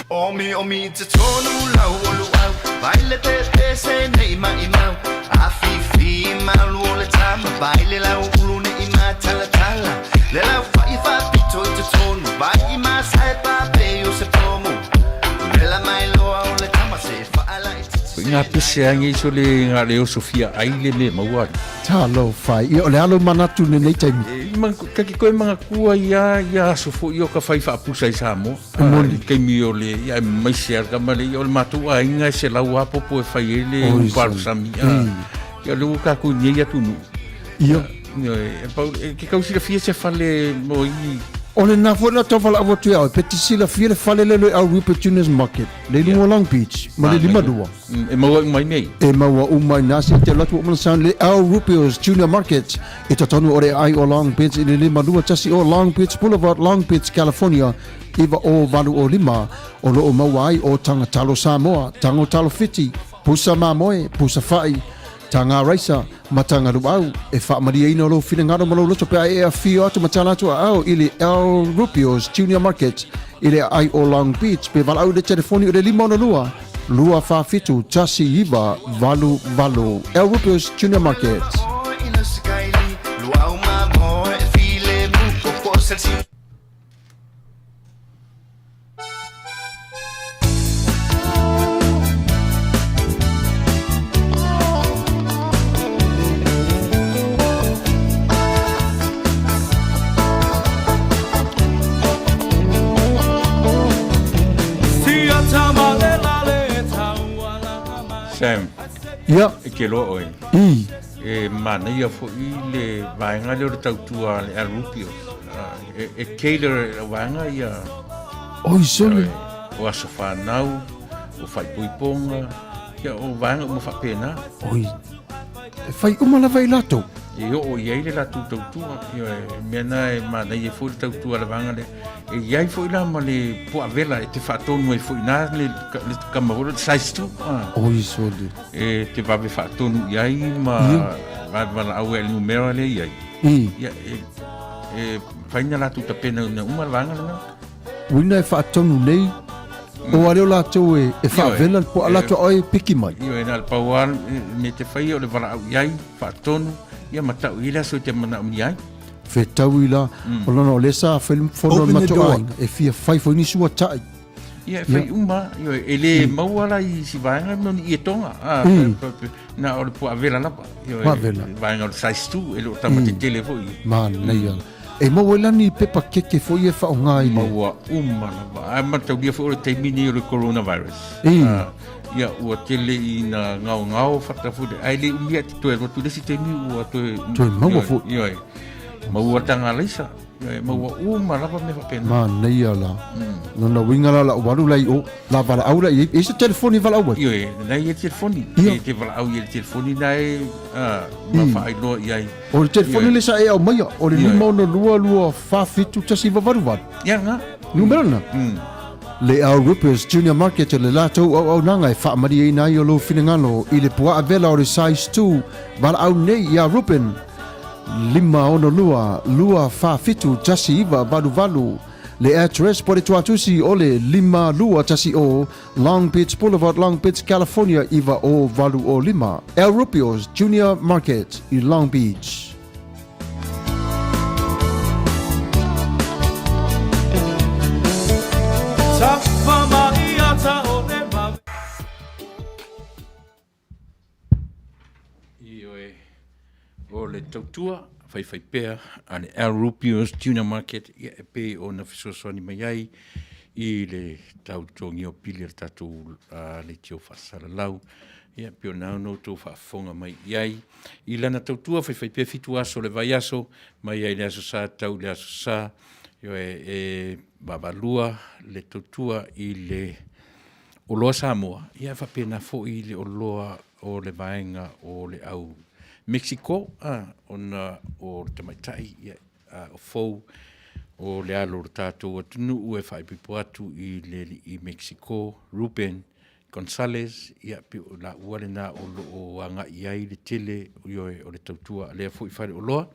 Omi omi te tonu lau o luau Vai le te te se nei mai mau A fi fi malu o le tama Vai le lau ulu ne i ma tala tala Le lau fa i fa pito i te tonu Vai i ma sai pa pe o se pomu Le la mai loa o le tama se fa ala i te Ko ngā pese angi so le ngā leo Sofia ai le me maua. Talofa e. Ia, o le alo manatu lenei taimi. E, man, ka ki koe mga kua ia, ia aso fo i o ka whai whaapusa i Samoa. E moni. I keimi o le, ia e maise ar ka male, ia o le mātou a inga e se lau apopo e whai e le Oi, uparu sami. sami. A, ia le uka ku nei atu nu. Ia. Ia, e, pau, e, ke kausira fia se fale mo i O le nā foi la tau whalaau atu e au, pe te silafia le fale le le au Rupert Junior's Market, le Ia. lunga o Long Beach, ma le lima lua. E maua uma i nei. E maua uma i nā se te alu atu o mana sound le Al Rupio's Junior Market i totonu o le aai o Long Beach i le 52 o Long Beach Boulevard, Long Beach, California, 90805, o loo maua ai o Taga Talo Samoa, Tago Talo Fiti, Pusa Mamoe, Pusa Fa'i, Taga Raisa, ma Taga Luau. E faamalieina lou finagalo ma lou loto pe a e afio atu ma tala atu aao i le Al Rupio's Junior Market i le aai o Long Beach pe valaau i le telefoni o le 562 247 1988. Al Rupio's Junior Market. Sam, Ia, e ke loa oe. I. E manaia fo'i le vaega lea o le tautua a le Alupio. E, e cater e le vaega ia. Oi, sole. O aso whanau, o whaipoiponga, ia o vaega uma faapena. Oi, e whai uma lava i latou. E oo i ai le latou tautua, ia e mea na e manaia foi le tautua a le vaega lea. E i ai foi la ma le puavela e te faatonu ai foi na le, le kama foi le size 2. Ah. Oi, sole. E te vave faatonu i ai ma vave valaau ai i le numera lea i ai. Ia, e, e whaina latou tapena ina uma le vaega lena. Uina e faatonu nei, o a leo latou e, e faavela le poa latou a oe e piki mai. Ioe, na o le pau lava me te whaia o le valaau i ai, faatonu, ia ma tau i le aso i te manaomia ai. Fetaui la, o lona o lea sa fai le fono o le Open the matou door. aiga, e fia fai foi ni suatai. Ia, e whai uma, ioe, e le maua la i si vaega no ni i e tonga. Ah, na o le puavela lava. Ioe, Puavela. Vaega o le size 2, e le o tama te tele foi. Manaia. E maua ai la ni pepa keke foi e faaaoga i le. Maua uma lava. Ae mataulia foi o le taimi nei o le coronavirus. I. Ah, ia, ua tele ina gaogao fata foi le, ae le umia te toe alu atu i le isi taimi ua toe. Toe maua foi. Ioe, maua taga alaisa. Ioe, maua uma lava mea faapena. Manaia la. Lona uiga la lau alu la i o, la valaau la i ai. E i ai se telefoni e valaau ai? Ioe, lena e i ai le telefoni. Ia. E te valaau i ai le telefoni na e, ah, ma faailoa i ai. O le telefoni le sa e aumaia, o le Ioe. 562 247 1988. Ia lena. Numera lena. Le Al Rippers Junior Market o le latou auaunaga e faamalieina ai o lou finagalo i le puaa vela o le size 2 valaau nei iā Ruben 562 247 1988. Le address po le tuatusi o le 5210 Long Beach Boulevard, Long Beach, California 90805. El Rubio's Junior Market i Long Beach. Ioe, o le tautua faifaipea a le Al Rubio's Tuna Market ia e pei ona fesoasoani mai ai i le tau totogia o pili a le tatou leitio faasalalau. Ia pei ona ono outou faafofoga mai i ai i lana tautua faifaipea 7 aso o le vaiaso mai ai le aso Sa tau i le aso Sa. Ioe, e vaavaalua le tautua i le oloa Samoa, ia e faapena foi le oloa o le vaega o le au Mexico, ona o le tamaitai ia, o fou o le alo o le tatou atunuu e faaipoipo atu i le alii Mexico Ruben Gonzalez, ia pei o laua lena o lo o agai i ai le tele ioe, o le tautua a lea foi faleoloa.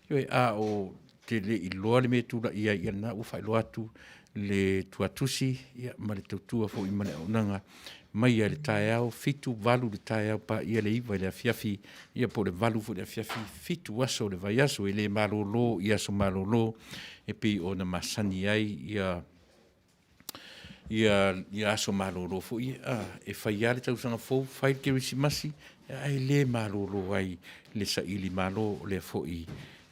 Ioe, a o te le iloa le mea e tulai ai, ia lena ua faailoa atu le tuatusi ia, ma le tautua foi ma le auaunaga mai ai le taeao 7, 8 i le taeao paia le 9 i le afiafi, ia po o le 8 foi i le afiafi, 7 aso o le vaiaso, e le malolo i aso malolo e pei ona masani ai ia ia, ia aso malolo foi ia, e fai lava le tausaga fou, fai le kerisimasi, ae le malolo ai le saili malo o lea foi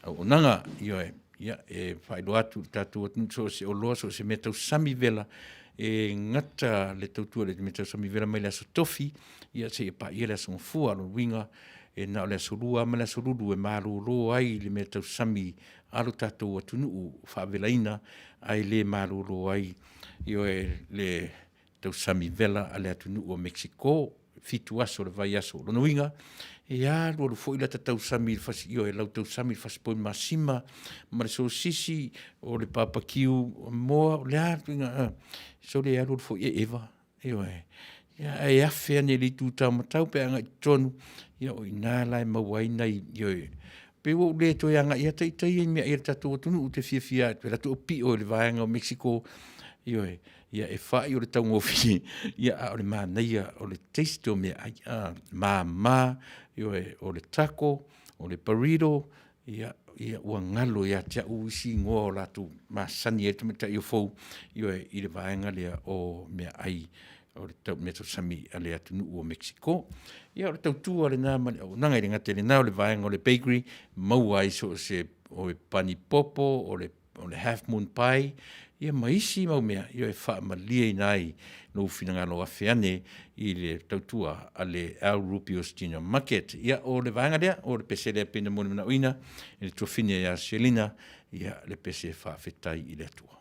auaunaga. Ioe, ia, e faailoa atu i le tatou atunuu, so o se oloa, so o se mea tausami vela, e gata le tautua i le mea tausami vela mai le aso Tofi, ia seia paia le aso Gafua. O lona uiga, e na o le aso Lua ma le aso Lulu e malolo ai le mea tausami a lo tatou atunuu faavelaina, ae le malolo ai, ioe, le tausami vela a le atunuu o Mexico, 7 aso o le vaiaso. O lona uiga, e alualu foi lata tausami i le fasi, ioe, lau tausami i le fasipoi masima ma le sosisi o le papakiu moa, o le a le tuiga, sole e alualu foi e eva. Ioe. Ia, ae afe ane i le itu taumatau pe a agai i totonu, ia o i ina la e maua ai nai, ioe, pei ua ou le toe agai lava ita ia i meaai a le tatou atunuu, ou te fiafia lava ou te alu atu ou pio i le vaega o Mexico, ioe, ia e fai o le taugofie, ia a o le manaia o le taste o meaai, a, mama, ioe, o le taco, o le burrito, Ia, ia ua galo ia te au isi igoa o latou masani ai le tamaitai o fou, ioe, i le vaega lea o meaai o le tau, mea tausami a le atunuu o Mexico. Ia, o le tautua lena ma le auaunaga, e le gata i lena o le vaega o le bakery, maua ai so o se o pani popo, o le o le half moon pie, ia ma isi mau mea, ia e faamalieina ai lou finagalo afe ane i le tautua a le Al Rubio's Junior Market. Ia, o le vaega lea, o le pese lea pei ona molimanaoina e le tuafine ia Selina, ia, le pese faafetai i le Atua.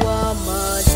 Ua malie.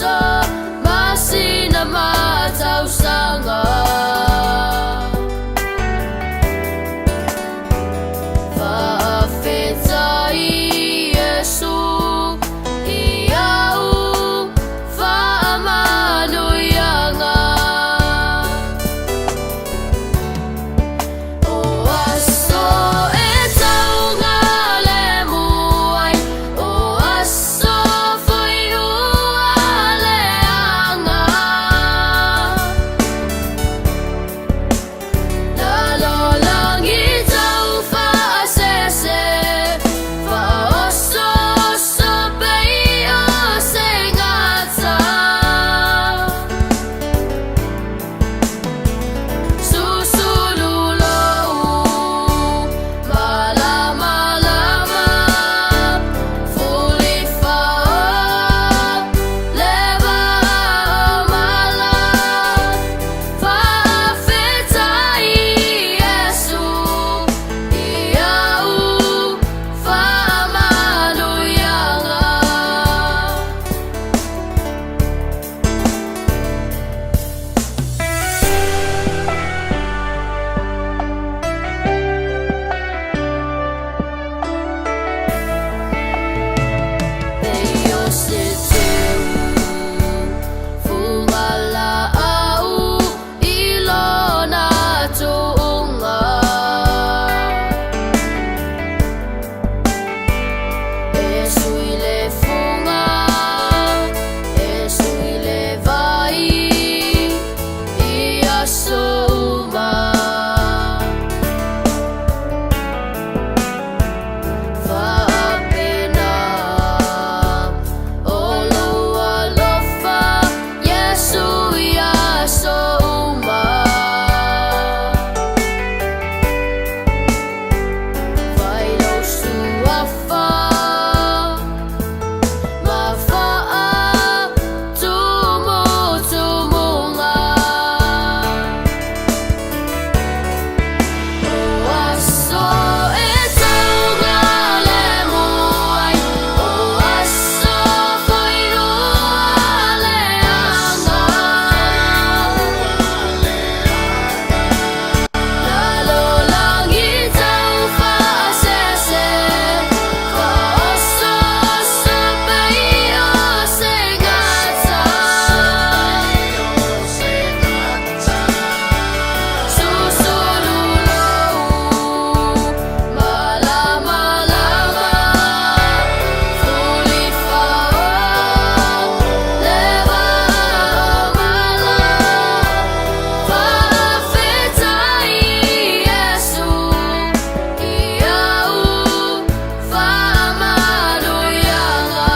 aso, masina ma tausaga. Faafetai Iesu i au faamanuiaga. O aso e taugalemu ai, o aso foi ua leaga. Lalolagi taufaasese, faaosooso pei o se gata. Susulu lou malamalama, fulifao le vao mala. Faafetai Iesu i au faamanuiaga. Pei o se teu fugalaau i lona tuuga. E sui le fuga, e sui le vai i aso uma. Faapena o lou alofa Iesu i aso uma. Fai lou suafa ma faatumutumuga. O aso e taugalemu ai, o aso foi ua leaga. Lalolagi taufaasese, faaosooso pei o se gata. Susulu lou malamalama, fulifao le vao mala. Faafetai Iesu i au faamanuiaga.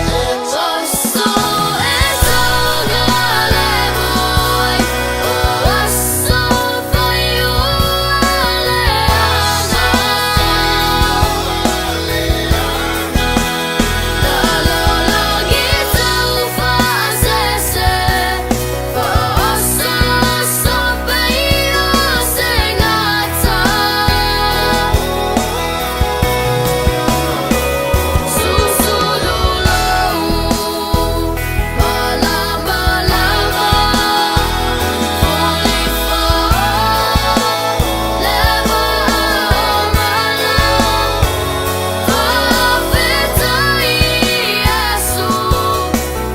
O aso e taugalemu ai, o aso foi ua leaga. Lalolagi taufaasese, faaosooso pei o se gata. Susulu lou malamalama, fulifao le vao mala. Faafetai Iesu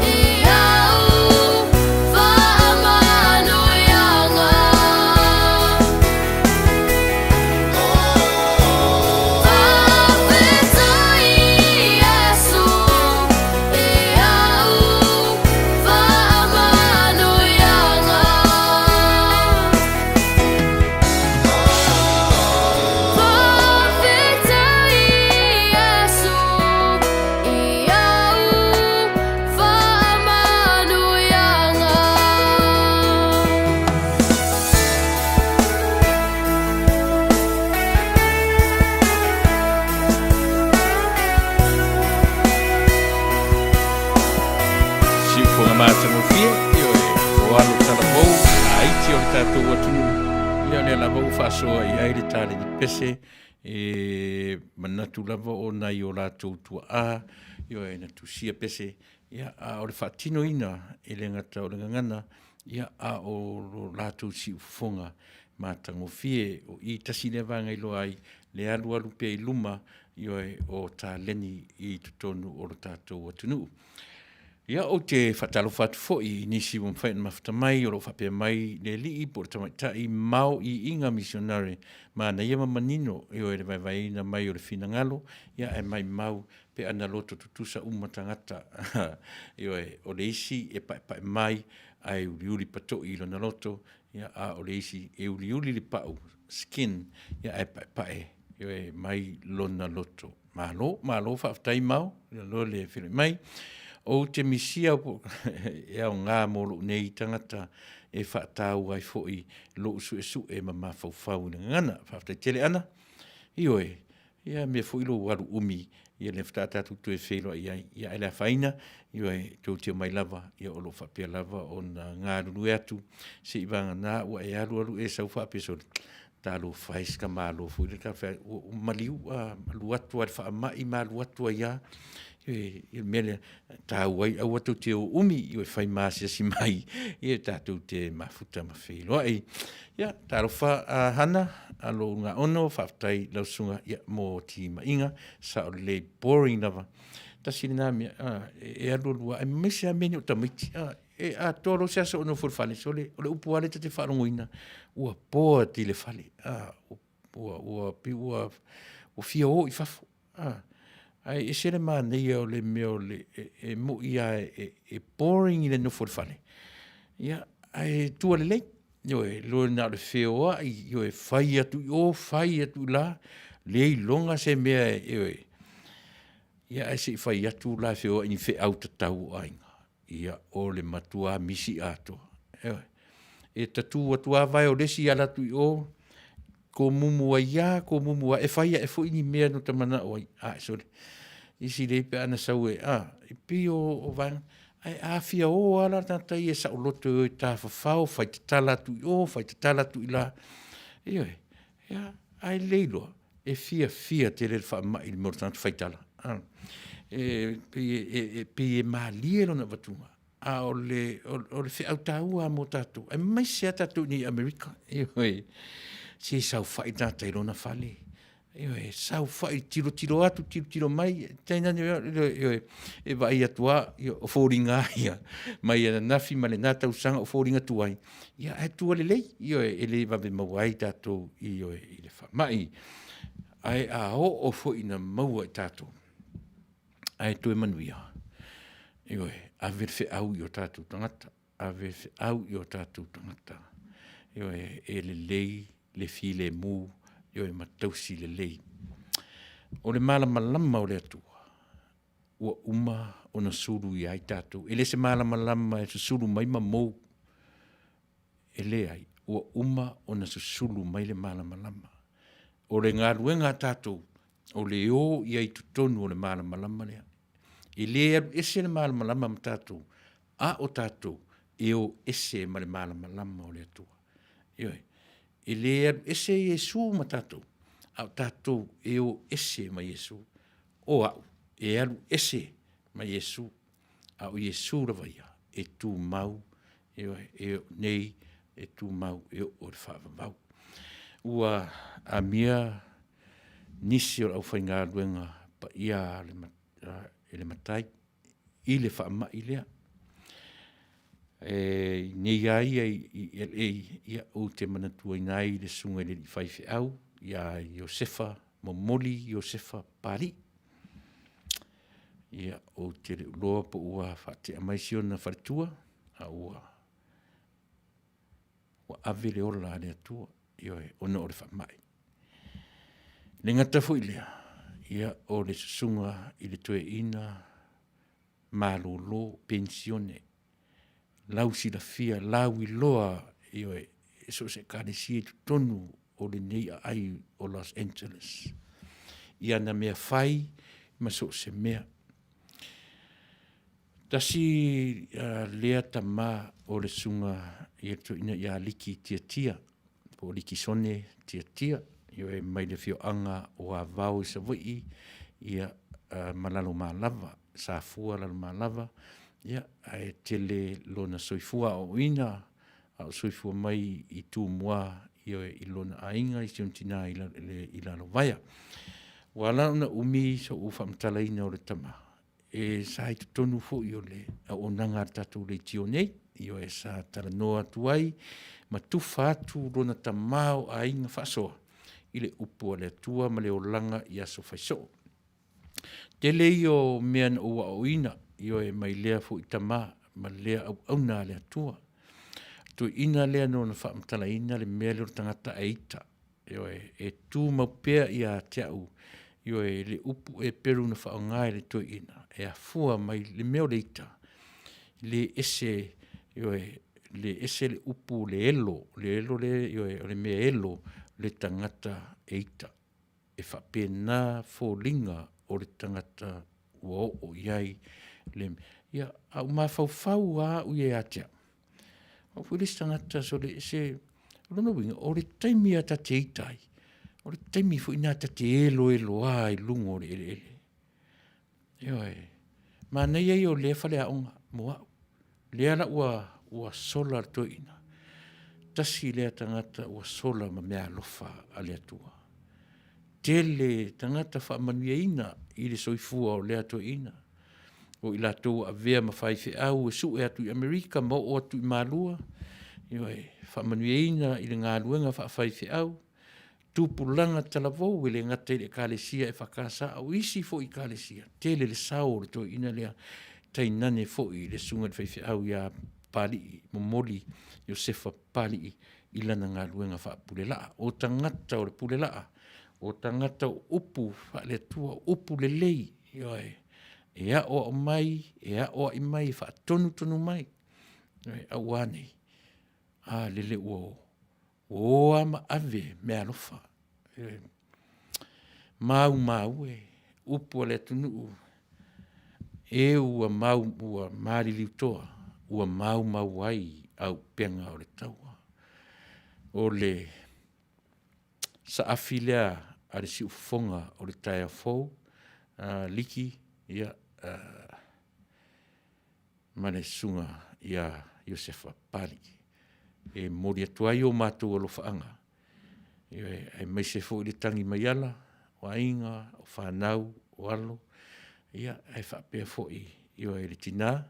i au faamanuiaga. Faafetai Iesu i au faamanuiaga. Faafetai Iesu i au faamanuiaga. Siufoga matagofie, ioe. o alo talavou laiti o le tatou atunuu, ia o lea lava ua faasoa i ai le taleni pese e manatu lava o nai o latou tuaa, ioe, na tusia pese, ia, a o le faatinoina e le gata o le gagana, ia, a o lo latou siufofoga matagofie. O i tasi lea vaega e iloa ai le alualu pea i luma, ioe, o taleni i totonu o le tatou atunuu. Ia, ou te faatalofa atu foi i nisi ua mafai ona mafuta mai o lo o faapea mai le alii po o le tamaitai Mao Iiga Missionary, manaia ma manino, ioe, le vaevaeina mai o le finagalo, ia ae maimau pe ana loto tutusa uma tagata. Ioe, o le isi e paepae mai ae uliuli patoi i lona loto, ia a o le isi e uliuli le pau, skin, ia ae paepae, ioe, mai lona loto. Malo, malo faafetai Mao i le feiloai mai. Ou te misia e aoga mo lou nei tagata e faataua ai foi lou suesue ma mafaufau i le gagana. Faafetai tele Ana. Ioe, ia mea foi lou alu umi, ia lea faatoa tatou toe feiloai ai, ia ae le afaina, ioe, tou te omai lava, ia o lo o faapea lava ona galulue atu, seivagana ua e alu alu e sau faapea, sole, talofa e i si tamaloa foi lea ua maliu, alu atu lava i le faamai ma alu atu ai lava. Ioe, o le mea lea e taua ai, aua tou te o umi, ioe, fai ma asiasi mai tatou te mafuta ma feiloai. Ia, talofa Hana Alo Ugaono, faafetai i lau susuga mo timaiga, sao lelei, boring lava. Tasi lena mea, e alu alu lava, aemaise lava mea nei o tamaiti, e atoa loa se aso o nofo i le fale, sole, o le upu lava lea ta te faalogoina, ua bored i le fale, ua pei ua fia o i fafo. Ae ese le manaia o le mea o le, e moni lava e boring le nofo i le fale, ia, ae tua lelei. Ioe, i lo na o le feoai, ioe, fai atu i o, fai atu i la, le iloga se mea, ioe. Ia ae se i fai atu la e feoai i ni feau tatau o aiga, ia o le matua misi atoa. Ioe. E ta tu atu lava vae o le isi ala atu i o, tomumu ai lava, tomumu lava, e fai ae foi ni mea na ta manao ai, ae sole, isi lelei pe ana sau e, a, e pei o vaega, ae a fia o lava la le tagata ia e saoloto e o e tafafao, fai tatala atu i o, fai tatala atu i la, ioe, ia, ae lelei loa, e fiafia tele le faamai i le mea o le tagata faitala. E pei e malie lona avatuga, a o le, o le feau taua lava mo tatou, aemaise lava tatou i inei i Amerika. Ioe, se saofai le tagata i lona fale, ioe, saofai, tilotilo atu, tilotilo mai, tainane, ioe, e vaai atu lava, o foliga lava ia mai ananafi ma lena tausaga o foliga tuai, ia ae tua lelei, ioe, e le vave maua ai tatou, ioe, i le faamai. Ae a oo foi ina maua i tatou, ae toe manuia, ioe, ave le feau i o tatou tagata, ave le feau i o tatou tagata, ioe, e lelei le filemu, ioe, ma tausi lelei. O le malamalama o le Atua, ua uma ona sulu i ai tatou. E le se malamalama e susulu mai ma mou, e leai, ua uma ona susulu mai le malamalama. O le galuega a tatou, o le o i ai i totonu o le malamalama lea. E le alu ese le malamalama ma tatou, a o tatou e o ese ma le malamalama o le Atua. Ioe. E le alu ese Iesu ma tatou, a o tatou e o ese ma Iesu. O au, e alu ese ma Iesu, a o Iesu lava ia e tumau, ioe, e oo nei, e tumau e oo i le faavavau. Ua amia nisi o le aufaigaluega paia e le Matai i le faamai lea. E i inei lava ia i LA, ia, ou te manatuaina ai le susuga i le alii faifeau ia Iosefa Momoli Iosefa Papalii. Ia, ou te le o iloa po ua faatea mai si ona faletua, a ua ave le ola a le Atua, ioe, ona o le faamai. E le gata foi i lea, ia, o le susuga i le toeaina malolo penisione, lausilafia, lauiloa, ioe, i so o se Ekalesia i totonu o lenei aai o Los Angeles i ana mea fai ma so o se mea. Tasi lea tama o le susuga i le toeaina ia Liki Tiatia, po o Likisone Tiatia, ioe, mai le afioaga o Avao i Savaii, ia, ma Lalomalava, Safua Lalomalava, ia, ae tele lona soifua aoaoina a o soifua mai i Tumua, ioe, i lona aiga i si ona tina i Lalovaea. Ua ala ona umi so'u faamatalaina o le tama, e sa i totonu foi o le auaunaga a le tatou leitio nei, ioe, sa talanoa atu ai ma tufa atu lona tamaoaiga faasoa i le upu a le Atua ma le olaga i aso faisoo. Tele ia o mea na ou aoaoina, ioe, mai lea foi tama ma lea auauna a le Atua. Toeaina lea na ona faamatalaina le mea lea o le tagata ae ita, ioe, e tumau pea ia te au, ioe, le upu Eperu na faaaoga e le toeaina, e afua mai le mea o le ita, le ese, ioe, le ese le upu le elo, le elo le, ioe, o le mea elo le tagata e ita. E faapena foliga o le tagata ua oo i ai le, ia, a ou mafaufau lava au ia ia te au, o au foi le isi tagata sole se, o lona uiga, o le taimi lava ta te ita ai, o le taimi foi lena ta te eloeloa ai i luga o le eleele. Ioe. Manaia ia o lea faleaoga mo au. Lea la ua, ua sola le toeaina, tasi lea tagata ua sola ma meaalofa a le Atua. Tele tagata faamanuiaina i le soifua o lea toeaina. O i latou ua avea ma faifeau e sue atu i Amerika ma oo atu i Malua, ioe, faamanuiaina i le galuega faafaifeau, tupulaga talavou e le gata i le Ekalesia EFKS a o isi foi Ekalesia, tele le sao o le toeaina lea, tainane foi le susuga i le faifeau ia Papalii Momoli Iosefa Papalii i lana galuega faapulelaa. O tagata o le pulelaa, o tagata o upu faale-Atua, o upu lelei, ioe, e aoao mai, e aoai mai, e faatonutonu mai, ioe, aua ne i, a lele ua o lava ma ave meaalofa. Ioe. Maumau e upu a le atunuu, e ua mau ua maliliu toa, ua maumau ai auupega o le taua. O le saafi lea a le siufofoga o le taeao fou, Liki, ia, ma le susuga ia Iosefa Papalii. E momoli atu ai o matou alofaaga, ioe, aemaise foi le tagi mai ala o aiga, o fanau, o alo, ia ae faapea foi, ioe, le tina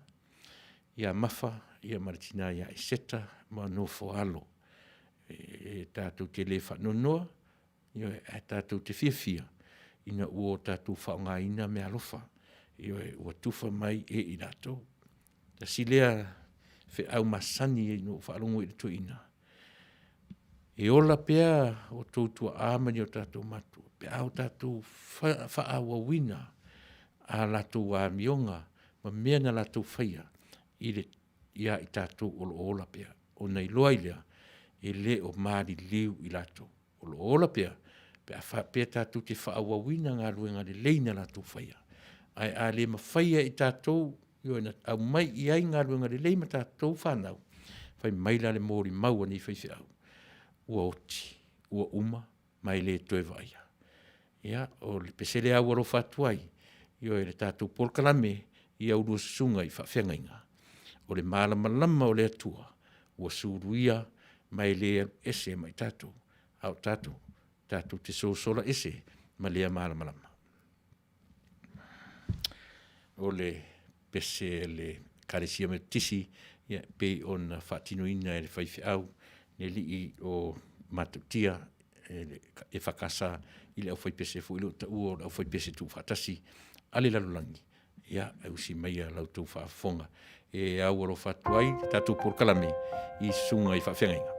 ia Mafa ma le tina ia Eseta ma nofo a alo. E tatou te le faanoanoa, ioe, ae tatou te fiafia ina ua tatou faaaogaina meaalofa, ioe, ua tufa mai e i latou. Tasi lea feau masani na ou faalogo ai i le toeaina, e ola pea outou tuaa ma ni o tatou matua pe a o tatou faaauauina a latou amioga ma mea na latou faia i le, ia i tatou o lo o ola pea, ona iloa ai lea e le o maliliu i latou. O lo o ola pea pe a faapea tatou te faaauauina galuega lelei na latou faia. Ae a le mafaia e i tatou ona aumai i ai galuega lelei ma tatou fanau, fai mai la le molimau a nei faifeau, ua oti, ua uma ma e le toe vaaia. Ia, o le pese lea e aualofa atu ai, ioe, i le tatou polokalame i a oulua susuga i faafeagaiga, o le malamalama o le Atua ua suluia ma e le alu ese ma i tatou, a o tatou, tatou te sosola ese ma lea malamalama. O le pese a le Ekalesia Metotisi e pei ona faatinoina e le faifeau le alii o Matautia EFKS i le aufaipese foi lea ua taua o le aufaipese tuufaatasi a le lalolagi. Ia, e usi maia la outou faafofoga e aualofa atu ai le tatou polokalame i susuga i faafeagaiga.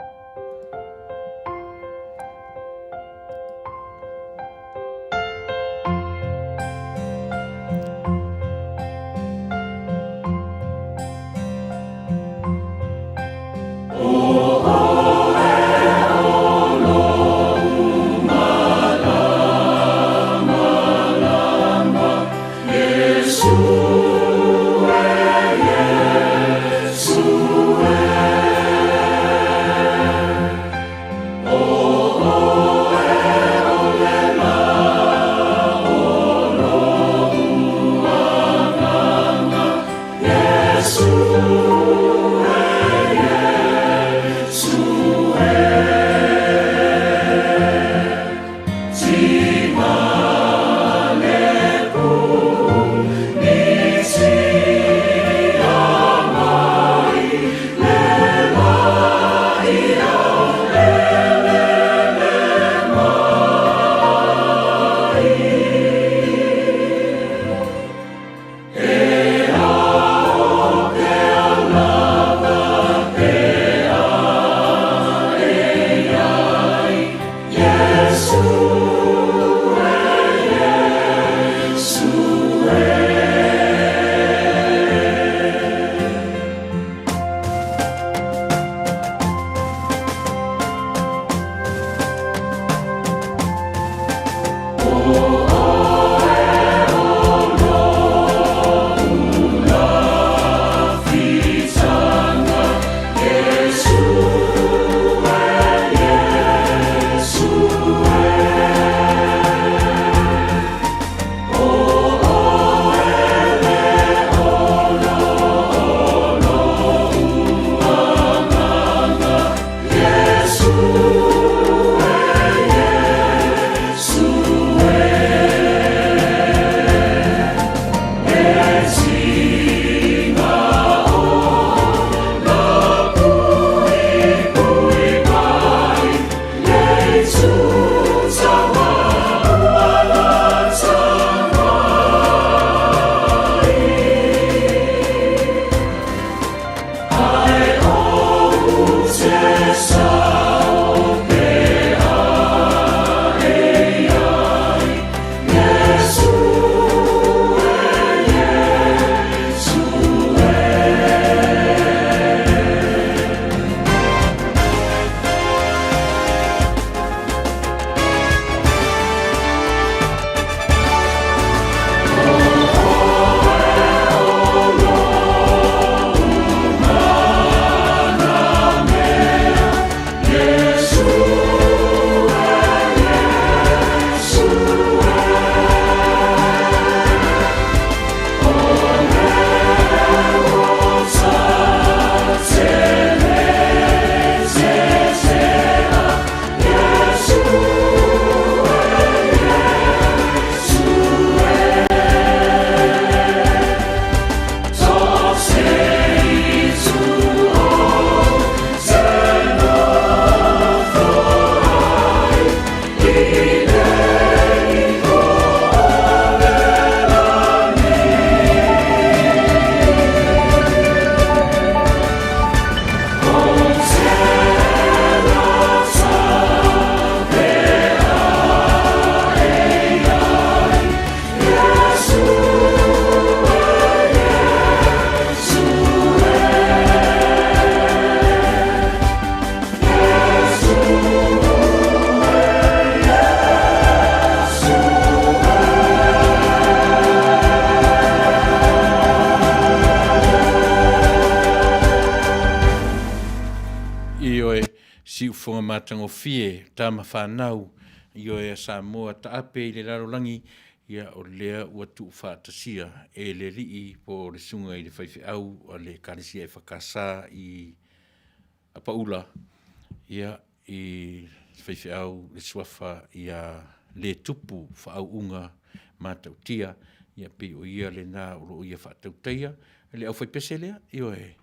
Siufofoga matagofie, tama fanau, ioe a Samoa taape i le lalolagi, ia o lea ua tuufaatasia e le Alii po o le Susuga i le Faifeau a le Ekalesia EFKS i Apaula, ia, i le faifeau le suafa ia Letupu Faauuga Matautia, ia pei o ia lena o lo o ia faatautaia le aufaipese lea, ioe,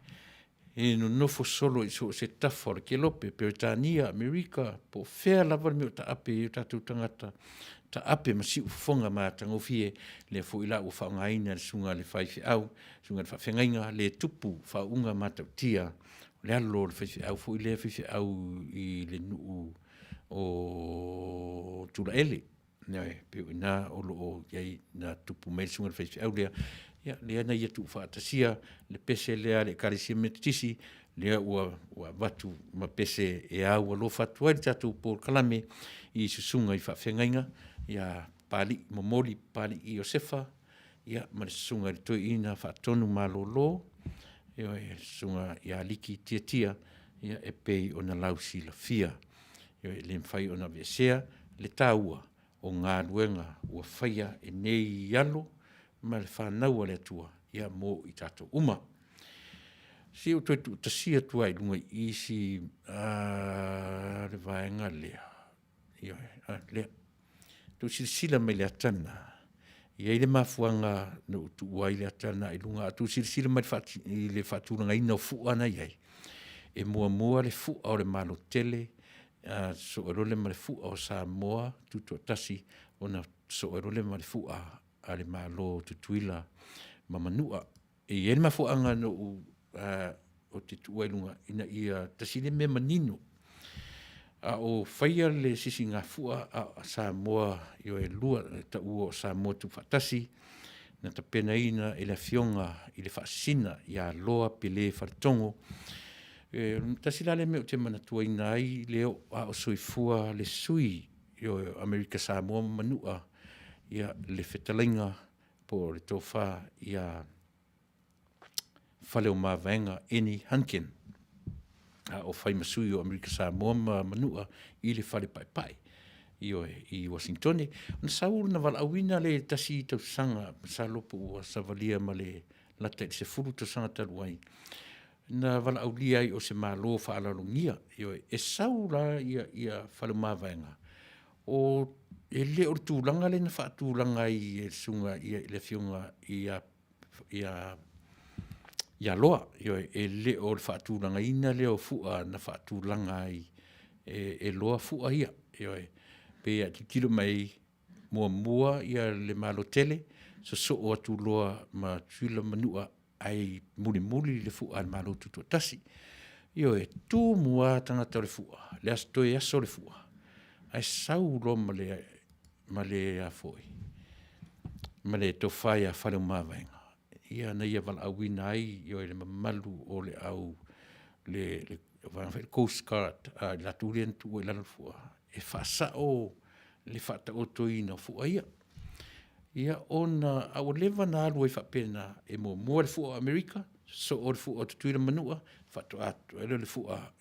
e nonofo solo i so o se tafa o le kelope, Peretania, Amerika, po o fea lava le mea o taape ai o tatou tagata, taape ma siufofoga matagofie, lea foi la ua faaaogaina e le susuga i le faifeau, susuga i le faafeagaiga Letupu Faauuga Matautia, o le alo o le faifeau foi lea faifeau i le nuu o Tulaele. Ioe, pei o i ina o lo o i ai na tupu mai ai le susuga i le faifeau lea, ia lea na ia tuufaatasia le pese lea a le Ekalesia Metotisi, lea ua avatu ma pese e aualofa atu ai le tatou polokalame i susuga i faafeagaiga ia Papalii Momoli Papalii Iosefa, ia ma le susuga i le Toeaina Faatonu Malolo, ioe, le susuga ia Liki Tiatia, ia e pei ona lausilafia. E le mafai ona aveesea le taua o galuega ua faia e nei alo ma le fanau a le Atua mo i tatou uma. Se i ou toe tuu tasi atu lava i luga i i si le vaega lea, ioe, lea. Ua outou silasila mai i le ata lena, e i ai le mafuaaga na ou tuua ai le ata lena i luga. A outou silasila mai i le faatulagaina o fua na e i ai, e muamua le fua o le Malo tele sosoo ai loa lea ma le fua o Samoa Tutoatasi, ona sosoo ai loa lea ma le fua a le Malo o Tutuila ma Manua. E i ai le mafuaaga na ou ou te tuua ai i luga, ina ia tasi lea mea manino, a o faia le sisigafua a Samoa e lua, e taua o Samoa Tuufaatasi, na tapenaina e le Afioga i le Faasisina ia Loa Pele Faletogo. E tasi la lea mea ou te manatuaina ai le a o soifua le sui o Amerika Samoa ma Manua, ia le fetalaiga po o le Tofa ia Faleomavaega Eni Hunkin, a o fai ma sui o Amerika Samoa ma Manua i le Fale Paepae, ioe, i Uasinitone. Na sau na valaauina lea i le tasi tausaga, masalo po ua savalia ma le lata i le 10 tausaga talu ai, na valaaulia ai o se Malo faaaloalogia, ioe, e sau la Faleomavaega, e le o le tulaga lea na faatulaga ai e le susuga i le Afioga ia Loa. Ioe, e le o le faatulagaina lea o fua na faatulaga ai e Loa fua ia. Ioe, e pei a tilotilo mai, muamua le Malo tele, sosoo atu loa ma Tutuila ma Manua, ae mulimuli le fua a le Malo Tutoatasi. Ioe, e tumu lava tagata o le fua, le toe aso o le fua, ae sau loa ma le tofa ia Faleomavaega, ia na ia valaauina ai le mamalu o le au le vaega foi lea o le Coast Guard a i latou ia na tuua i lalo le fua, e faasao le faataotoina o fua ia. Ia ona, a ua leva ona alu ai faapena, e muamua le fua o Amerika, sosoo le fua o Tutuila ma Manua, faatoa oo ai lea o le fua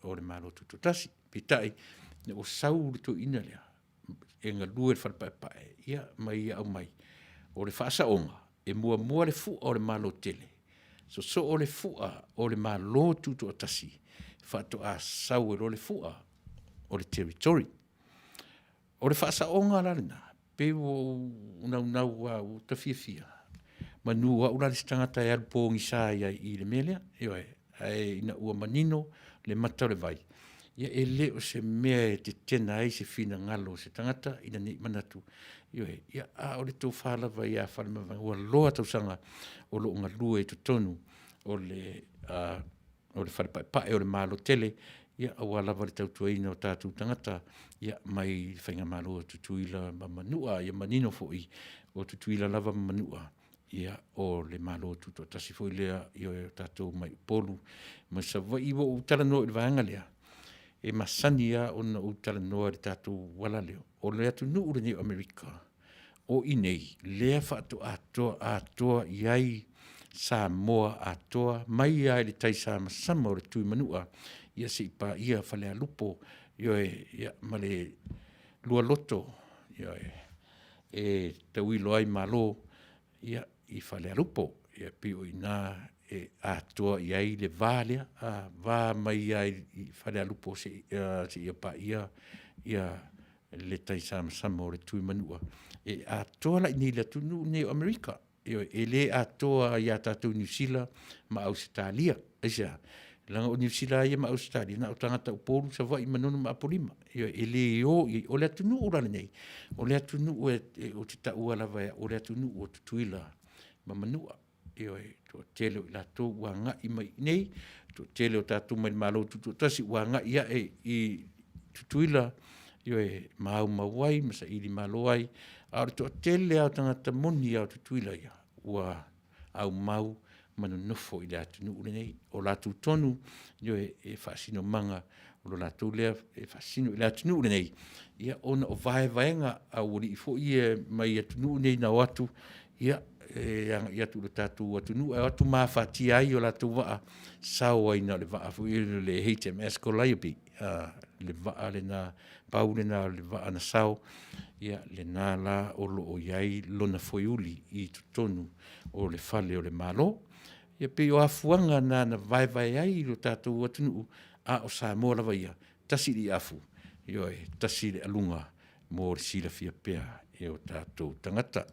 o le Malo Tutoatasi. Peitai, ina ua sau le toeaina lea e galue i le Fale Paepae ia ma ia aumai, o le faasaoga, e muamua le fua o le Malo tele, sosoo le fua o le Malo Tutoatasi, faatoa sau ai loa le fua o le Territory. O le faasaoga la lena, pei ua ou naunau lava ua ou fiafia, manu o au la le isi tagata e alu pogisa ai lava i i i le mea lea, ioe. Ae ina ua manino le mata o le vai, ia e le o se mea e tetena ai se finagalo o se tagata ina ne i manatu, ioe, a o le tofa lava ia Faleomavaega, ua loa tausaga o lo o galue i totonu o le Fale Paepae o le Malo tele, aua lava le tautuaina o tatou tagata mai le faigamalo a Tutuila ma Manua. Ia manino foi, o Tutuila lava ma Manua, o le Malo Tutoatasi foi lea o tatou mai Upolu ma Savaii. Ua ou talanoa i le vaega lea, e masani lava ona ou talanoa i le tatou ala lea, o le atunuu lenei o Amerika, o i inei lea faatoa atoa i ai. Samoa atoa mai lava i le tai samasama o le Tuimanua, ia se i paia Falealupo, ioe, ia, ma le Lualoto, ioe, e tauilo ai Malo, ia, i Falealupo. Ia, e pei o i ina e atoa i ai le va lea, a, va mai lava i Falealupo seia paia le taisamasama o le Tuimanua, e atoa la i inei i le atunuu lenei o Amerika. Ioe, e le atoa ia tatou i Niu Sila ma Ausetalia. Aisea? Leaga o Niu Sila lava ia ma Ausetalia, na o tagata Upolu, Savaii, Manono ma Apolima. Ioe, e le o i ai. O le atunuu la lenei, o le atunuu ou te taua lava e au, o le atunuu o Tutuila ma Manua. Ioe, toatele o i latou ua agai mai i inei, toatele o tatou mai le Malo Tutoatasi ua agai ae i Tutuila, ioe, maumau ai ma saili malo ai, a o le toatele lava o tagata moni lava o Tutuila ia, ua aumau ma nonofo i le atunuu lenei. O latou tonu, ioe, e faasinomaga o lo latou lea e faasino i le atunuu lenei, ia ona o vaevaega a aualii foi ia mai atunuu nei na o atu, ia, e agai atu i le tatou atunuu ae o atu ma afatia ai o latou vaa, sao ai na o le vaa foi lea o le HMS Calliope, le vaa lena, pau lena o le vaa na sao, ia lena la o lo o i ai lona foiuli i totonu o le fale o le Malo. Ia pei o afuaga na na vaevae ai lo tatou atunuu, a o Samoa lava ia, tasi le afu, ioe, tasi le aluga mo le silafia pea e o tatou tagata.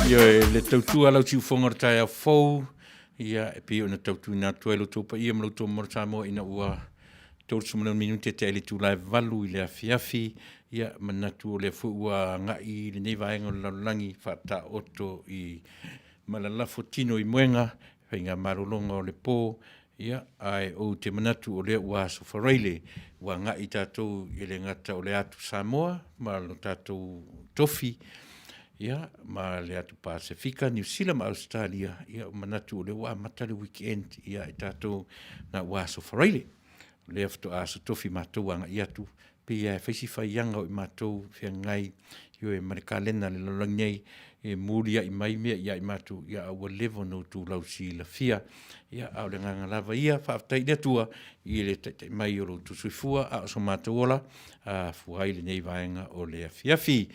Ioe, le tautua a lau siufofoga o le taeao fou, ia, e pei ona tautuina atu ai lo outou paia ma lo outou mamalu Samoa ina ua 36 minute tea i le itula e 8 i le afiafi. Ia, manatu o lea foi ua agai i lenei vaega o le lalolagi faataoto i malalafo tino i moega, faiga malologa o le po, ia, ae ou te manatu o lea ua aso Faraile, ua agai tatou e le gata o le atu Samoa ma lo tatou tofi, ia, ma le atu Pasefika, Niu Sila ma Ausetalia, ia, ua manatu o lea ua amata le weekend ia i tatou na ua aso Faraile. O lea faatoa aso tofi matou agai atu, pei lava e fai si faiaga o i matou feagai ioe ma le kalena a le lalolagi nei, e muliai mai mea ia i matou, ia a ua leva ona outou lausilafia. Ia, a o le agaga lava ia, faafetai i le Atua i le taitai mai o lo outou soifua a o so matou ola, a fua ai lenei vaega o le afiafi.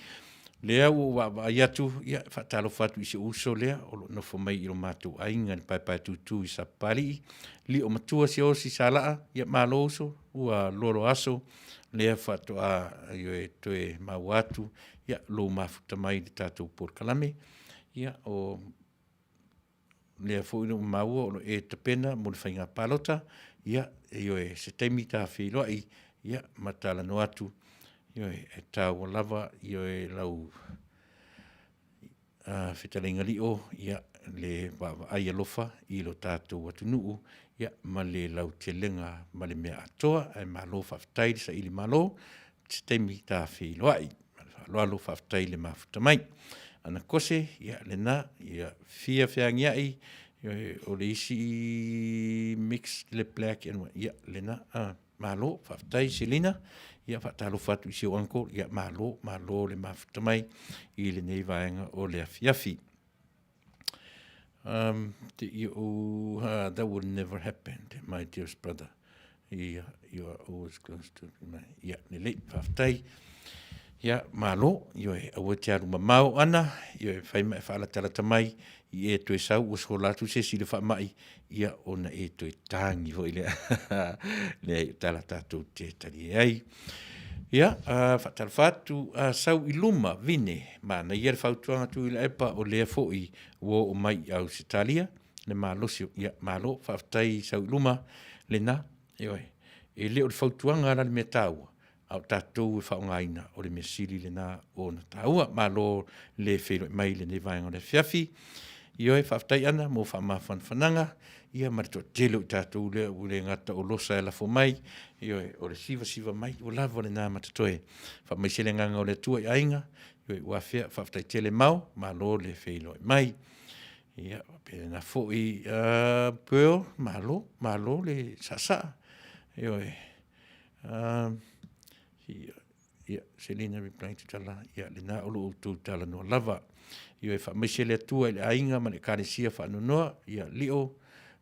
Lea ua ou vaavaai atu, ia, e faatalofa atu i si ou uso lea o lo o nofo mai i lo matou aiga i le Paepaetutu i Sapapalii, Lio Matua Siaosi Salaa, ia malo uso, ua loaloa aso lea faatoa ioe toe maua atu ia lou mafuta mai i le tatou polokalame. Ia, o lea foi ua maua o lo o e tapena mo le faiga palota, ia, ioe, se taimi ta feiloai, ia, ma talanoa atu, ioe, e taua lava, ioe, lau fetalaiga Lio, ia, le vaavaai alofa i lo tatou atunuu, ia, ma le lautelega ma le mea atoa. Ae malo faafetai le sailimalo, se taimi ta feiloai. Ma le faaaloalo faafetai le mafuta mai. Ana Kose, ia lena, ia fia feagiai, o le isi mix le black and white, ia lena, malo faafetai Selina. Ia faatalofa atu i si ou uncle, ia malo, malo le mafuta mai i lenei vaega o le afiafi. That will never happen, my dearest brother. Yeah, you are always close to me. Yeah, lelei, faafetai. Ia, malo, ioe, aua e te alu mamao ana, ioe, fai ma e faalatalata mai, i e toe sau ua sola atu se isi i le faamai, ia ona e toe tagi foi lea. Leai, o tala tatou te talie ai. Ia, faatalofa atu, sau i luma, Vine, manaia le fautuaga Tuilaepa, o lea foi ua oo mai i Ausetalia le malosi, ia malo, faafetai sau i luma, lena, ioe. E le o le fautuaga la le mea taua, a o tatou e faaaogaina, o le mea sili lena ona taua. Malo le feiloai mai i lenei vaega o le afiafi. Ioe, faafetai Ana mo faamafanafanaga, ia ma le toatele o i tatou lea ua le gata o Losa e lafo mai, ioe, o le sivasiva mai, ua lava lena ma totoe. Faamaise le agaga o le Atua i aiga, ioe, ua afea, faafetai tele Mao, malo le feiloai mai. Ia, faapena foi Pearl, malo, malo le saasaa, ioe. Ia, Selina replying to Tala, ia lena o lo o outou talanoa lava. Ioe, faamaise le Atua i le aiga ma le Ekalesia faanoanoa, ia Lio,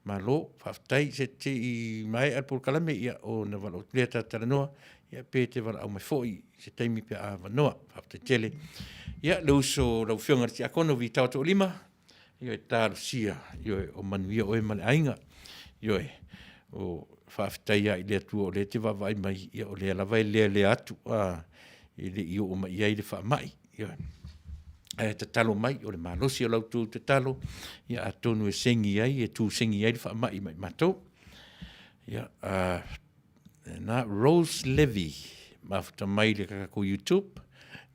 malo, faafetai, se te i maea le polokalame, ia ona valaau atu lea ta talanoa, ia pe te valaau mai foi i se taimi pe a avanoa. Faafetai tele. Ia, le uso lau Afioga i le Tiakono Vitao Toalima, Ioe, talosia, ioe, o manuia oe ma le aiga. Ioe, o faafetai lava i le Atua o lea e te vaavaai mai, ia o lea lava e lealea atu, a, e le i oo mai i ai le faamai. Ioe. Ae tatalo mai, o le malosi o la outou tatalo, ia atonu e segi ai, e tu segi ai le faamai ma i matou. Ia, a, Na Rose Levy, mafuta mai le tatou YouTube,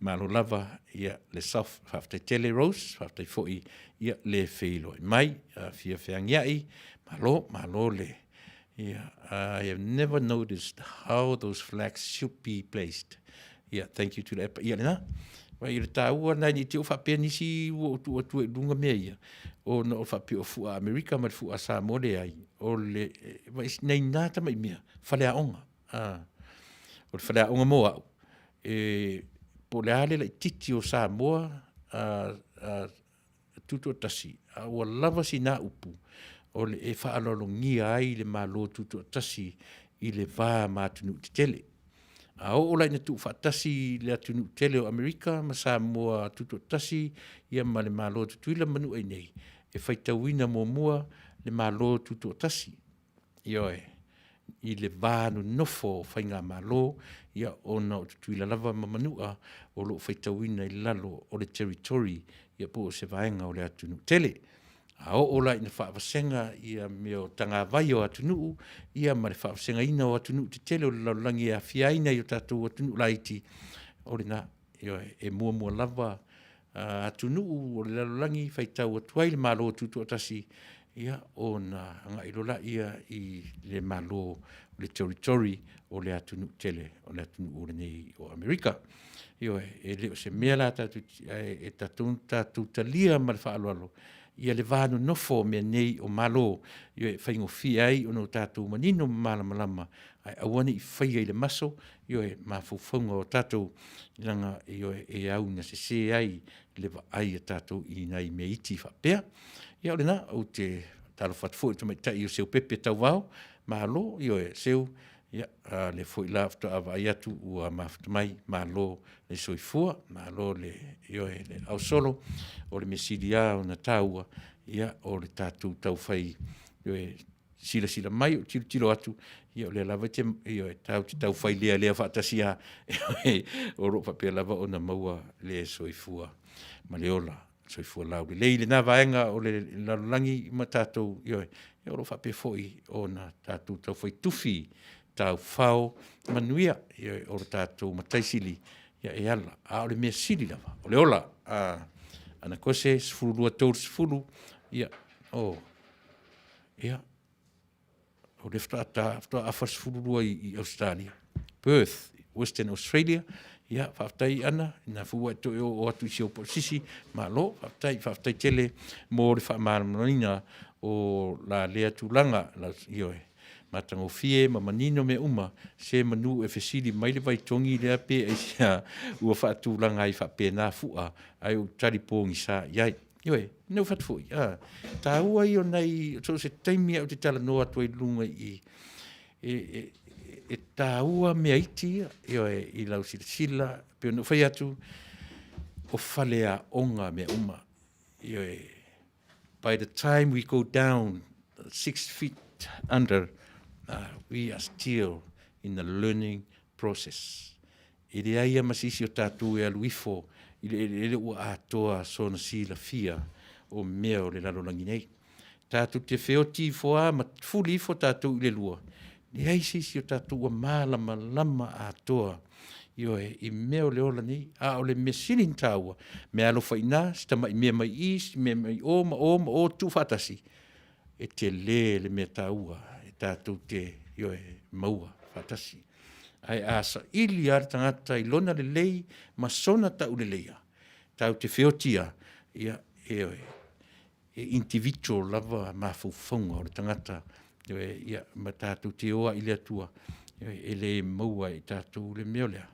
malo lava ia le soft, faafetai tele Rose, faafetai foi ia le feiloai mai, fia feagiai, malo, malo le, ia, I have never noticed how those flags should be placed. Ia, thank you Tuilaepa. Ia lena. Vai i le taua lena ne i te i ua faapea nisi ua ou tuu atu ai i luga mea ia, ona o le faapea o fua Amerika ma le fua Samoa, leai. O le, vai nai na tamai mea, faleaoga. A, o le faleaoga mo au, e, po o le a le laitiiti o Samoa a, a, Tutoatasi, a ua lava sina upu o le e faaaloalogia ai le Malo Tutoatasi i le va ma atunuu tetele. A oo la ina tuufaatasi le atunuu tele o Amerika ma Samoa Tutoatasi ia ma le Malo o Tutuila ma Manua i nei, e faitauina muamua le Malo Tutoatasi. Ioe, i le va nonofo o faigamalo, ia, ona o Tutuila lava ma Manua o lo o faitauina i lalo o le territory, ia, po o se vaega o le atunuu tele. A oo la ina faavasega ia mea o tagavai o atunuu, ia ma le faavasegaina o atunuu tetele o le lalolagi e aafia ai nai o tatou atunuu laiti, o lena, ioe, e muamua lava atunuu o le lalolagi faitau atu ai le Malo Tutoatasi, ia ona agai loa lea i le Malo o le Territory o le atunuu tele o le atunuu lenei o Amerika. Ioe, e le o se mea la tatou te, ae tatou ona tatou talia ma le faaaloalo ia le va nonofo o mea nei o Malo, ioe, e faigofie ai ona o tatou manino ma malamalama, ae aua ne i faia i le maso, ioe, mafaufauga o tatou, leaga, ioe, e au ina sese ai le vaai a tatou i nai mea iti faapea. Ia o lena, ou te faatalofa atu foi i le tamaitai o Seupepe Tauvao, malo, ioe Seu, ia o lea foi la faatoa vaai atu ua mafuta mai, malo le soifua, malo le, ioe, le ausolo. O le mea sili lava ona taua, ia o le tatou taufai, ioe, silasila mai o tilotilo atu, ia o lea lava e te, ioe, tatou te taufai lealea faatasi lava, o lo o faapea lava ona maua le soifua ma le ola soifua laulelei i lena vaega o le lalolagi ma tatou, ioe, o lo o faapea foi ona tatou taufai tufi taufao manuia, ioe, o le tatou Matai Sili e ala, a o le mea sili lava, o le ola. Ana Kose 12:30, ia, o lea faatoa ta, faatoa afa le 12 i Ausetalia, Perth, Western Australia. Ia, faafetai Ana, o lena foi ua e toe oo atu i si ou pausisi, malo faafetai. Faafetai tele mo le faamalamalamaina o la lea tulaga, ioe, matagofie ma manino mea uma, semanu e fesili mai le vaitogi lea pe aisea ua faatulaga ai faapena fua, ae ou tali pogisa i ai. Ioe, na ou fai atu foi, a, taua ia o nai, so o se taimi lava ou te talanoa atu ai i luga i i, e taua mea iti ia, ioe, i lau silasila, e pei ona ou fai atu, o faleaoga mea uma. Ioe, by the time we go down 6 feet under, we are still in the learning process. E leai lava ma se isi o tatou e alu ifo i le eleele ua atoa sona silafia o mea o le lalolagi nei. Tatou te feoti ifo lava ma fuli ifo tatou i le lua, leai se isi o tatou ua malamalama atoa, ioe, i mea o le ola nei. A o le mea sili ona taua, meaalofa i ina, si tamai mea mai i i, si mea mai o ma o ma o tuufaatasi, e tele le mea taua e tatou te, ioe, maua faatasi. Ae a saili lava le tagata i lona lelei ma sona tauleleia, tatou te feoti lava, ia, ioe, e individual lava mafaufauga o le tagata, ioe, ia, ma tatou te o lava i le Atua, e le maua e tatou le mea lea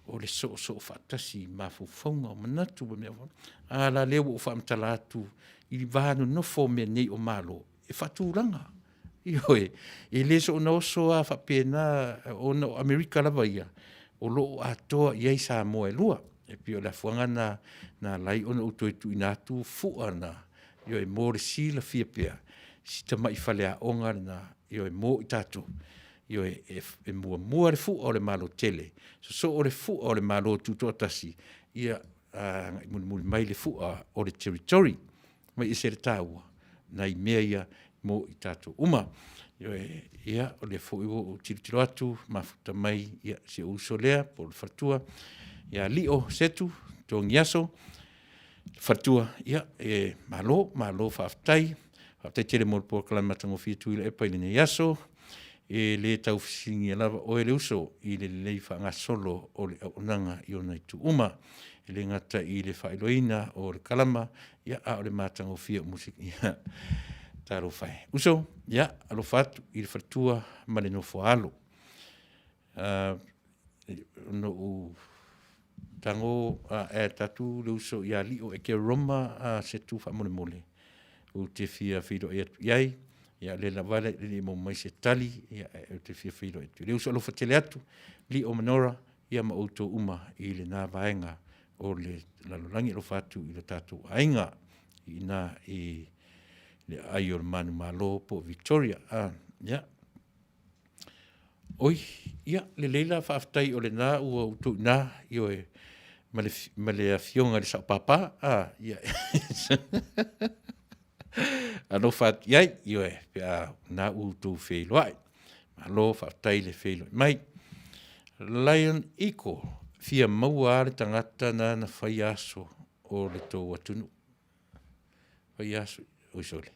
o le soosoo faatasi i mafaufauga o manatu ma mea uma. A la lea ua ou faamatala atu i le va nonofo o mea nei o Malo e faatulaga. Ioe, e le soona oso lava faapena ona o Amerika lava ia o lo o atoa i ai Samoa e lua. E pei o le afuaga lena na ala ai ona ou toe tuuina atu fua na, ioe, mo le silafia pea, si tamai faleaoga lena, ioe, mo i tatou. Ioe, e muamua le fua o le Malo tele, sosoo le fua o le Malo Tutoatasi, ia agai mulimuli mai le fua o le Territory. Mai ese le taua, nai mea ia mo i tatou uma. Ioe, ia, o lea foi ua ou tilotilo atu, mafuta mai ia, si ou uso lea po o le faletua ia Lio Setu Togiaso, le faletua, ia, e malo, malo faafetai. Faafetai tele mo le polokalame matagofie Tuilaepa i lenei aso. E le tau fesiligia lava oe le uso i le lelei faagasolo o le auaunaga i ona itu uma. E le gata i le faailoaina o le kalama, ia, a o le matagofie o musika. Ia, talofa e. Uso, ia, alofa atu i le faletua ma le nofo a alo. Ona ou tago ae tatu le uso ia Lio e te Roma a se tu faamolemole ou te fia feiloai atu i ai. Ia le lava le le maua mai se tali, ia ou te fia feiloai atu. Le uso alofa tele atu, Lio ma Nora, ia ma outou uma i lena vaega o le lalolagi alofa atu i lo tatou aiga i ina i le aai o le manumalo po o Victoria. Ia. Oi, ia, lelei la, faafetai o lena ua outou i ina, ioe, ma le afioga i le Sao Papa. Ah, ia. alofa atu i ai, ioe, pe a na ua outou feiloai. Malo faafetai le feiloai mai. Lion Eagle, fia maua lava le tagata nana faia aso o le tou atunuu. Faia aso, oi sole.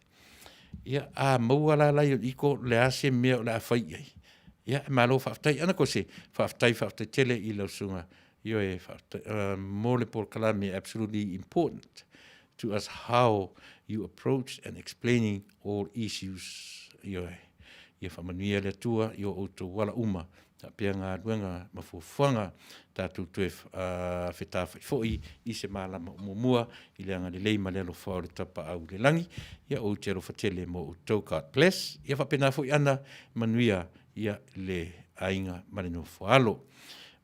Ia a maua la Lion Eagle, o le a se mea o le a fai i ai? Ia malo faafetai. Anakose, faafetai faafetai tele i lau susuga, ioe, faafetai mo le polokalame absolutely important to us how you approach and explaining all issues. Ioe, ia faamanuia le Atua i o outou ala uma faapea galuega ma fuafuaga tatou toe fetafai foi i se malama o muamua i le agalelei ma le alofa o le Tapaau i le lagi. Ia ou te alofa tele mo outou. God bless. Ia faapena foi Ana, manuia ia le aiga ma le nofoalo.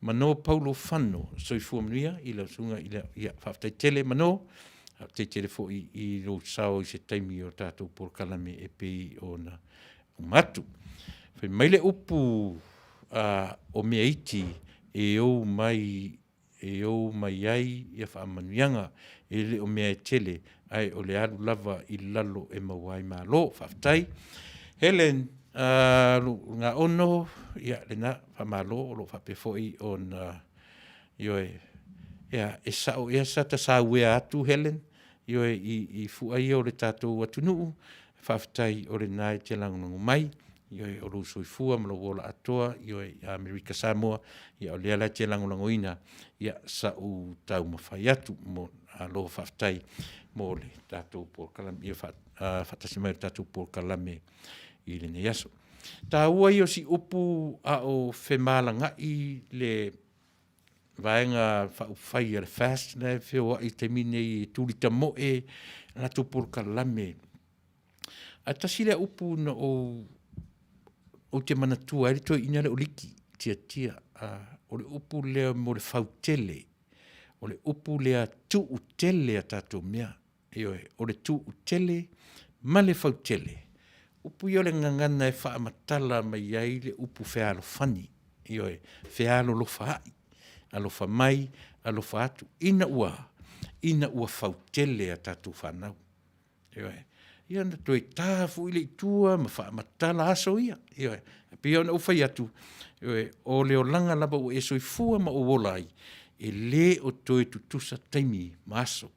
Mano Paulo Fano, soifua manuia i lau susuga i le, ia faafetai tele Mano, faafetai tele foi i lou sao i se taimi o tatou polokalame e pei ona uma atu. Fai mai le upu o mea iti e ou mai e ou mai ai ia faamanuiaga, e le o mea e tele, ae o le alu lava i lalo e maua ai malo. Faafetai. Helen Lugaono, ia lena, faamalo o lo o faapea foi ona, ioe, ia, e sao ea sa ta sauea atu Helen, ioe, i fua ia o le tatou atunuu, faafetai o lena e te lagolago mai, ioe, o lou soifua ma lou ola atoa, ioe, i Amerika Samoa, ia o lea la e te lagolagoina sa'u taumafai atu. Malo faafetai mo le tatou polokalame, ia faatasi mai i le tatou polokalame i lenei aso. Taua ia o si upu a o femalaga'i le Vaega Faaupufai a le FAST la e feoai i le taimi lenei e tulitamoe a latou polokalame. Ae tasi lea upu na ou ou te manatua ai le toeaina lea o Liki Tiatia, o le upu lea mo le fautele, o le upu lea tuutele a tatou mea. Ioe, o le tuutele ma le fautele, upu ia o le gagana e faamatala mai ai le upu fealofani, ioe, fealolofaai, alofa mai, alofa atu, ina ua a? Ina ua fautele a tatou fanau. Ioe. Ia ona toe ta foi lea i tua ma faamatala aso ia. Ioe. E pei ona ou fai atu, ioe, o le olaga lava ua e soifua ma ou ola ai, e le o toe tutusa taimi ma aso.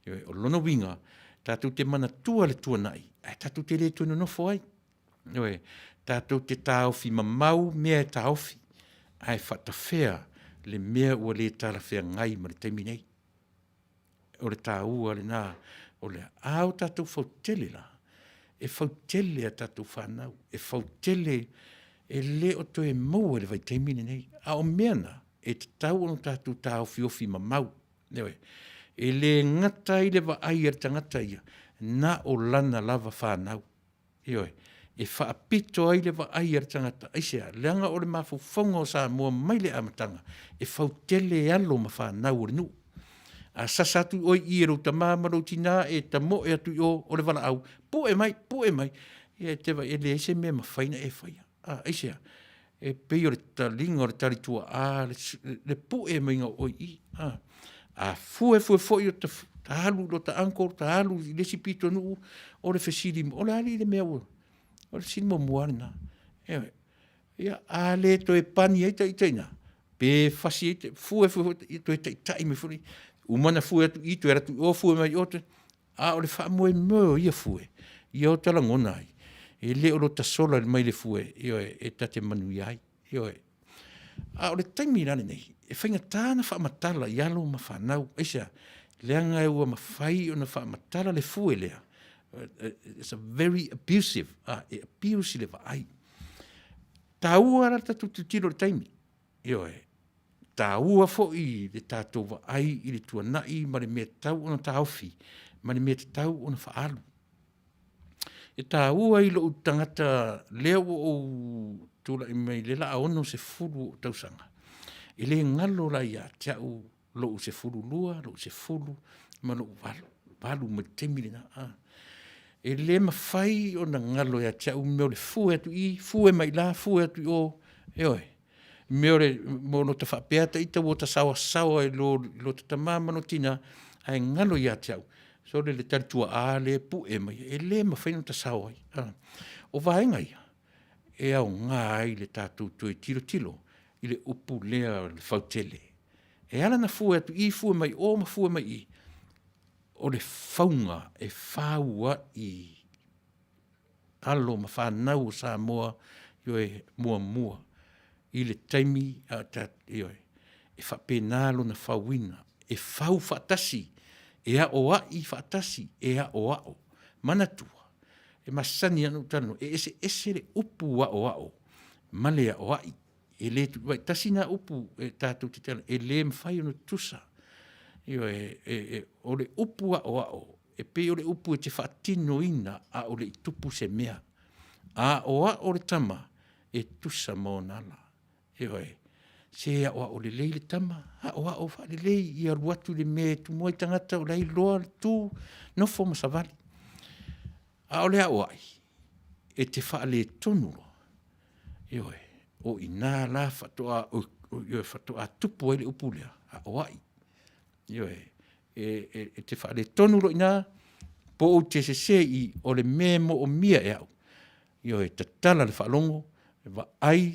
Ioe, o lona uiga, tatou te manatua le tuanai, ae tatou te le toe nonofo ai. Ioe, tatou te taofi mamau mea e taofi, ae faatafea le mea ua le talafeagai ma le taimi nei. O le taua lena o le a o tatou fautele la, e fautele a tatou fanau, e fautele e le o toe maua i le vaitaimi lenei. A o mea na, e tatau ona tatou taofiofi mamau. Ioe. E le gata ai le vaai a le tagata ia, na o lana lava fanau. Ioe. E faapito ai le vaai a le tagata. Aisea? Leaga o le mafaufauga o Samoa mai le amataga, e fautele alo ma fanau o le nuu. A sasa atu oe i i e lou tama ma lou tina e tamoe atu i o, o le valaau, pue mai, pue mai. Ia e te vaai, e leai se mea e mafai ona e faia. Aisea? E pei o le taliga o le talituaa le pue maiga o oe i i. A fuefue foi o ta alu i lota uncle, ta alu i le isi pitonuu, o le fesili, o le a alii le mea ua… O le fesili muamua lava lena. Ioe. Ia, a le toe pani ai ta ita i ina, pe fasi ai, fuefue foi, ia toe taitai mai foi, uma ona fue atu i i toe alu atu i o fue mai i o toe… A o le faamoemoe o ia fue, ia o ta lagona ai, e le o lota sola mai le fue, ioe, e ta te manuia ai, ioe. A o le taimi la lenei, e faigata ona faamatala i alo ma fanau. Aisea? Leaga ua mafai ona faamatala le fue lea, it's a very abusive, e abuse i le vaai. E taua la le tatou tilotilo i le taimi, ioe, taua foi le tatou vaai i le tuanai ma le mea tatau ona taofi ma le mea tatau ona faaalu. E taua i lou tagata lea ua ou tulai mai lea o le a 60 ou tausaga, e le galo la ia te au lou 12, lou 10 ma lou 8 mai le taimi lena. E le mafai ona galo ia te au mea o le fue atu i i, fue mai i la, fue atu i o, ioe. Mea o le mo lota faapea ita ua ta saoasaoa i lo ta tama ma lou tina, ae galo ia te au. Sole le tali tuaa lea e pue mai e le mafai ona tasao ai. O vaega ia e aoga ai le tatou toe tilotilo i le upu lea o le fautele. E ala ona fue atu i i fue mai o ma fue mai i, o le fauga e fau ai alo ma fanau o Samoa, ioe, muamua i le taimi a o ioe, e faapena lona fauina, e fau faatasi, e aoai faatasi, e aoao. Manatua, e masani lava ona ou talanoa, e eseese le upu aoao ma le aoai. E le aua e tasi lena upu e tatou te talanoa, e le mafai ona tutusa. Ioe, o le upu aoao, e pei o le upu e te faatinoina a o le i tupu se mea. A aoao le tama, e tusa ma ona ala. Ioe. Se aoao lelei le tama, aoao faalelei ia alu atu i le mea e tumu ai tagata o la e iloa le tu, nofo ma savali. A o le aoai, e te faaletonu loa, ioe, o i ina la faatoa faatoa tupu ai le upu lea, aoai. Ioe, e te faaletonu loa i ina, po ou te sese i i, o le mea e moomia e au, ioe, tatala le faalogo, vaai,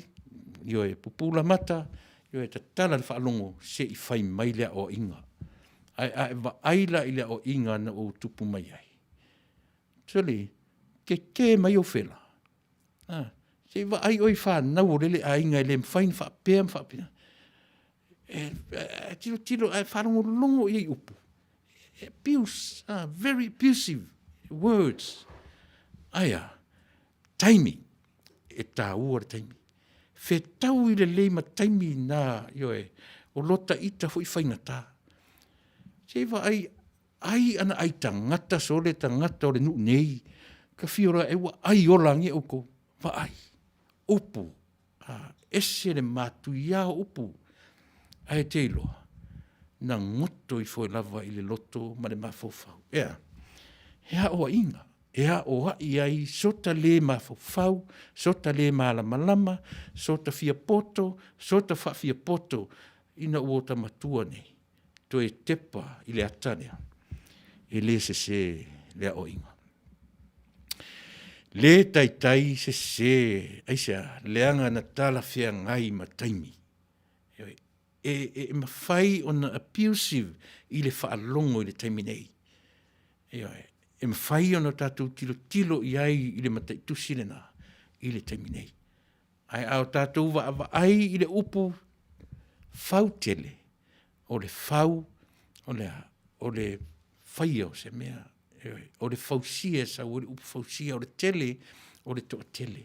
ioe, pupula mata, ioe, tatala le faalogo se i fai mai le aoaiga. Ae a e vaai la i le aoaiga na ou tupu mai ai, sole, keke mai ou fela, a, se i vaai oe i fanau a lele aiga e le mafai ona faapea ma faapea. E tilotilo ae faalogologo i ai i upu, e abuse, very abusive words. Ae a? Taimi, e taua le taimi. Fetaui lelei ma taimi na, ioe, o lo ta ita foi faigata. Se i vaai, ai ana ai tagata sole tagata o le nuu nei, ta fia loa e ua ai ola age outou, vaai, upu, a, ese le matuia o upu, ae e te iloa, na goto ifo lava i le loto ma le mafaufau, e a? E aoaiga, e aoai ai so ta le mafaufau, so ta le malamalama, so ta fiapoto, so ta faafiapoto ina ua ota matua nei, toe tepa i le ata lea, e le sese le aoaiga. Le taitai sese, aisea? Leaga na talafeagai ma taimi. Ioe. E mafai ona abusive i le faalogo i le taimi nei. Ioe. E mafai ona tatou tilotilo i ai i le mataitusi lena i le taimi nei. Ae a o tatou vaavaai i le upu fautele, o le fau, o le a? O le faia o se mea, ioe, o le fausia e sau ai le upu fausia, o le tele, o le toatele.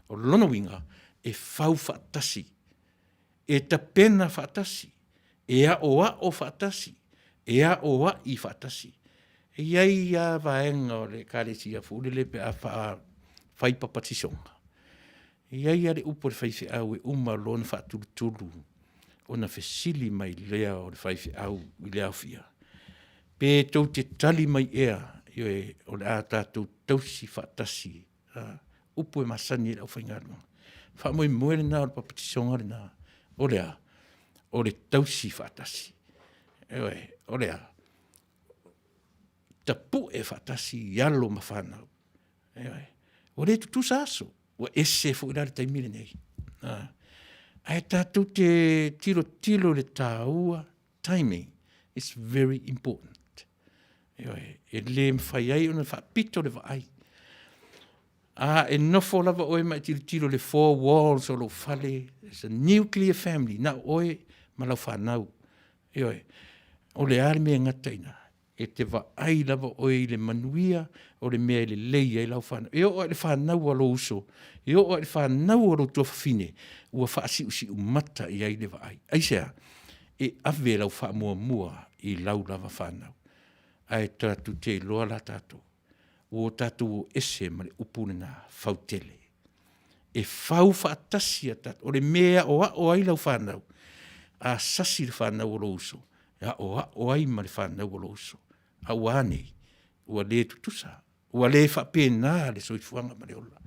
O lona uiga, e fau faatasi, e tapena faatasi, e aoao faatasi, e aoai faatasi. E i ai lava vaega o le Ekalesia foi lele pe a fai papatisoga, e i ai lava le upu a le faifeau e uma loa ona faatulutulu ona fesili mai lea o le faifeau i le aofia, pe tou te tali mai ea, ioe, o le a tatou tausi faatasi, upu e masani ai le aufaigaluega. Faamoemoe lena o le papatisoga lena, o le a? O le tausi faatasi. Ioe, o le a? Tapue faatasi i alo ma fanau. Ioe. Ua le tutusa aso, ua ese foi la le taimi lenei. Ae tatou te tilotilo i le taua, timing is very important. Ioe, e le mafai ai ona faapito le vaai. A e nofo lava oe ma e tilotilo i le four walls o lou fale, it's a nuclear family, na o oe ma lau fanau. Ioe, o le a le mea e gata i ina? E te vaai lava oe i le manuia o le mea e lelei ai lau fanau. E oo lava i le fanau a lou uso, e oo lava i le fanau a lou tuafafine, ua faasiusiumata i ai le vaai. Aisea? E ave lau faamuamua i lau lava fanau. Ae tatou te iloa la tatou, ua tatou o ese ma le upu lena fautele. E fau faatasi a tatou, o le mea e aoao ai lau fanau, a sasi le fanau a lou uso, e aoao ai ma le fanau a lou uso. A ua a nei? Ua le tutusa, ua le faapena le soifuaga ma le ola.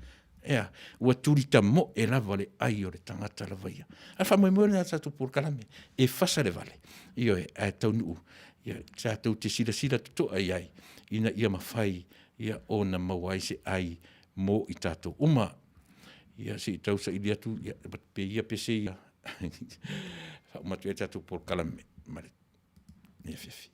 Ea, ua tulitamoe lava le ai o le tagata lava ia. A o le faamoemoe lena o le tatou polokalame, e fasa le vale, ioe, ae taunuu. Ia, tatou te silasila totoa i ai, ina ia mafai ia ona maua ai se ai mo i tatou uma. Ia, se i tau saili atu, ia, pe ia pe se ia, faauma atu ai tatou polokalame ma lenei afiafi.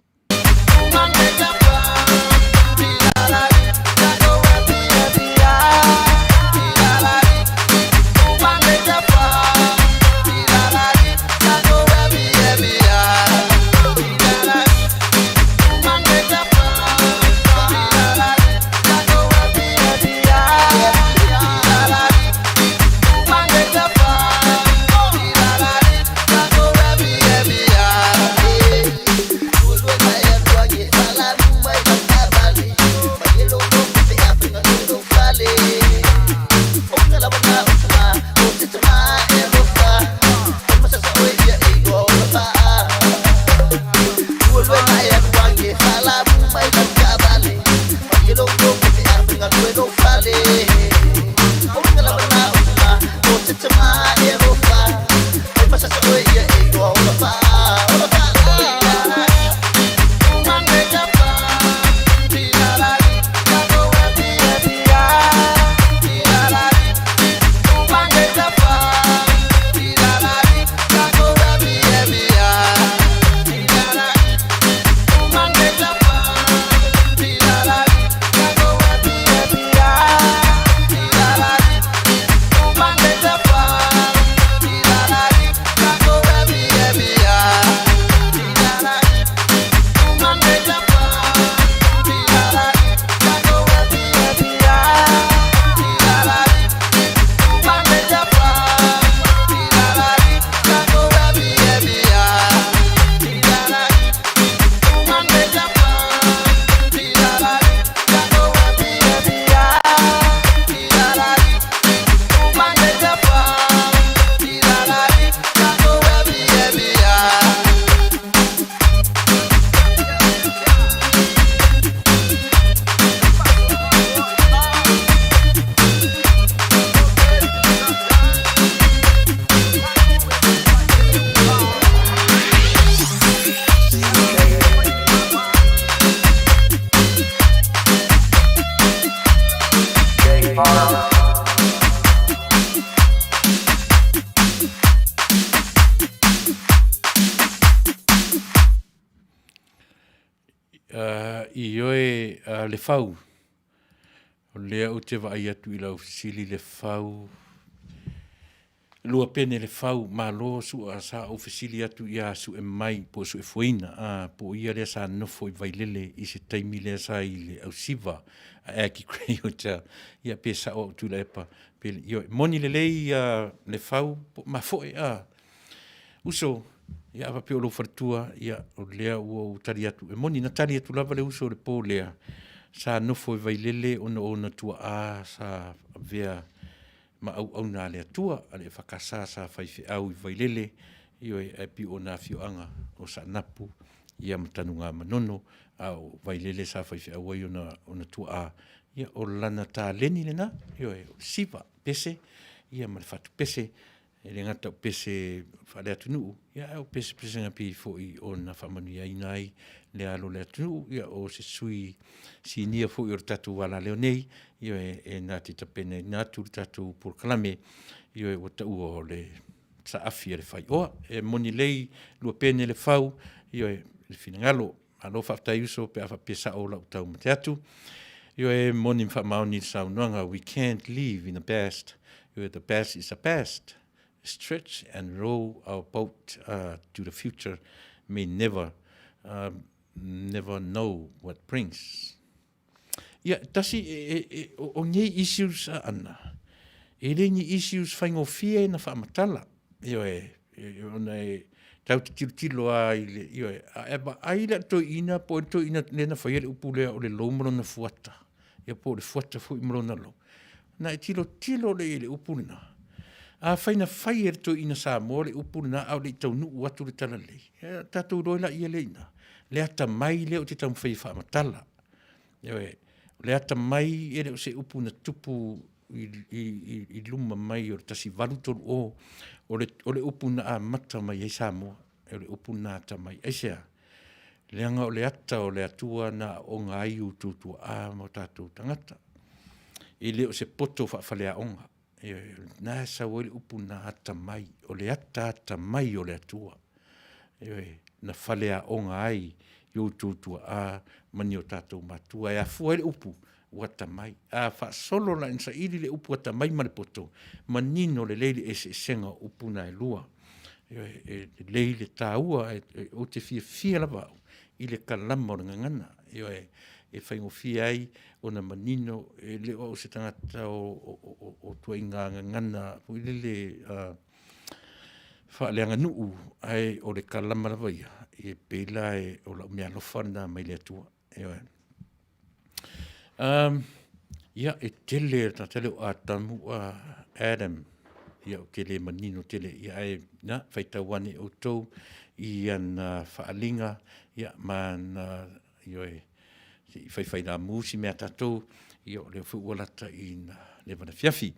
Ioe, Lefau, o lea ou te vaai atu i lau fesili Lefau, Luapene Lefau, malo sua sa ou fesili atu ia sue mai po o Suefuaina, a, po o ia lea sa nofo i Vailele i se taimi lea sa i le ausiva a Aggie Grey Hotel. Ia pe sao au Tuilaepa, pe, ioe, moni lelei ia Lefau, po o mafoe, a. Uso, ia a faapea o lou faletua, ia o lea ua ou tali atu, e moni na tali atu lava le uso i le po lea, sa nofo i Vailele ona o ona tuaa sa avea ma auauna a le Atua, a le EFKS sa faifeau i Vailele, ioe, ae pei o ona afioaga o Saanapu ia ma Tanugamanono, a o Vailele sa faifeau ai ona tuaa, ia o lana taleni lena, ioe, o le siva pese ia ma le fatu pese. E le gata o pese faale-atunuu, ia ae o pese pesega pei foi ona faamanuiaina ai le alo o le atunuu, ia o se sui sinia foi o le tatou alaleo nei, ioe, e na te tapenaina atu le tatou polokalame, ioe, ua taua o le saafi a le faioa. E moni lelei Luapene Lefau, ioe, le finagalo. Malo faafetai uso pe a faapea e sao lau taumate atu. Ioe, e moni ma faamaoni le saunoaga, we can't live in the past, ioe, the past is the past. Stretch and row our boat to the future may never, never know what brings. Ia, tasi, e, e, o, o nei issues a ana, e le ni issues faigofie na faamatala. Ioe, e, ona e tau te tilotilo a i le, ioe, a e vaai le toeaina po o le toeaina lea na faia le upu lea o le lou ma lona fuata, ia po o le fuata foi ma lona lou. Na e tilotilo lea i le upu lena. Afai na fai e le toeaina Samoa le upu lena a o le i taunuu atu le talalelei, ia tatou iloa ai laia lea i ina, le atamai lea ou te taumafai e faamatala. Ioe, o le atamai e le o se upu na tupu i luma mai o le 1830, o le upu na amata mai ai Samoa, o le upu na atamai. Aisea? Leaga o le ata o le Atua na aooga ai outou tuaa ma o tatou tagata. E le o se poto faafaleaoga, ioe, o lena e sau ai le upu na atamai, o le ata atamai o le Atua, ioe, na faleaoga ai i outou tuaa ma ni o tatou matua. E afua ai le upu ua atamai. A faasolo la ina saili le upu atamai ma le poto, manino lelei le eseesega o upu na e lua. Ioe, e lelei le taua, ae ou te fiafia lava au i le kalama o le gagana, ioe, e faigofie ai ona manino, e le o au o se tagata o ituaiga gagana foi lele faaleaganuu, ae o le kalama lava ia, e pei la o lau meaalofa lena mai le Atua, ioe. Ia, e tele le tagata lea o Atamu Adam, ia ou te le manino tele ae ia faitau ane outou i ana faaaliga ma ana, ioe, se i faifailamu si mea a tatou, ia o lea foi ua lata ina leva ona afiafi.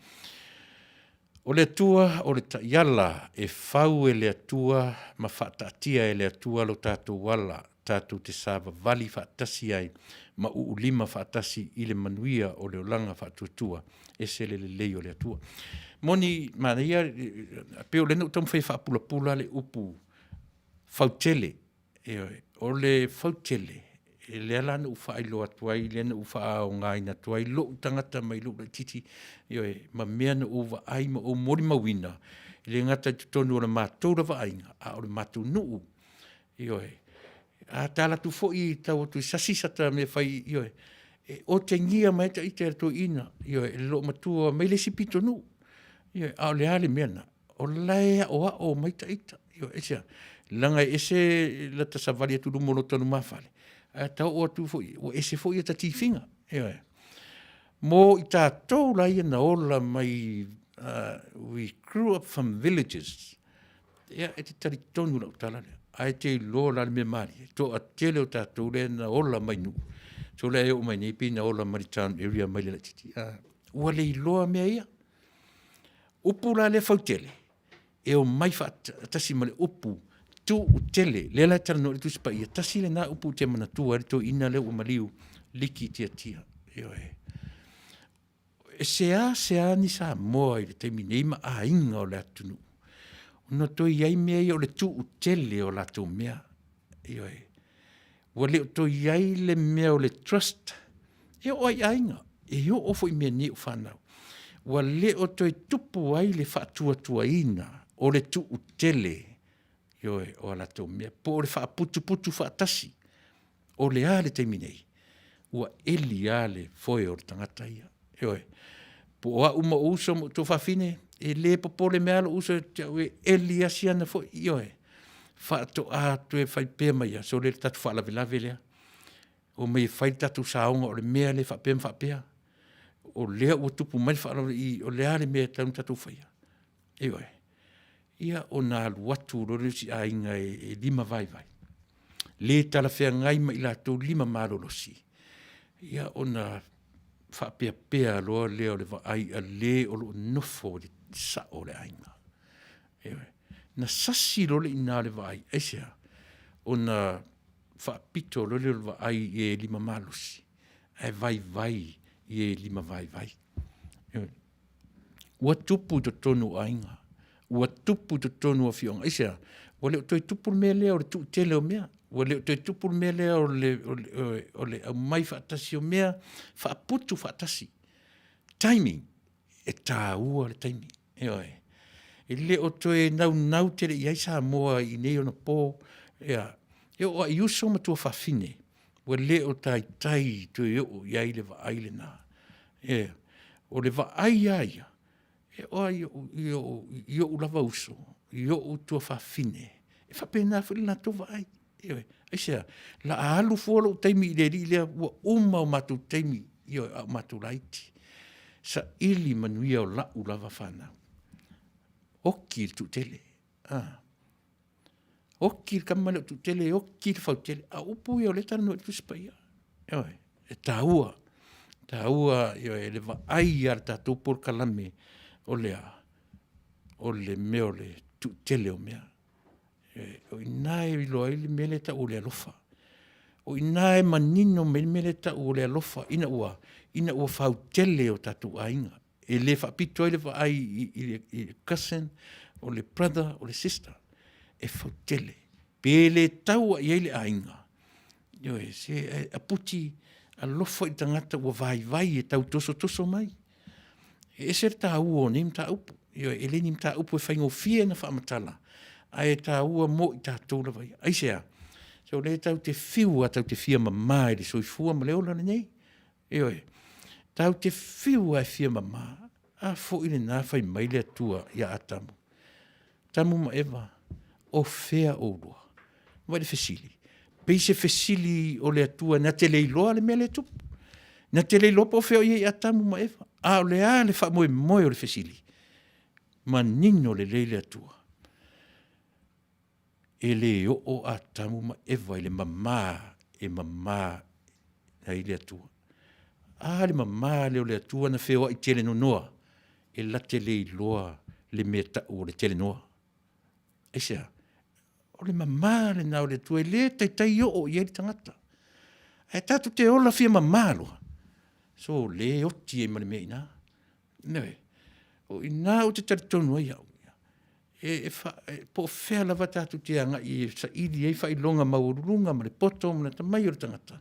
O le Atua o le taiala, e fau e le Atua ma faataatia e le Atua lo tatou ala tatou te savavali faatasi ai ma uulima faatasi i le manuia o le olaga faatuatua. E ese le lelei o le Atua. E moni manaia, pei o lea na ou taumafai e faapulapula le upu fautele, ioe. O le fautele, lea la na ou faailoa atu ai, lea na ou faaaogaina atu ai lou tagata mai lou laitiiti, ioe, ma mea na ou vaai ma ou molimauina, e le gata i totonu o le matou lava aiga, a o le matou nuu, ioe. A ta alu atu foi tau atu e sasi sata mea e fai, ioe, e otegia mai lava ita e le toeaina, ioe, e le loomatua mai le isi pitonuu. Ioe, a o le a le mea lena? O la e aoao mai ita, ioe, aisea? Leaga e ese lata savali atu i luma o lota lumafale, ae ta oo atu foi i i, ua ese foi ata tifiga, ioe. Mo i tatou la ia na ola mai we grew up from villages, ia e te talitonu i lau tala lea, ae e te iloa o le a le mea malie? Toatele o tatou lea na ola mai i nuu, sole ai e oo mai nei pei na ola mai i le town area mai le laitiiti, ua le iloa mea ia. Upu la lea fautele, e omai faatasi ma le upu tuutele, lea la e talanoa ai le Tusi Paia, tasi lena upu ou te manatua ai le toeaina lea ua maliu, Liki Tiatia, ioe. E seasea ni Samoa i le taimi nei ma aiga o le atunuu ona toe i ai mea ia o le tuutele o latou mea, ioe. Ua le o toe i ai le mea o le trust, e oo lava i aiga, e oo foi i mea nei o fanau, ua le o toe tupu ai le faatuatuaina o le tuutele, ioe, o a latou mea, po o le faaputuputu faatasi. O le a le taimi nei? Ua eli lava le foe o le tagata ia, ioe. Po o au ma ou uso ma ou tuafafine, e le popole mea lava lou uso ia te au e eli lava si ana foi, ioe, faatoa toe fai pea mai lava, sole le tatou faalavelave lea, omai e fai le tatou saoga o le mea lea e faapea ma faapea. O lea ua tupu mai le faalavelave i i, o le a le mea e tatau ona tatou faia? Ioe. Ia ona alu atu loa lea o le isi aiga e limavaivai, le talafeagai ma i latou lima malolosi, ia ona faapeapea loa lea o le vaai a le o lo o nofo i le sao o le aiga. Ioe. Na sasi loa le iina o le vaai, aisea? Ona faapito loa lea o le vaai i e lima malosi ae vaivai i e lima vaivai. Ua tupu i totonu o aiga, ua tupu i totonu o afioaga. Aisea? Ua le o toe tupu le mea lea o le tuutele o mea, ua le o toe tupu le mea lea o le aumai faatasi o mea, faaputu faatasi. Timing, e taua le taimi, ioe. E le o toe naunau tele i ai Samoa i nei ona po, e oo lava i uso ma tuafafine, ua le o taitai toe oo i ai le vaai lena. O le vaai lava ia, e oo lava i ou lava uso, i ou tuafafine, e faapena foi le latou vaai. Ioe. Aisea? O le a alu fua lou taimi i le alii lea, ua uma o matou taimi, ioe, a o matou laiti, saili manuia o lau lava fanau. Oti le toatele, oti le tama lea o Tootele, oti le fautele, a o upu ia o lea e talanoa ai le Tusi Paia. Ioe, e taua, e taua ioe, le vaai lava o le tatou polokalame, o le a? O le mea o le tuutele o mea. O i ina e iloa ai le mea lea e tau o le alofa. O i ina e manino mai le mea lea e tau o le alofa ina ua, ina ua fautele o tatou aiga. E le faapito ai le vaai i le cousin, o le brother, o le sister, e fautele. Pe le tau lava i ai le aiga, ioe, se aputi alofa i le tagata ua vaivai e tau tosotoso mai. E ese le taua o nei mataupu, ioe, e le ni mataupu e faigofie ona faamatala, ae taua mo i tatou lava ia. Aisea? Se o lea tatou te fiu lava tatou te fia mama i le soifua ma le ola lenei, ioe, tatou te fiu lava e fia mama, a foi lena fai mai le Atua ia Atamu, Atamu ma Eva, o fea oulua? Vaai i le fesili, pei se fesili o le Atua na te le iloa le mea lea e tupu. Na te le iloa po o fea o i ai Atamu ma Eva. A o le a le faamoemoe o le fesili? Manino lelei le Atua. E le oo Atamu ma Eva i le mama e mama ai le Atua. A le mama lea o le Atua na feoai telenonoa, e late le iloa le mea tau o le telenoa. Aisea? O le mama lena o le Atua e le taitai oo i ai le tagata. Ae tatou te ola fia mama loa, so le oti ai ma le mea i ina. Ioe. O i ina ou te talitonu ai au, e, e, fa, e, po o fea lava tatou te agai e saili ai faailoga maualuluga ma le poto ma le atamai o le tagata,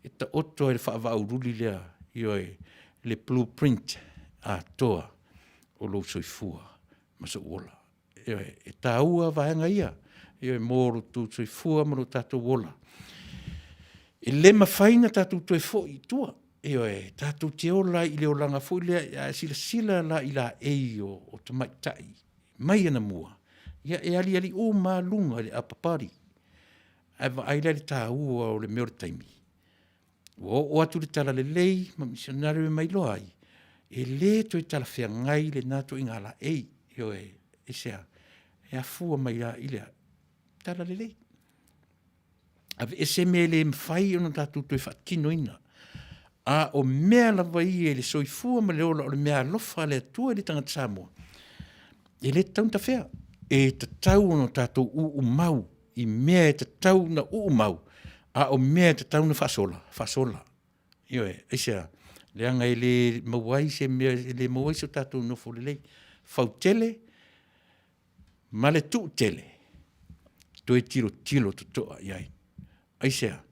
e taoto ai le faavaululi lea, ioe, le blueprint atoa o lou soifua ma sou ola. Ioe, e taua vaega ia, ioe, mo lo outou soifua ma lo tatou ola. E le mafai ona tatou toe foi i tua, ioe, tatou te ola ai i le olaga foi lea, a e silasila la i laei o, o tamaitai mai anamua, ia e aliali uma lava luga i le upper body. Ae vaai la i le taua o le mea o le taimi. Ua oo atu le talalelei ma misionare ma iloa ai, e le toe talafeagai lena ituaiga laei, ioe, aisea? E afua mai lava i le a? Talalelei. Aveese mea e le mafai ona tatou toe faatinoina. A o mea lava ia i le soifua ma le ola o le meaalofa a le Atua i le tagata Samoa, e le tatau ona tafea. E tatau ona tatou uumau i mea e tatau ona uumau, a o mea e tatau ona faasola, faasola. Ioe, aisea? Leaga e le maua ai se mea, e le maua ai so tatou nofo lelei. Fautele ma le tuutele, toe tilotilo totoa i ai. Aisea?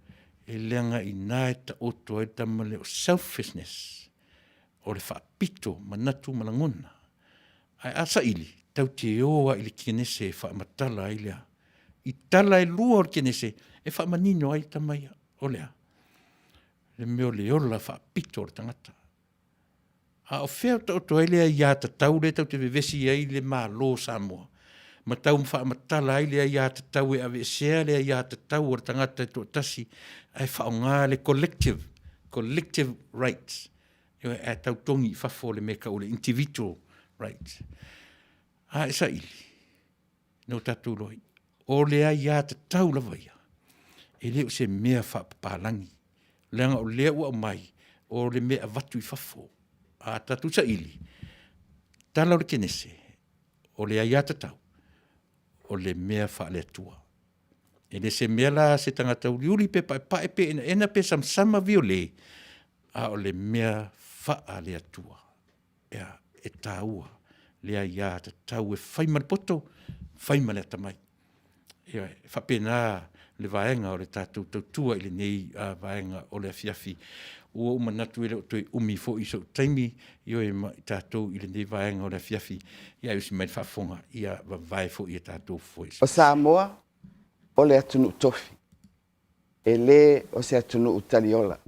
E leaga i ina e taoto ai le tama lea o selfishness, o le faapito manatu ma lagona. Ae a saili, tatou te o lava i le Kenese e faamatala ai le a? I tala e lua o le Kenese e faamanino ai tama ia, o le a? Le mea o le ola faapito o le tagata. A o fea o taoto ai le aiatatau lea tatou te vevesi ai le Malo o Samoa ma tau faamatala ai le aiatatau e aveesea le aiatatau a le tagata e toatasi ae faaaoga le collective, collective rights. Ae tau togi i fafo le mea e tau o le individual rights. A e saili, na o tatou iloa ai, o le aiatatau lava ia, e le o se mea faapapalagi, leaga o lea ua aumai, o le mea e avatu i fafo. A tatou saili, tala o le Kenese, o le aiatatau, o le mea faale-Atua. E le se mea la se tagata uliuli pe paepae pe enaena pe samasama viole, a o le mea faale-Atua. Ea, e taua le aiatatau e fai ma le poto, fai ma le atamai. Ioe, e faapena le vaega o le tatou tautua i lenei vaega o le afiafi. Ua ou manatu e le o toe umi foi sou taimi, ioe, ma i tatou i lenei vaega o le afiafi, ia ae usi mai le faafofoga, ia vavae foi e tatou foe. O Samoa, o le atunuu tofi, e le o se atunuu taliola.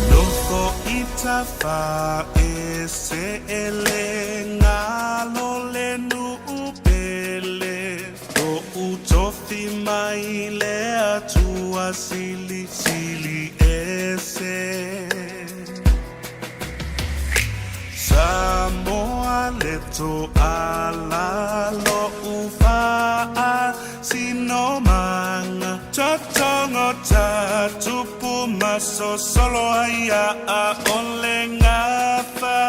Nofo i tafa e se ele ngalo le nuu pele Toʻu tofi mai le Atua silisili. toʻala loʻu faasinomaga. Totogota tupu ma sosolo ai ʻaʻole gafa.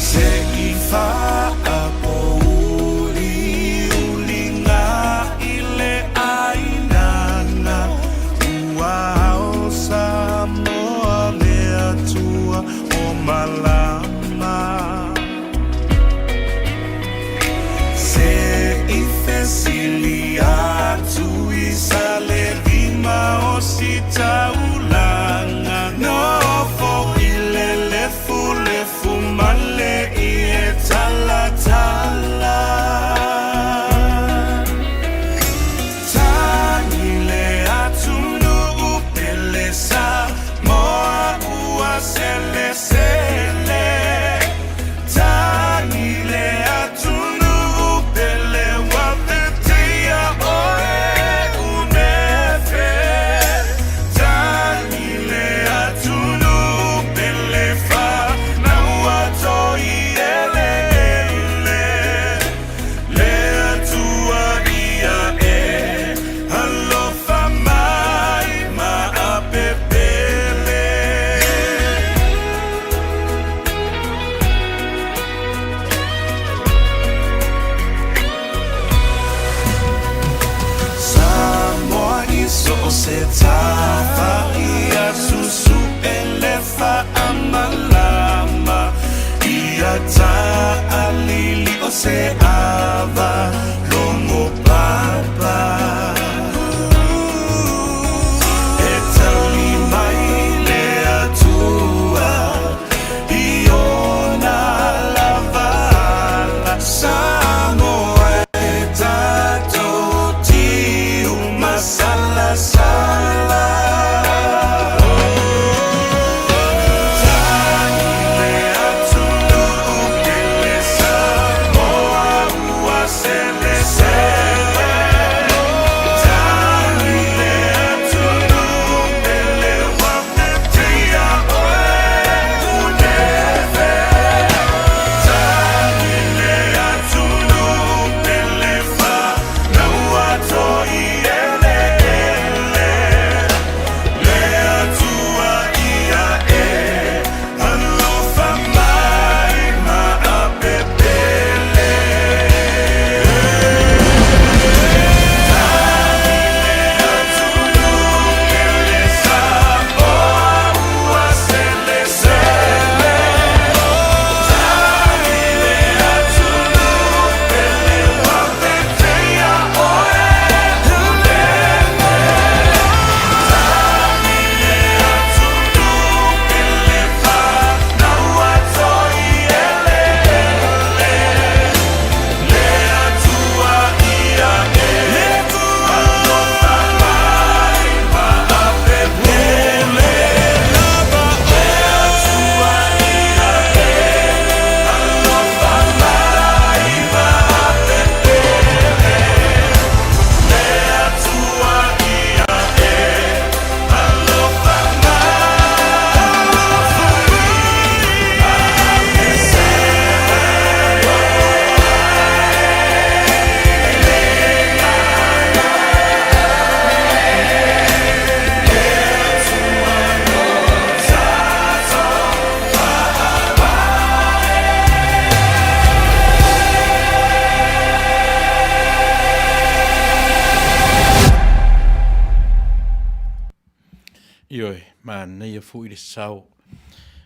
Se i faapouliuliga i le ʻainaga, ua ao Samoa le Atua o malama. Se i fesili atu i Salelima o Sitaulaga, nofo i le lefulefu ma le ie talatala. Tagi le atunuu pele Samoa ua selesele. Tagi le atunuu pele ua veteia oe unefe. Tagi le atunuu pele fanau toi eleele. Le Atua ia e alofa mai ma apepele. Samoa i so o se tafa ia susuʻe le faamalama ia taʻalili o se ava logo papa. E tauli mai le Atua i ona lava ala. Samoa e tatou tiu masalasala. Tagi le atunuu pele Samoa ua selesele. Tagi le atunuu pele ua veteia oe unefe. Tagi le atunuu pele fanau toi eleele. Le Atua ia e alofa mai ma apepele. Tagi le atunuu pele Samoa ua selesele. Tagi le atunuu pele ua veteia oe unefe. Tagi le atunuu pele fanau toi eleele. Le Atua ia e alofa mai ma apepele. Le Atua ia e alofa mai ma apepele. Le Atua ia e alofa mai Ioe, manaia foi le sao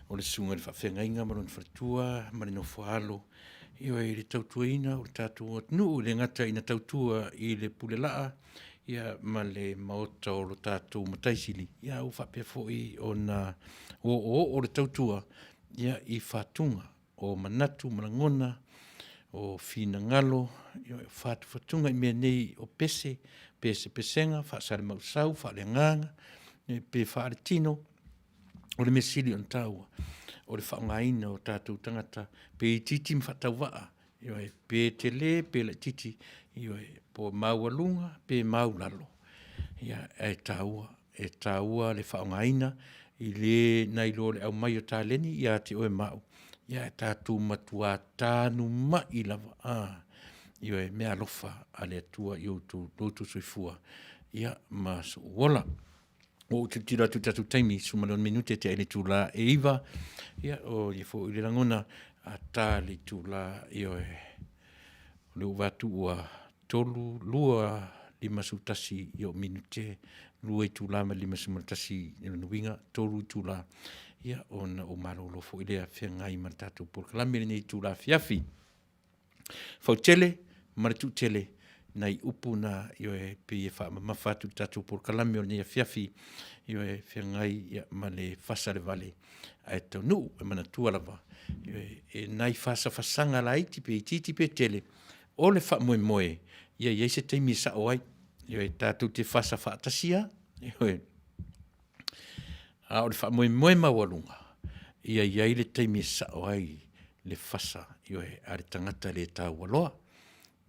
o le susuga i le faafeagaiga ma lona faletua ma le nofoaalo, ioe, i le tautuaina o le tatou atunuu, e le gata ina tautua i le pulelaa, ia, ma le maota o lo tatou Mataisili, ia, ua faapea foi ona oooo le tautua, ia, i fatuga o manatu ma lagona, o finagalo, o fatufatuga i mea nei o pese, pesepesega, faasalemausau, faaleagaga, pe faaletino, o le mea sili ona taua, o le faaaogaina o tatou tagata, pe itiiti ma faatauvaa, ioe, pe tele pe laitiiti, ioe, po o maualuga pe maulalo, ia, e taua, e taua le faaaogaina i le na i lo le aumai o taleni ia te oe ma au. Ia, e tatou matuā tanuma'i lava, a, ioe, meaalofa a le Atua i outou, lo outou soifua, ia, ma so'u ola. Ua ou tilotilo atu i le tatou taimi, 16 minute tea i le itulā e 9, ia, o ia foi le lagona, a ta le itulā, ioe, o lea ua vaai atu ua 3, 2, 51 i o'u minute, 2 itula ma le 51 i lona uiga, 3 itula, ia, ona ou malolo foi lea feagai ma le tatou polokalame i lenei itula afiafi. Fautele ma le Tuutele, nai upu na, ioe, pei e faamamafa atu i le tatou polokalame o lenei afiafi, ioe, feagai ia, ma le fasa le vale ae taunuu. E manatua lava, ioe, e nai fasafasaga laiti pe itiiti pe tele, o le faamoemoe, ia i ai se taimi e sao ai, ioe, tatou te fasa faatasi lava, ioe. A o le faamoemoe maualuga, ia i ai le taimi e sao ai le fasa, ioe, a le tagata le taualoa.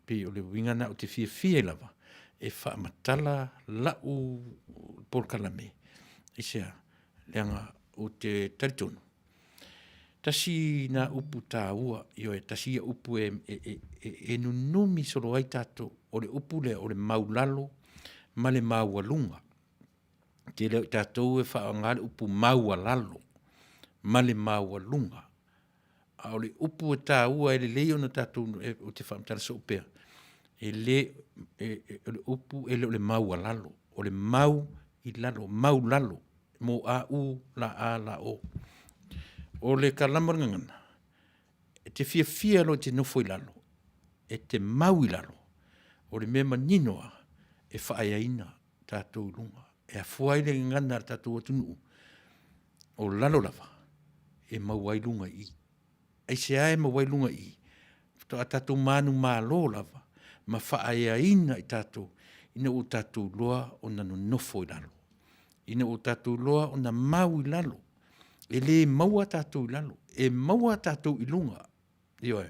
Pei o le uiga lena ou te fiafia ai lava e faamatala lau polokalame, aisea? Leaga ou te talitonu, tasi lena upu taua, ioe, tasi ia upu e nunumi solo ai tatou, o le upu lea o le maulalo ma le maualuga. Tele o i tatou e faaaoga le upu maualalo ma le maualuga, a o le upu e taua e lelei ona tatou, ou te faamatala soo pea, e le o le upu e le o le maualalo, o le mau i lalo, maulalo, M A U L A L O. O le kalama o le gagana, e te fiafia loa e te nofo i lalo, e te mau i lalo, o le mea manino lava, e faaeaina tatou i luga. E afua ai le gagana a le tatou atunuu, o lalo lava e maua ai luga i i. Aisea e maua ai luga i i? Faatoa tatou manumalo lava ma faaeaina i tatou ina ua tatou iloa ona nonofo i lalo, ina ua tatou iloa ona mau i lalo. E le maua tatou i lalo, e maua tatou i luga, ioe,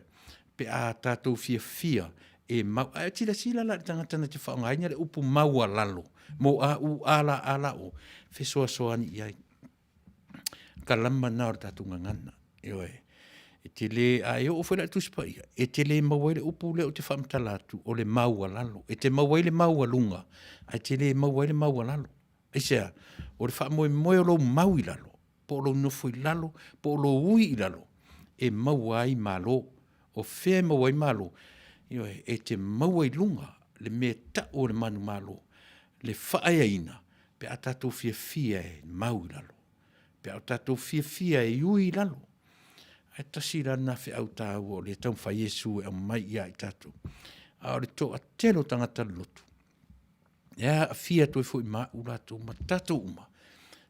pe a tatou fiafia e mau. Ae silasila la i le tagata na te faaaogaina le upu maualalo, M A U A L A L O, fesoasoani i ai. Kalama lena o le tatou gagana, ioe. E te le, a e oo foi la i le Tusi Paia, e te le maua ai le upu lea ou te faamatala atu o le maualalo. E te maua ai le maualuga, ae te le maua ai le maualalo. Aisea? O le faamoemoe o lou mau i lalo, po o lou nofo i lalo, po o lou ui i lalo, e maua ai malo. O fea e maua ai malo? Ioe, e te maua i luga le mea e tau o le manumalo, le faaeaina pe a tatou fiafia e mau i lalo, pe a o tatou fiafia e ui i lalo. Ae tasi la lena feau taua o lea e taumafai Iesu e aumai ia i tatou. A o le toatele o tagata lotu, e aafia atu ai foi ma au latou ma tatou uma,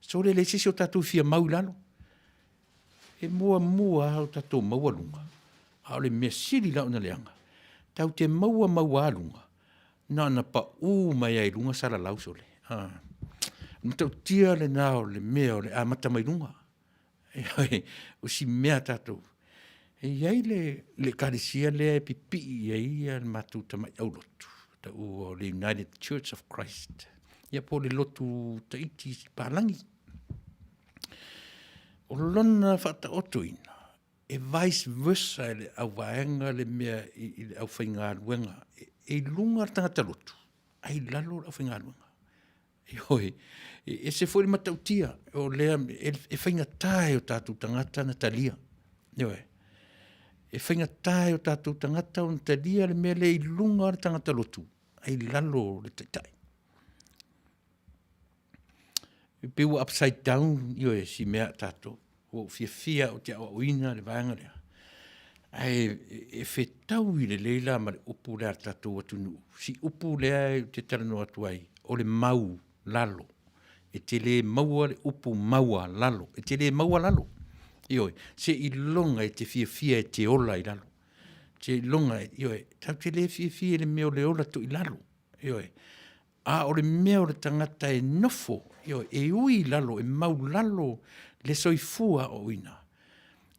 sole leai se isi o tatou e fia mau i lalo. E muamua lava o tatou maualuga, a o le mea sili la ona leaga, tatou te maua maualuga, na ona pau mai lava i luga salalau sole. A, o le matautia lena o le mea o le amata mai luga. O si mea tatou. E i ai le ekalesia lea e pipii i ai le matou tamai aulotu, taua o le United Church of Christ, ia po o le lotu Tahiti palagi. O lona faataotoina, e vice versa e le auvaega le mea i le aufaigaluega. E i luga le tagata lotu, ae i lalo le aufaigaluega. Ioe, e ese foi le matautia o lea e faigata i o tatou tagata ona talia. Ioe, e faigata i o tatou tagata ona talia le mea lea i luga le tagata lotu, ae i lalo le taitai. E pei ua upside down, ioe, si mea a tatou. Ua ou fiafia ou te aoaoina le vaega lea, ae e fetaui lelei la ma le upu lea a le tatou atunuu, si upu lea ou te talanoa atu ai, o le mau lalo. E te le maua le upu maualalo, e te le maua lalo. Ioe, seiloga e te fiafia e te ola i lalo. Seiloga, ioe, tatou te le fiafia i le mea o le ola toilalo. Ioe. A o le mea o le tagata e nofo, ioe, e ui i lalo, e maulalo le soifua aoaoina,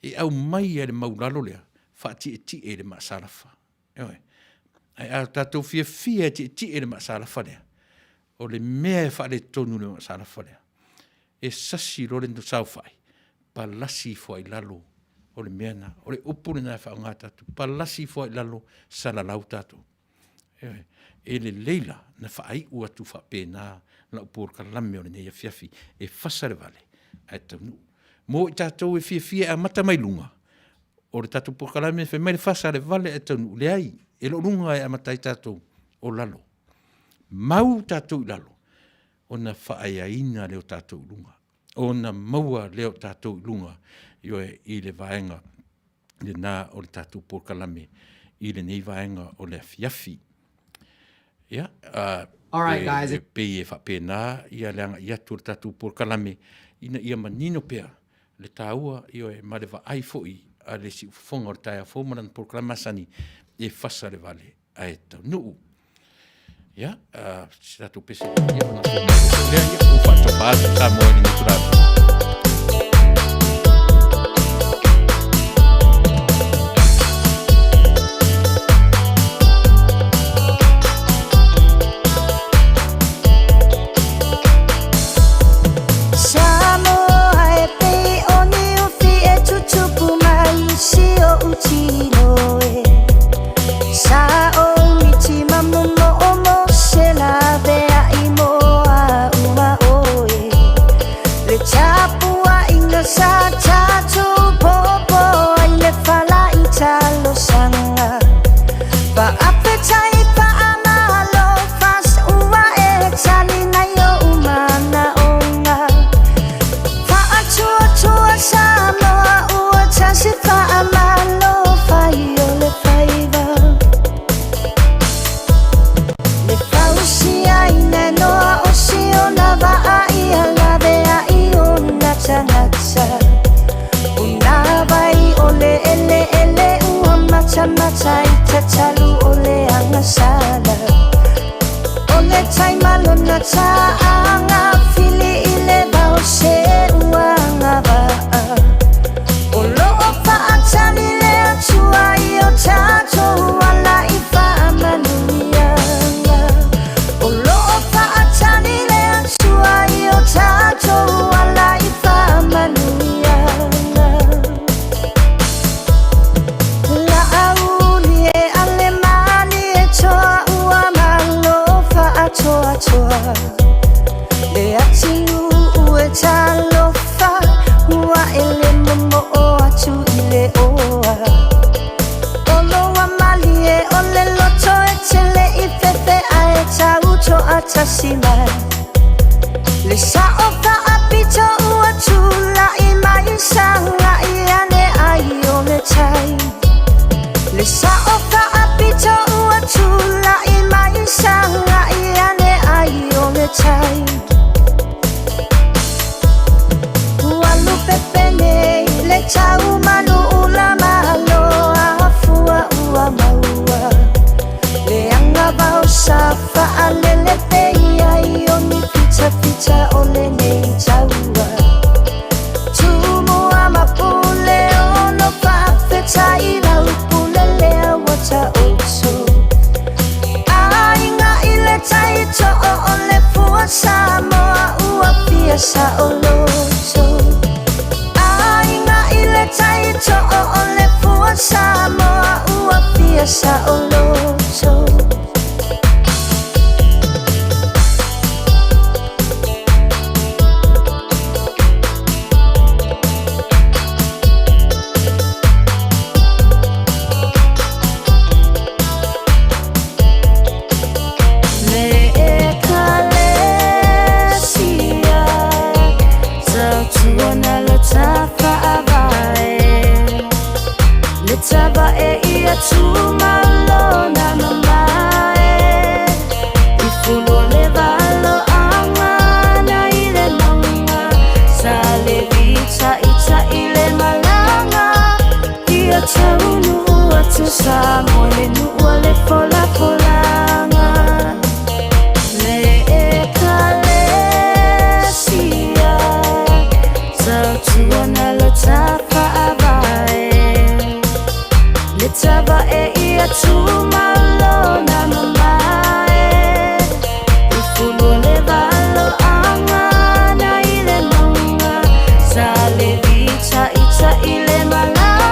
e aumai e le maulalo lea, faatietie i le maasalafa. Ioe. Ae a tatou fiafia e tietie i le maasalafa lea, o le mea e faaletonu i le maasalafa lea, e sasi loa le saofai, palasi ifo ai i lalo. O le mea lena, o le upu lena e faaaoga e tatou, palasi ifo lava i lalo, salalau tatou. Ioe. E lelei la na faaiu atu faapena lau polokalame o lenei afiafi, e fasa le vale ae taunuu. Mo i tatou e fiafia e amata mai luga, o le tatou polokalame fai mai le fasa a le vale ae taunuu, leai, e le o luga e amata ai tatou, o lalo. Mau tatou i lalo, ona faaeaina lea o tatou i luga, ona maua lea o tatou i luga, ioe, i le vaega lena o le tatou polokalame i lenei vaega o le afiafi. Ia, All right, guys. E pei e faapena ia le agai atu o le tatou polokalame ina ia manino pea le taua, ioe, ma le vaai foi a le siufofoga o le taeao fou ma lana polokalame masani e fasa le vale ae taunuu. Ia, se tatou pese ia ona lea ia ua faatopa atu Samoa i lenei itula. Samoa e pei o ni ufi e tutupu mai si oʻu tino e Sa o miti ma momo o mo se laveai mo a uma oe Le tapuaiga sa tatou popo ai le fala i talosaga Faafetai faamalo fas ua e tali mai oʻu manaoga Faatuatua Samoa ua tasi faamalo fai o le faiva Le fausiaina noa o siona vaa ia laveai ona tagata Una vai o le eleele ua matamata i tatalu o le agasala O le taimalona taaga fili i le vao se ua agavaa O loo faatali le Atua i o tatou ala i faamanuiaga O loo faatali le Atua i o tatou ala i faamanuiaga Laauli e ale mali e toa ua malo faatoatoa Le atunuu e talofa ua e le momoo atu i le oa Oloa malie o le loto e tele i fefe ae tau toatasi mai Le sao faapito ua tulai mai sagai ane ai o le tai Le sao faapito ua tulai mai sagai ane ai o le tai Ua lupepe nei le tau manu ula malo afua ua maua Le agavao sa faalele pei ai o ni fitafita o lenei taua Tumua ma pule ono faafetai lau pule lea ua taoto Aiga i le tai too o le fua Samoa ua fia saoloto Aiga i le tai too o le fua Samoa ua fia saoloto Le ekalesia tautuana lo tafaavae Le tavae ia tumalona mamae I fulu o le valoaga na i le mauga Sa le vitaita'i le malaga Ia taunuu atu Samoa le nuu o le folafolaga Le ekalesia tautuana lo tafaavae Le tavae ia tumalona mamae I fulu o le valoaga na i le mauga Sa le vitaita'i le malaga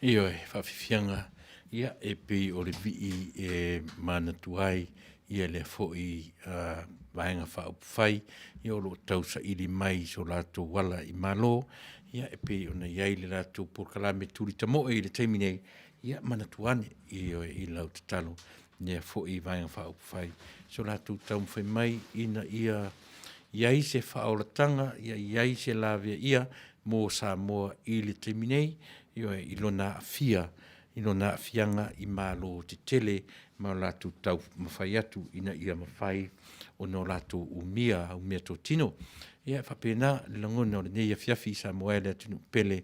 Ioe, faafiafiaga, ia, e pei o le vii e manatu ai ia lea foi Vaega Faaupufai ia o lo o tausaili mai so latou ala i Malo, ia e pei ona i ai le latou polokalame tulitamoe i le taimi nei, ia manatua ane, ioe, i lau tatalo lea foi Vaega Faaupufai so latou taumafai mai ina ia i ai se faaolataga, ia i ai se laveaia mo Samoa i le taimi nei, ioe, i lona aafia i lona aafiaga i malo tetele ma o latou taumafai atu ina ia mafai ona o latou umia au meatotino. Ia, e faapena le lagona o lenei afiafi Samoa e le atunuu pele,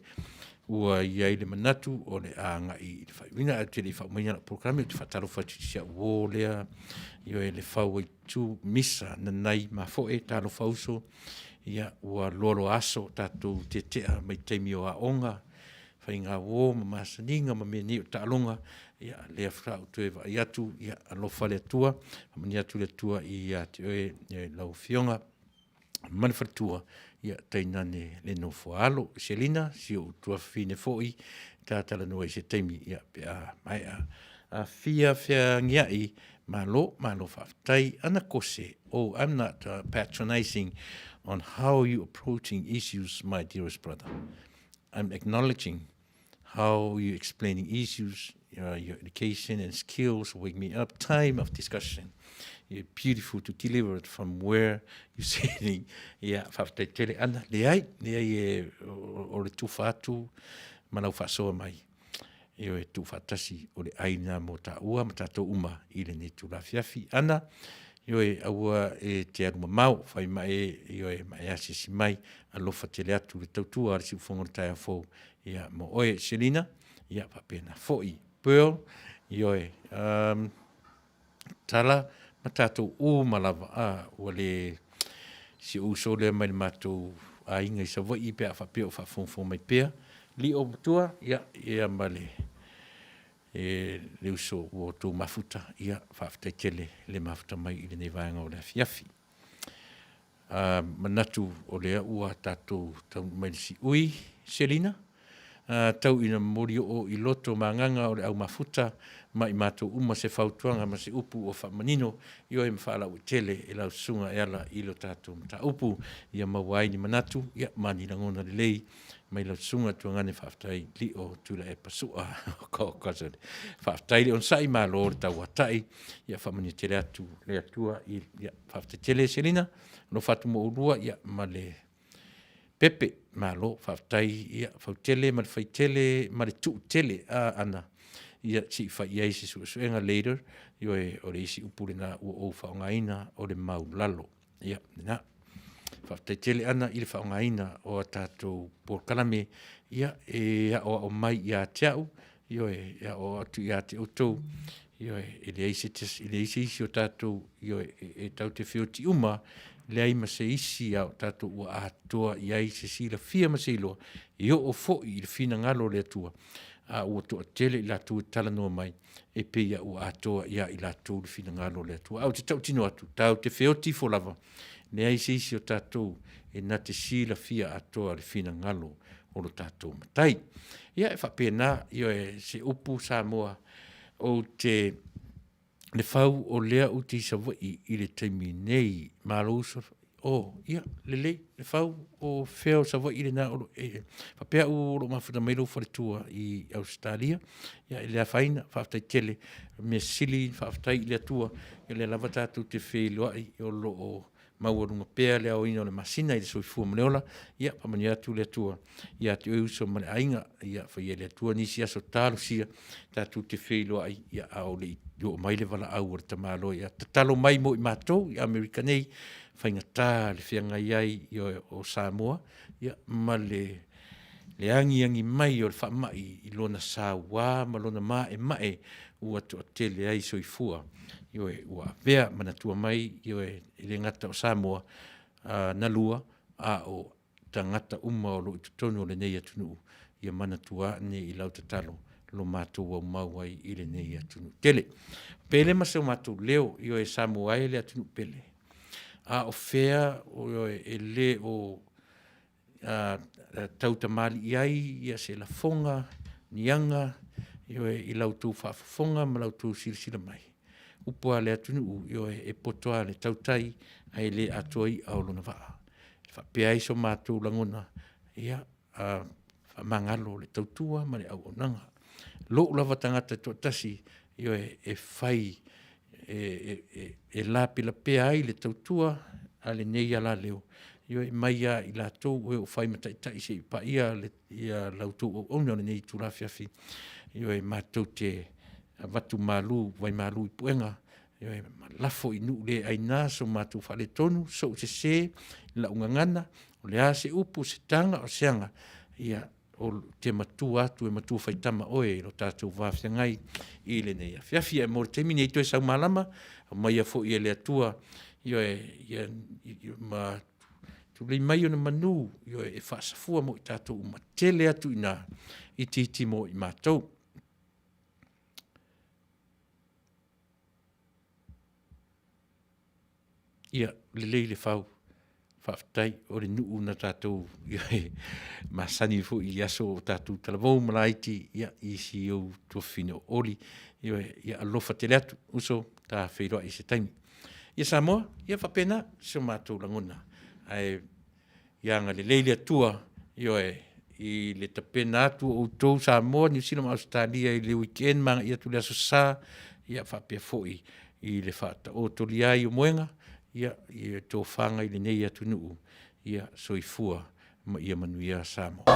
ua i ai le manatu o le a agai i le faaiuina. Ae ou te le i faaumaina lau polokalame, ou te faatalofa atu i si au uo lea, ioe, Lefaoaitu Misa Nanai Mafoe, talofa uso, ia ua loaloa aso o tatou tetea mai taimi o aoga, faigauo ma masaniga ma mea nei o taaloga, ia lea faatoa ou toe vaai atu, ia alofa le Atua, faamanuia atu le Atua ia te oe lau Afioga ma le faletua, ia tainane le nofo a alo. Selina, si ou tuafafine foi, ta talanoa i se taimi pe a maea. Afia feagiai, malo, malo faafetai. Ana Kose, oh, I'm not patronizing on how you approaching issues, my dearest brother. I'm acknowledging how you explaining issues, your education and skills wake me up. Time of discussion. You're beautiful to deliver it from where you're sitting. Ia, faafetai tele ana. Leai, leai e, o, o le tufa atu ma lau faasoa mai. Ioe, tuufaatasi o le ai lena mo taua ma tatou uma i lenei itula afiafi. Ana, ioe, aua e te alu mamao, fai ma e, ioe, ma e asiasi mai, alofa tele atu le tautua a le siufofoga o le taeao fou, ia, mo oe, Selina, ia, faapena foi. Pearl, ioe, um, Tala ma tatou uma lava, a, ua le si ou uso lea mai le matou aiga i Savaii pe a faapea o faafogafoga mai pea. Lio matua, ia, ia ma le, e, le uso ua outou mafuta, ia, faafetai tele le mafuta mai i lenei vaega o le afiafi. A, manatu o lea ua tatou taunuu mai i le siui, Selina, a, tau ina momoli oo i loto ma agaga o le au mafuta ma i matou uma se fautuaga ma se upu ua faamanino, ioe ma faalauaitele e lau susuga e ala i lo tatou mataupu, ia maua ai ni manatu, ia, ma ni lagona lelei mai lau susuga Tuagane. Faafetai Lio Tuilaepa Sua. Faafetai le onosai, malo le tauatai, ia faamanuia tele atu le Atua i, ia, faafetai tele Selina, alofa atu mo oulua, ia, ma le Pepe, malo faafetai, ia, fautele ma le faitele ma le tuutele a ana, ia, se i fai i ai se suesuega later, ioe, o le isi upu lena ua ou faaaogaina o le maulalo. Ia, lena. Faafetai tele Ana i le faaaogaina o a tatou polokalame, ia, e aoao mai ia te au, ioe, e aoao atu ia te outou, ioe, e leai se e leai se isi o tatou, ioe, e tatou te feoti uma, leai ma se isi a o tatou ua atoa i ai se silafia ma se iloa, e oo foi i le finagalo o le Atua, a ua toatele i latou e talanoa mai, e pei a ua atoa ia i latou le finagalo o le Atua. Ae ou te tautino atu, tatou te feoti ifo lava, leai se isi o tatou e na te silafia atoa le finagalo o lo tatou Matai. Ia, e faapena, ioe, se upu Samoa, ou te le fau o lea ou te i Savaii i le taimi nei. Malo uso. Oh, ia, lelei, le fau o fea o Savaii lena o lo e faapea au o lo o mafuta mai lou faletua i Ausetalia. Ia, e le afaina, faafetai tele. Mea sili, faafetai i le Atua, ia lea lava tatou te feiloai o lo o maualuga pea le aoina o le masina i le soifua ma le ola. Ia, faamanuia atu le Atua ia te oe uso ma le aiga. Ia, faia e le Atua nisi aso talosia tatou te feiloai, ia, a o le i oo mai le valaau a le tamaloa. Ia tatalo mai mo i matou i Amerika nei, faigata le feagai ai o Samoa, ia, ma le le agiagi mai o le faamai i lona saua ma lona maemae ua toatele ai soifua. Ioe, ua avea manatua mai, ioe, e le gata o Samoa na lua, a o tagata uma o lo o i totonu o lenei atunuu, ia manatua ane i lau tatalo lo matou aumau ai i lenei atunuu tele. Pele ma se matou leo, ioe, Samoa e le atunuu pele, a o fea ioe, e le o tautamalii ai ia se lafoga. ni aga, ioe, i la outou faafofoga ma la outou silasila mai. Upu a le atunuu, ioe, e poto lava le tautai ae le atoa i'a o lona vaa. E faapea ai so matou lagona, ia, faamagalo le tautua ma le auaunaga. Lou lava tagata e toatasi, ioe, e fai e lapelapea ai le tautua a lenei alaleo, ioe, mai lava ia i latou o e ua fai ma taitai seia paia la outou auauna i lenei itula afiafi, ioe, matou te avatu malu, vaimalu i puega, ioe, ma lafo i nuu le aina so matou faaletonu, sou sese i lau gagana, o le a se upu, se taga a o se aga, ia, ou te matua atu e matua faitama oe i lo tatou va feagai i lenei afiafi. Ae mo le taimi nei toe sau malama, aumaia foi e le Atua, ioe, ma tulei mai ona manu, ioe, e faasafua mo i tatou uma, tele atu i ina itiiti mo i matou. Ia, lelei le fau, faafetai o le nuu na tatou masani foi i aso o tatou talavou ma laiti i si ou tuafafine o Oli. Ioe, ia alofa tele atu uso, ta feiloai i se taimi. Ia Samoa, ia e faapena so matou lagona, ae ia agalelei le Atua, ioe, i le tapena atu o outou Samoa, Niu Sila ma Ausetalia i le weekend ma agai atu i le Aso Sa, ia faapea foi i le faataotolia ai o moega i tofaga i lenei atunuu. Ia soifua ma ia manuia Samoa.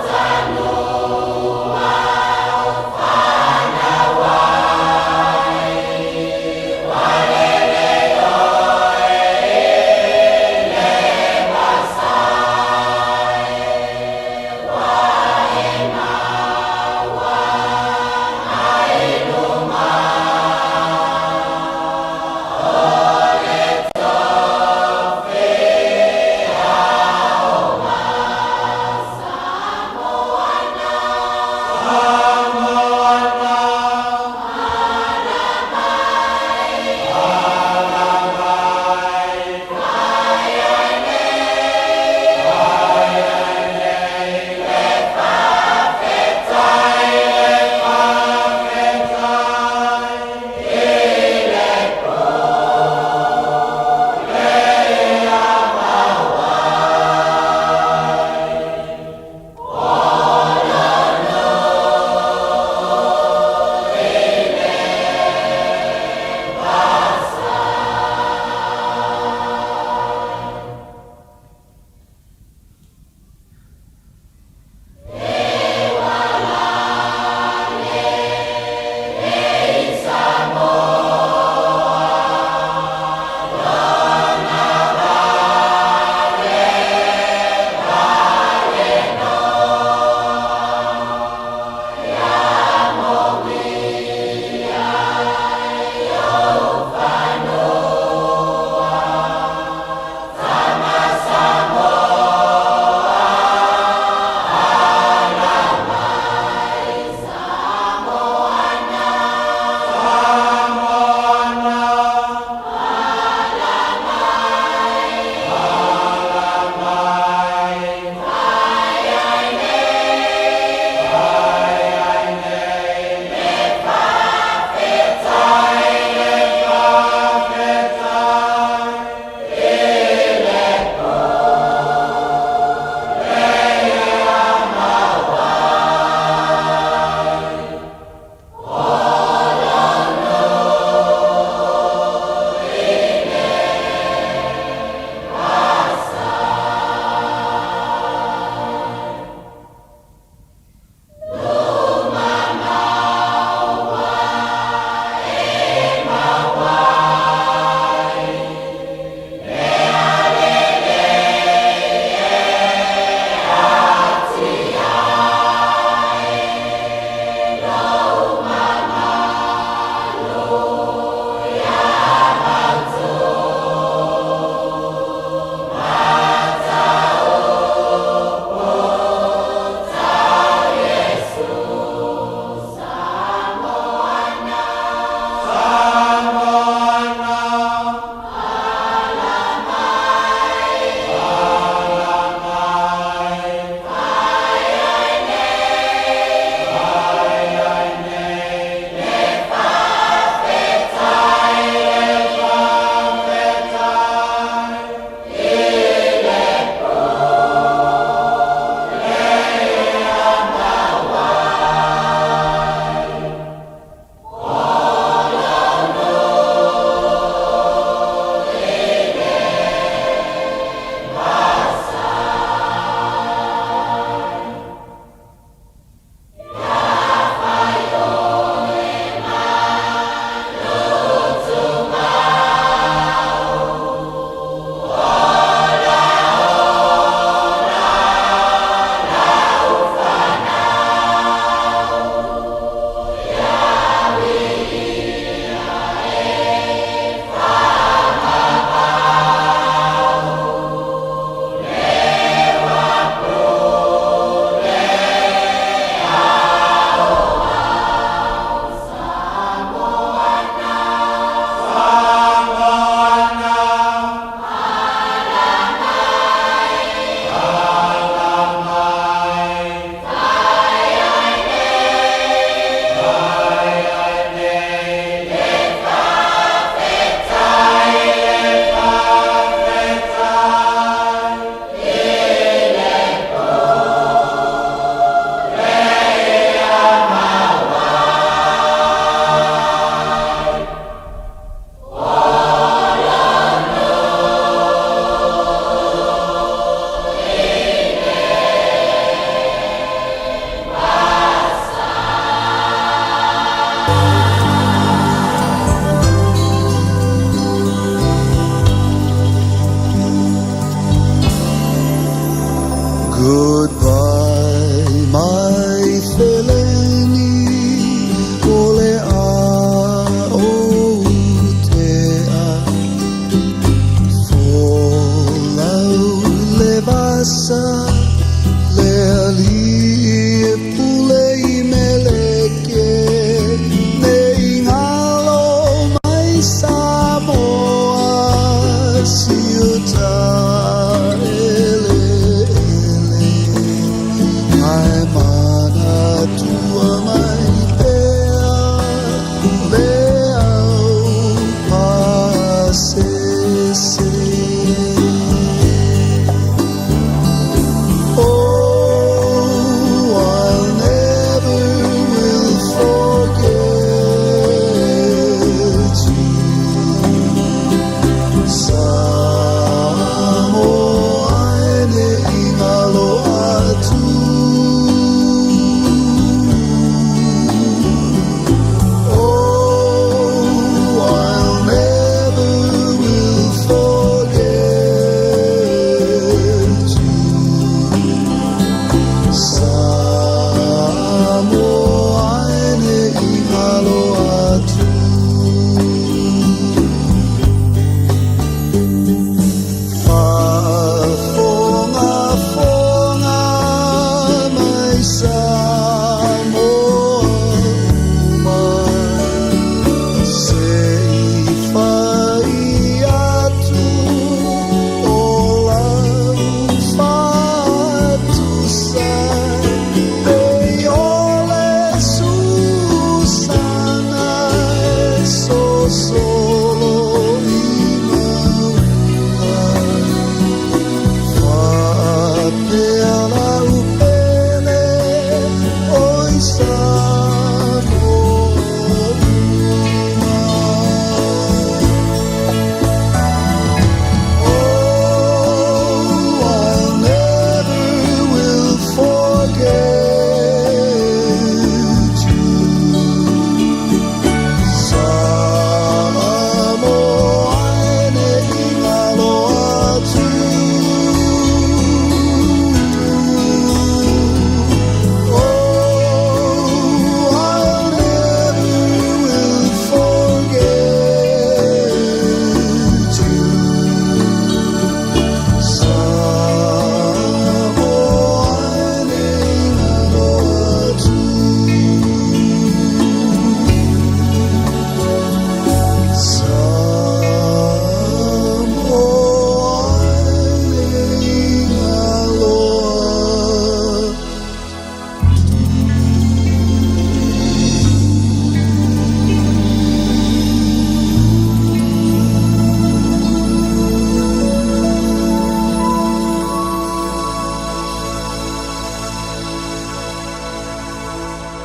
Le.